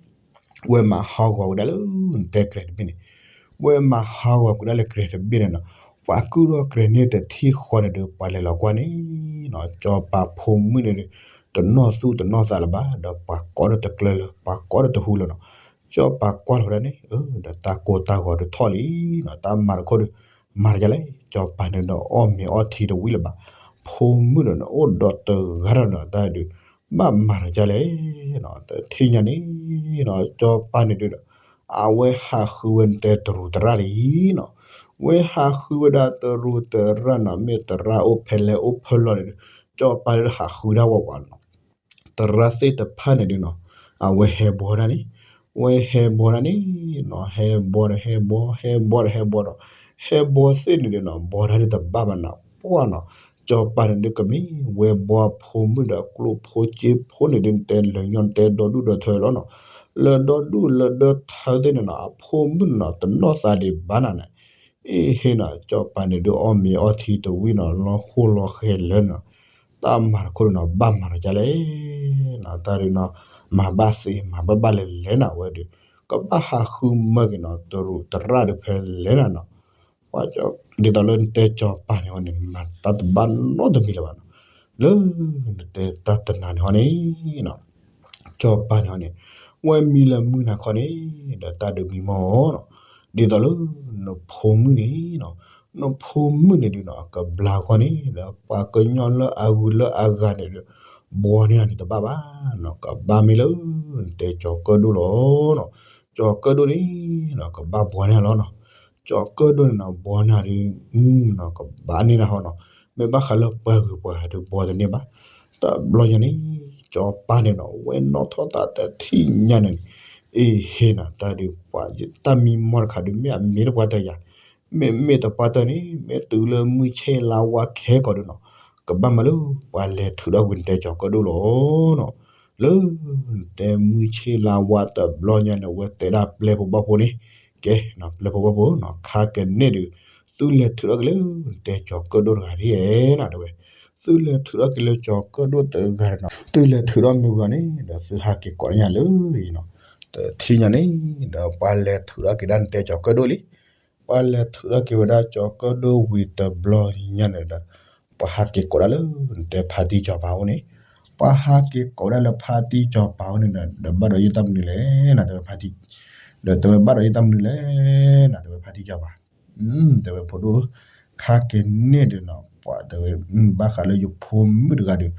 ဝဲမၤဟးဂီၤဝဲဒၣ်လၢ နတဲကြဲတဘ့ၣ်န့ၣ်, ဝဲမၤဟးဂီၤကွံာ်ဒၣ်လၢကြဲတဘ့ၣ်န့ၣ်နီၤ, ပှၤကုၢ်ထီၣ်ကြဲန့ၣ်တထံၣ်ဃီန့ၣ်ဒီး ပှၤလဲၤလီၤကွၢ်န့ၣ်နီၤ စီၤပၤဖိမုၣ်န့ၣ်ဒီး တနီၣ်သူၣ်တနီၣ်သးလၢၤဘၣ်, ဒီးပှၤကိးဒီးတကျၢၤလၢၤ ပှၤကိးဒီးတဟူလၢၤနီၤ, စီၤပၤကွၢ်လီၤဝဲဒၣ်န့ၣ် ဒီးတၢ်ကိၢ်တၢ်ဂီၤဒုးထီၣ်လံနီၤ, တၢ်မၤတခိၣ်ဒီး မၤတကလဲၣ်, စီၤပၤန့ၣ်ဒီးအီၣ်မ့ၤအီထံတဝံၤလၢၤဘၣ်, ဖိမုၣ်ဒီးန့ၣ်အိၣ်ဒီးတဂၤဒီးန့ၣ် တၢ်ဒုး ဘၣ်မၤတကလဲၣ်နီၤ, တထံၣ်ညါန့ၣ်နီၤ စီၤပၤန့ၣ်ဒုးဒီး အဝဲဟးဃုဝဲနတဲတရူးတရၣ်လံနီၤ, ဝဲဟးဃုဝဲဒၣ်တရူးတရၣ်နီၤ မ့ၢ်တရၣ်အိၣ်ဖဲလဲၣ်အိၣ်ဖဲလဲၣ်လီၤန့ၣ်ဒီး စီၤပၤန့ၣ်ဒီးဟးဃုဒၣ်ဝဲဝဲနီၤ တရၣ်သ့ၣ်တဖၣ်န့ၣ်ဒုးနီၤ အဝဲဟဲဘှီဒၣ်န့ၣ်, ဝဲဟဲဘှီဒၣ်န့ၣ်နီၤ ဟဲဘှီဒီးဟဲဘှီ ဟဲဘှီဒီးဟဲဘှီဒီး ဟဲဘှီသ့ၣ်န့ၣ်ဒုးနီၤ ဘှီတၢ်ဒုးတဘၣ်ဘၣ်နၤ ပှၢ်နီၤ, စီၤပၤန့ၣ်ဒုးကမ့ၢ် ဝဲဘှီဖိမုၣ်ဒီးကျိၣ်ဖိစ့ဖိန့ၣ်ဒုး နတဲလၢာ်ညီ နတဲဒီဒူၣ်ဒီထၢလီၤနီၤ, လၢဒီဒူၣ်လၢဒီထၢသ့ၣ်န့ၣ်နီၤ အဖိမုၣ်န့ၣ်နီၤ တနီၣ်သးဒံးဘၣ်နၤန့ၣ် အ့ဟ့နီၤ စီၤပၤန့ၣ်ဒုးအီၣ်မ့ၤအီထံတဝံၤနီၤ လီၤဃိလီၤဃဲၤလၢာ်နီၤ, တၢ်မၤတခိၣ်န့ၣ်နီၤ ဘၣ်မၤတကလဲၣ်နီၤ တၢ်ဒုးနီၤ မၤဘၣ်သ့မၤဘၣ်ဘၣ်လဲၣ်လဲၣ်နၤ ဝဲဒုး ကဘၣ်ဟးဃုမၢက့ၤနီၤ တရူးတရၣ်ဒုးဖဲလဲၣ်နၤနီၤ, ပှၤ ဒ်သိးလၢနတဲစီၤပၤန့ၣ်ဟီန့ၣ် မၤတၢ်တဘၣ်နီတမံၤလၢၤဘၣ်နီၤ, လၢနတဲတၢ်တနၤန့ၣ်ဟီန့ၣ်နီၤ စီၤပၤန့ၣ်ဟီန့ၣ် ဝဲမံလၢမုၢ်နၤခီန့ၣ် ဒီးတၢ်ဒုးမံမီၢ်နီၤ, ဒ်သိးလၢ နဖိမုၣ်န့ၣ်နီၤ နဖိမုၣ်န့ၣ်ဒုးနီၤ ကဘျါခီန့ၣ် ဒီးပှၤကညီလၢအဂုၤလၢအဂၤန့ၣ်ဒီး ဘှီန့ၢ်နၤန့ၣ်တဘၣ်ဘၣ်နီၤ, ကဘၣ်မ့ၢ်လၢ နတဲကၠီၤကၢၣ်ဒိၣ်လီၤနီၤ, ကၠီၤကၢၣ်ဒိၣ်န့ၣ်နီၤ ကဘၣ်ဘှီန့ၢ်နၤလီၤနီၤ, ကၠီၤကၢၣ်ဒိၣ်န့ၣ်နီၤ ဘှီန့ၢ်နၤဒုး နီၤ ကဘၣ်န့ၢ်နၤဟီနီၤ, မ့ၢ်ဘၣ်ဃးလၢပှၤဂုၤပှၤဂၤဒုးဘှီတန့ၢ်ဘၣ်, တဘျီညါန့ၣ် စီၤပၤန့ၣ်နီၤ ဝဲနီၣ်ထီၣ်သးတထံၣ်ညါန့ၣ်န့ၣ်, အ့ဟ့နီၤ တၢ်ဒုးပှၤ တၢ်မံမီၢ်တခါဒုး မ့ၢ်အမ့ၢ်တပှၢ်တၢၢ်ယၤ, မ့မ့ၢ်တပှၢ်တၢၢ်န့ၣ် မ့ၢ်တုၤလၢမုၢ်ဆ့လါဝါခဲကီးဒုးနီၤ, ကဘၣ်မၤလၢ ပှၤလဲၤထုးထီၣ်ကွံာ်နတဲကၠီၤကၢၣ်ဒိၣ်လီၤနီၤ, လၢ နတဲမုၢ်ဆ့လါဝါတဘျီညါန့ၣ် အဝဲတဲဒၣ်ပျဲၢ်ဖိဘီၣ်ဖိန့ၣ်, ကဲ ပျဲၢ်ဖိဘီၣ်ဖိနီၤ ခါကန့ၢ်ဒုး သုလဲၤထုးထီၣ်က့ၤလၢ နတဲကၠီၤကၢၣ်ဒိၣ်တဂၤဒ်ဧဲနီၤ တဲဝဲ, သုလဲၤထုးထီၣ်က့ၤလၢကၠီၤကၢၣ်ဒိၣ်တဂၤန့ၣ်နီၤ, သုလဲၤထုးထီၣ်မ့ၢ်ဝံၤအီၤန့ၣ် ဒီးသုဟးက့ၤကိးညါလၢအံၤနီၤ, တထံၣ်ညါန့ၣ် ဒီးပှၤလဲၤထုးထီၣ်က့ၤဒၣ်နတဲကၠီၤကၢၣ်ဒိၣ်လံ ပှၤလဲၤထုးထီၣ်က့ၤဝဲဒၣ်ကၠီၤကၢၣ်ဒိၣ်ဝံၤတဘျီညါန့ၣ်ဒီး ပှၤဟးက့ၤကိးဒၣ်လၢ နတဲဖါတံၢ်စီၤပၤအိၣ်န့ၣ်, ပှၤဟးက့ၤကိးဒၣ်လၢဖါတံၢ်စီၤပၤအိၣ်န့ၣ်ဒီး ဒီးဘၣ်ဒီးယတၢ်မနုၤလဲၣ်နၤ တဲဝဲဖါတံၢ်, ဒီးတဲဝဲဘၣ်ဒီးယတၢ်မနုၤလဲၣ်နၤ တဲဝဲဖါတံၢ်စီၤပၤ, တဲဝဲဖိဒိၣ်, ခါက့ၤန့ၢ်ဒီးနီၤ ပှၤတဲဝဲ ဘၣ်ဃးလၢယဖိမုၣ်တဂၤဒီး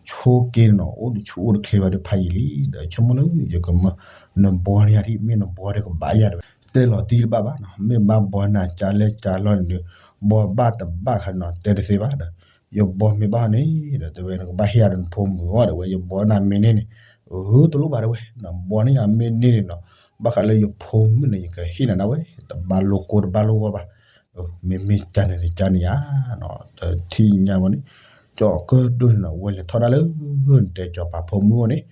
ဆိက့န့ၣ်နီၤ အိၣ်တဆူၣ်အိၣ်တချ့ဘၣ်ဒီးဖးယံာ်လံ ဒီးဆိကမိၣ်လၢယကမၢ နဘှီန့ၢ်ယၤဒ် မ့ၢ်နဘှီဒီးကဘၣ်ယၤတဲဝဲ, တဲလီၤတံၢ်တဘၣ်ဘၣ်နီၤ မ့ၢ်ဘၣ်ဘှီနၤကၢ်လဲၢ်ကၢ်လီၢ်န့ၣ်ဒီး ဘှီဘၣ်တဘၣ်ခါနီၤ တဲတသ့ဘၣ်ဒီး ယဘီမ့ၢ်ဘၣ်န့ၣ်ဒီး တဲဝဲနကဘၣ်ဟ့ၣ်ယၤဒီးနဖိမုၣ်အီၤ တဲဝဲ ယဘီန့ၣ်မ့ၢ်န့ၢ်န့ၣ်, အၢ တလိၣ်ဘၣ်တဲဝဲ, နဘီန့ၢ်ယၤမ့ၢ်န့ၢ်န့ၣ်နီၤ, ဘၣ်ဃးလၢယဖိမုၣ်န့ၣ် ယကဟ့ၣ်နၤဒၣ်ဝဲ တဘၣ်လိၣ်ကိၢ်တဘၣ်လိၣ်ဂီၢ်ဘၣ်, မ့မ့ၢ်ကန့ၣ်န့ၣ်ကန့ၣ်ဧါ, တထံၣ်ညါဝဲန့ၣ်, ကၠီၤကၢၣ်ဒိၣ်န့ၣ်နီၤ ဝဲလဲၤထီၣ်ဒၣ်လၢ နတဲကၠီၤပၤဖိမုၣ်အအိၣ်န့ၣ်,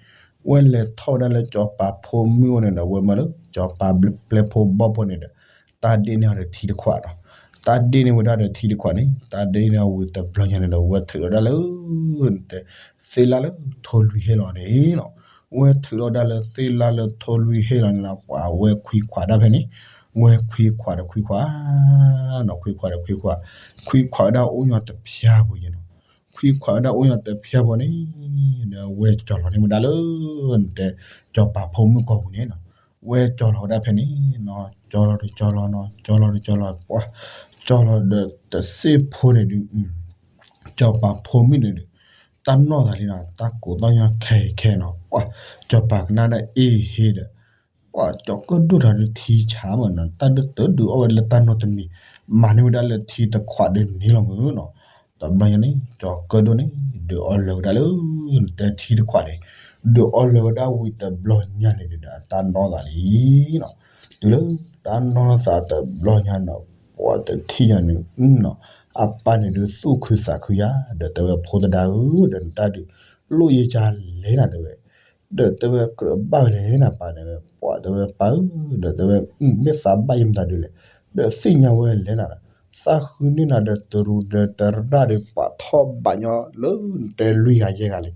ဝဲလဲၤထီၣ်ဝဲဒၣ်လၢကၠီၤပၤဖိမုၣ်အအိၣ်န့ၣ်ဒီး ဝဲမၢလၢ ကၠီၤပၤပျဲၢ်ဖိဘီၣ်ဖိန့ၣ်ဒီး တၢ်ဒ့န့ၢ်အီၤဒီးထံတခွးနီၤ, တၢ်ဒ့န့ၢ်ဝဲဒၣ်ဒီးထံတခွးန့ၣ် တၢ်ဒ့န့ၢ်အီၤဝံၤတဘျီညါန့ၣ်ဒီး ဝဲထုးလီၤဒၣ်လၢ နတဲ သ့ၣ်လၣ်လၢထိၣ်လွံၢ်ဟ့ၣ်လီၤန့ၣ်နီၤ, ဝဲထုးလီၤဒၣ်လၢသ့ၣ်လၣ်လၢထိၣ်လွံၢ်ဟ့ၣ်လီၤန့ၣ်လီၤ, ပှၤဝဲခွံခွးဒၣ်ဖဲန့ၣ်, ဝဲခွံခွးဒီးခွံခွးနီၤ, ခွံခွးဒီးခွံခွး, ခွံခွးဝဲဒၣ်အိၣ်ညီတဖၠၣ်ပူၤယဲနီၤ, ခွံခွးဝဲဒၣ်အိၣ်ညီတဖၠၣ်ပူၤန့ၣ် ဒီးဝဲကၠီၤလီၤန့ၢ်ဝဲဒၣ်လၢ နတဲ ကၠီၤပၤဖိမုၣ်ကိာ်ပူၤန့ၣ်နီၤ, ဝဲကၠီၤလီၤဝဲဒၣ်ဖဲန့ၣ်နီၤ, ကၠီၤလီၤဒီးကၠီၤလီၤနီၤ, ကၠီၤလီၤဒီးကၠီၤလီၤ, ပှၤ ကၠီၤလီၤဒီးတစ့ၢ်ဖိန့ၣ်ဒုး ကၠီၤပၤဖိမုၣ်န့ၣ်ဒီး တၢ်နီၢ်သးလံနီၤ, တၢ်ကိးသီၣ်ညီခဲခဲနီၤ, ပှၤ ကၠီၤပၤကနၣ်ဒၣ်အ့ဟ့ဒီး ပှၤကၠီၤကၢၣ်ဒိၣ်တဂၤဒုးထံဆးမးနီၤ, တၢ်ဒုးတဒုးအီၣ်ဝဲဒၣ်လၢတၢ်နီတမံၤ, မၤန့ၢ်ဝဲဒၣ်လၢထံတခွးဒုးန့ၣ်လီၤမးနီၤ, တဘျီညါန့ၣ် ကၠီၤကၢၣ်ဒိၣ်န့ၣ် ဒုးအီၣ်လၢာ်ဝဲဒၣ်လၢ နတဲထံတခွးန့ၣ်, ဒုးအီၣ်လၢာ်ဝဲဒၣ်ဝံၤတဘျီညါန့ၣ်ဒီး အတၢ်နီၢ်သးလံနီၤ, တုၤလၢတၢ်နီၢ်သးတဘျီညါနီၤ, ပှၤတထံၣ်ညါန့ၣ်နီၤ, အပၢ်န့ၣ်ဒုးသူၣ်ခုသးခုယၤ, ဒီးတဲဝဲဖိသဒါဧၢ, ဒီးနတၢ်ဒုး လိၣ်ယဲကလဲၣ်နၤတဲဝဲ, ဒီးတဲဝဲကြၢးဘၣ်ဝဲလဲၣ်နၤပၢ်န့ၣ်ဝဲ, ပှၤတဲဝဲပၢ်ဧၢ, ဒီးတဲဝဲ မ့ၢ်သးဘၣ်ယဲမတၤဒုးလဲၣ်, ဒီးသ့ၣ်ညါဝဲလဲၣ်နၤ, သးဃုန့ၢ်နၤဒီးတရူးဒီးတရၣ်ဒီး ပှၤထီၣ်ဘးညီလၢနတဲလွံၢ်ဂၤယဲၢ်ဂၤလံ,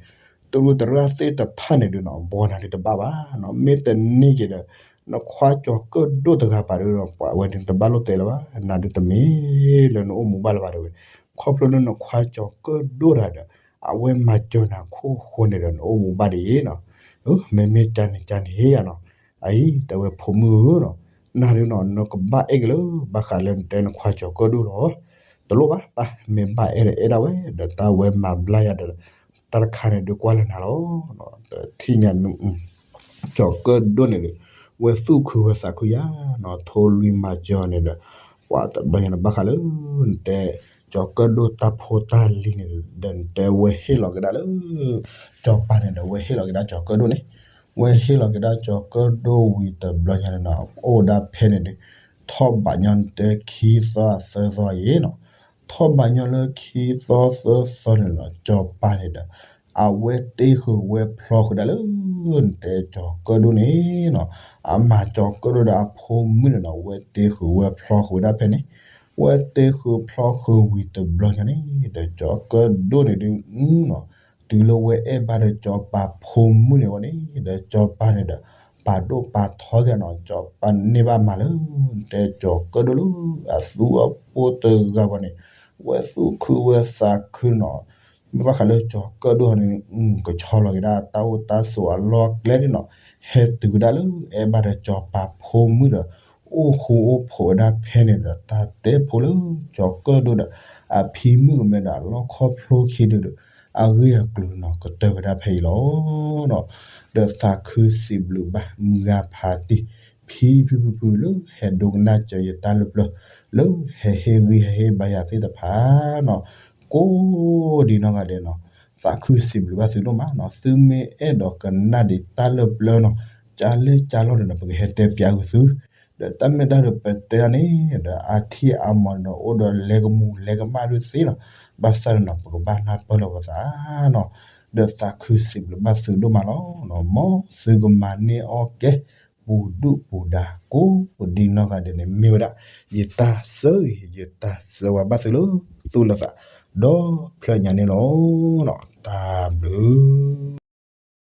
တရူးတရၣ်သ့ၣ်တဖၣ်န့ၣ်ဒုးနီၤ ဘီနၤဒုးတဘၣ်ဘၣ်နီၤ, မ့ၢ်တန့ၢ်က့ၤဒီး နခွါကၠီၤကၢၣ်ဒိၣ်တဂၤပာ်ဒုးဒီး ပှၤဝဲဒုးတဘၣ်လိၣ်တဲလၢၤဘၣ်, နၤဒုးတမ့ၢ်လၢနအိၣ်မူဘၣ်လၢၤဘၣ်တဲဝဲ, ခီဖျိလၢနခွါကၠီၤကၢၣ်ဒိၣ်တဂၤဒီး အဝဲမၤစၢၤနၤခိၣ်ဃိန့ၣ်ဒီး နအိၣ်မူဘၣ်ဒ်အံၤနီၤ, မ့မ့ၢ်ကန့ၣ်ကန့ၣ်ဧါနီၤ, အအံၤ တဲဝဲဖိမုၣ်ဧၢနီၤ, နၤဒုးနီၤ နကဘၣ်အဲၣ်က့ၤလၢ ဘၣ်ဃးလၢနတဲနခွါကၠီၤကၢၣ်ဒိၣ်လီၤ, တလိၣ်ဘၣ်ပၢ်, မ့ၢ်ဘၣ်အဲၣ်ဒီးအဲၣ်ဒၣ်ဝဲ ဒီးတၢ်ဝဲမၤဘျါယၤဒီး တၢ်တခါန့ၣ်ဒုးကွၢ်လၢနၤလီၤ, တထံၣ်ညါန့ၣ် ကၠီၤကၢၣ်ဒိၣ်န့ၣ်ဒီး ဝဲသူၣ်ခုဝဲသးခုယၤနီၤ, ထိၣ်လွံၢ်မၤစၢၤအီၤန့ၣ်ဒီး ပှၤတဘျီညါန့ၣ် ဘၣ်ဃးလၢ နတဲ ကၠီၤကၢၣ်ဒိၣ်တၢ်ဖိတၢ်လံၤန့ၣ်ဒီး နတဲဝဲဟ့ၣ်လီၤက့ၤဒၣ်လၢ ကၠီၤပၤန့ၣ်ဒီး ဝဲဟ့ၣ်လီၤက့ၤဒၣ်ကၠီၤကၢၣ်ဒိၣ်န့ၣ်, ဝဲဟ့ၣ်လီၤက့ၤဒၣ်ကၠီၤကၢၣ်ဒိၣ်ဝံၤတဘျီညါန့ၣ်နီၤ အိၣ်ဝဲဒၣ်ဖဲန့ၣ်ဒီး ထီၣ်ဘးညီနတဲခံသီသၢသီအံၤနီၤ, ထီၣ်ဘးညီလၢခံသီသၢသီန့ၣ်နီၤ ကၠီၤပၤန့ၣ်ဒီး အဝဲတ့ဃုာ်ဝဲဖျီဃုာ်ဒၣ်လၢ နတဲကၠီၤကၢၣ်ဒိၣ်န့ၣ်နီၤ, အမၤကၠီၤကၢၣ်ဒိၣ်ဒီးအဖိမုၣ်န့ၣ်နီၤ ဝဲတ့ဃုာ်ဝဲဖျီဃုာ်ဝဲဒၣ်ဖဲန့ၣ်, ဝဲတ့ဃုာ်ဖျီဃုာ်ဝံၤတဘျီညါန့ၣ်ဒီး ကၠီၤကၢၣ်ဒိၣ်န့ၣ်ဒုးနီၤ တုၤလၢဝဲအဲၣ်ဘၣ်ဒီးကၠီၤပၤဖိမုၣ်န့ၣ်ဝဲန့ၣ်ဒီး ကၠီၤပၤန့ၣ်ဒီး ပာ်ဒိၣ်ပာ်ထီက့ၤနီၤ ကၠီၤပၤန့ၢ်ဘၣ်မၤလၢ နတဲကၠီၤကၢၣ်ဒိၣ်လၢ အသူအပိၢ်တဂၤဘၣ်န့ၣ် ဝဲသူၣ်ခုဝဲသးခုနီၤ, မ့ၢ်ဘၣ်ဃးလၢကၠီၤကၢၣ်ဒိၣ်န့ၣ် ကဆီလီၤက့ၤဒၣ်တၢ်အိၣ်တၢ်ဆိးအလီၢ်ကျဲဒၣ်နီၤ, ဟဲတုၤကဒါလၢ အဲၣ်ဘၣ်ဒီးကၠီၤပၤဖိမုၣ်ဒီး အိၣ်ဃူအိၣ်ဖိးဝဲဒၣ်ဖဲန့ၣ်ဒီး တၢ်တဲဖိလၢ ကၠီၤကၢၣ်ဒိၣ်ဒီး အဖံမုၣ်ကမဲဒီး အလီၢ်ခီဖျိခံဒုးဒီး အဂ့ၢ်အကျိၤနီၤ ကတၢၢ်ဝဲဒၣ်ဖဲအံၤလီၤ. ဒီးသးခုစံးဘျုးဘၣ် မုၢ်ဂၤဖးတံၢ် ဖံဖုဖုဖုလၢ ဟဲဒိကနၣ်စၢၤယတၢ်လၢပျၢၤ လၢဟဲဟ့ၣ်ဂံၢ်ဟဲဟ့ၣ်ဘါယၤသ့ၣ်တဖၣ်နီၤ, ကိးဒံနီၢ်ဂၤဒဲးနီၤ, သးခုစံးဘျုးဘၣ်သုဒိၣ်မးနီၤ, သုမ့ၢ်အဲၣ်ဒိးကနၣ်ဒံးတၢ်လၢပျၢၤနီၤ, ကလဲၣ်ကလီၢ်န့ၣ်ဒီး ပကဟဲတဲပၠးဂုာ်သု ဒီးတၢ်မ့ၢ်တၢ်ဒီးပတဲအီၤန့ၣ် ဒီးအထံၣ်အမၤဒီးအိၣ်ဒီးလဲၤကမူၤလဲၤကမၣ်ဒုးသ့နီၤ, ဘၣ်ဆၣ်န့ၣ်နီၤ ပကဘၣ်နၢ်ပၢၢ်လီၤပသးနီၤ, ဒီးသးခုစံးဘျုးဘၣ်သုဒိၣ်မးလီၤ. မ်သုကမၤန့ၢ်အီၣ်ကဲ ပူၤဒုၣ်ပူၤဒါ ကိးဒံနီၢ်ဂၤဒဲးန့ၣ် မ့ၢ်ဝဲဒၣ် ယတၢ်ဆၢဂ့ၤ ယတၢ်ဆၢဝါဘၣ်သုလၢသူၣ်လၢသး ဒီဖျၢၣ်ညါန့ၣ်လီၤ. တၢ်ဘျုး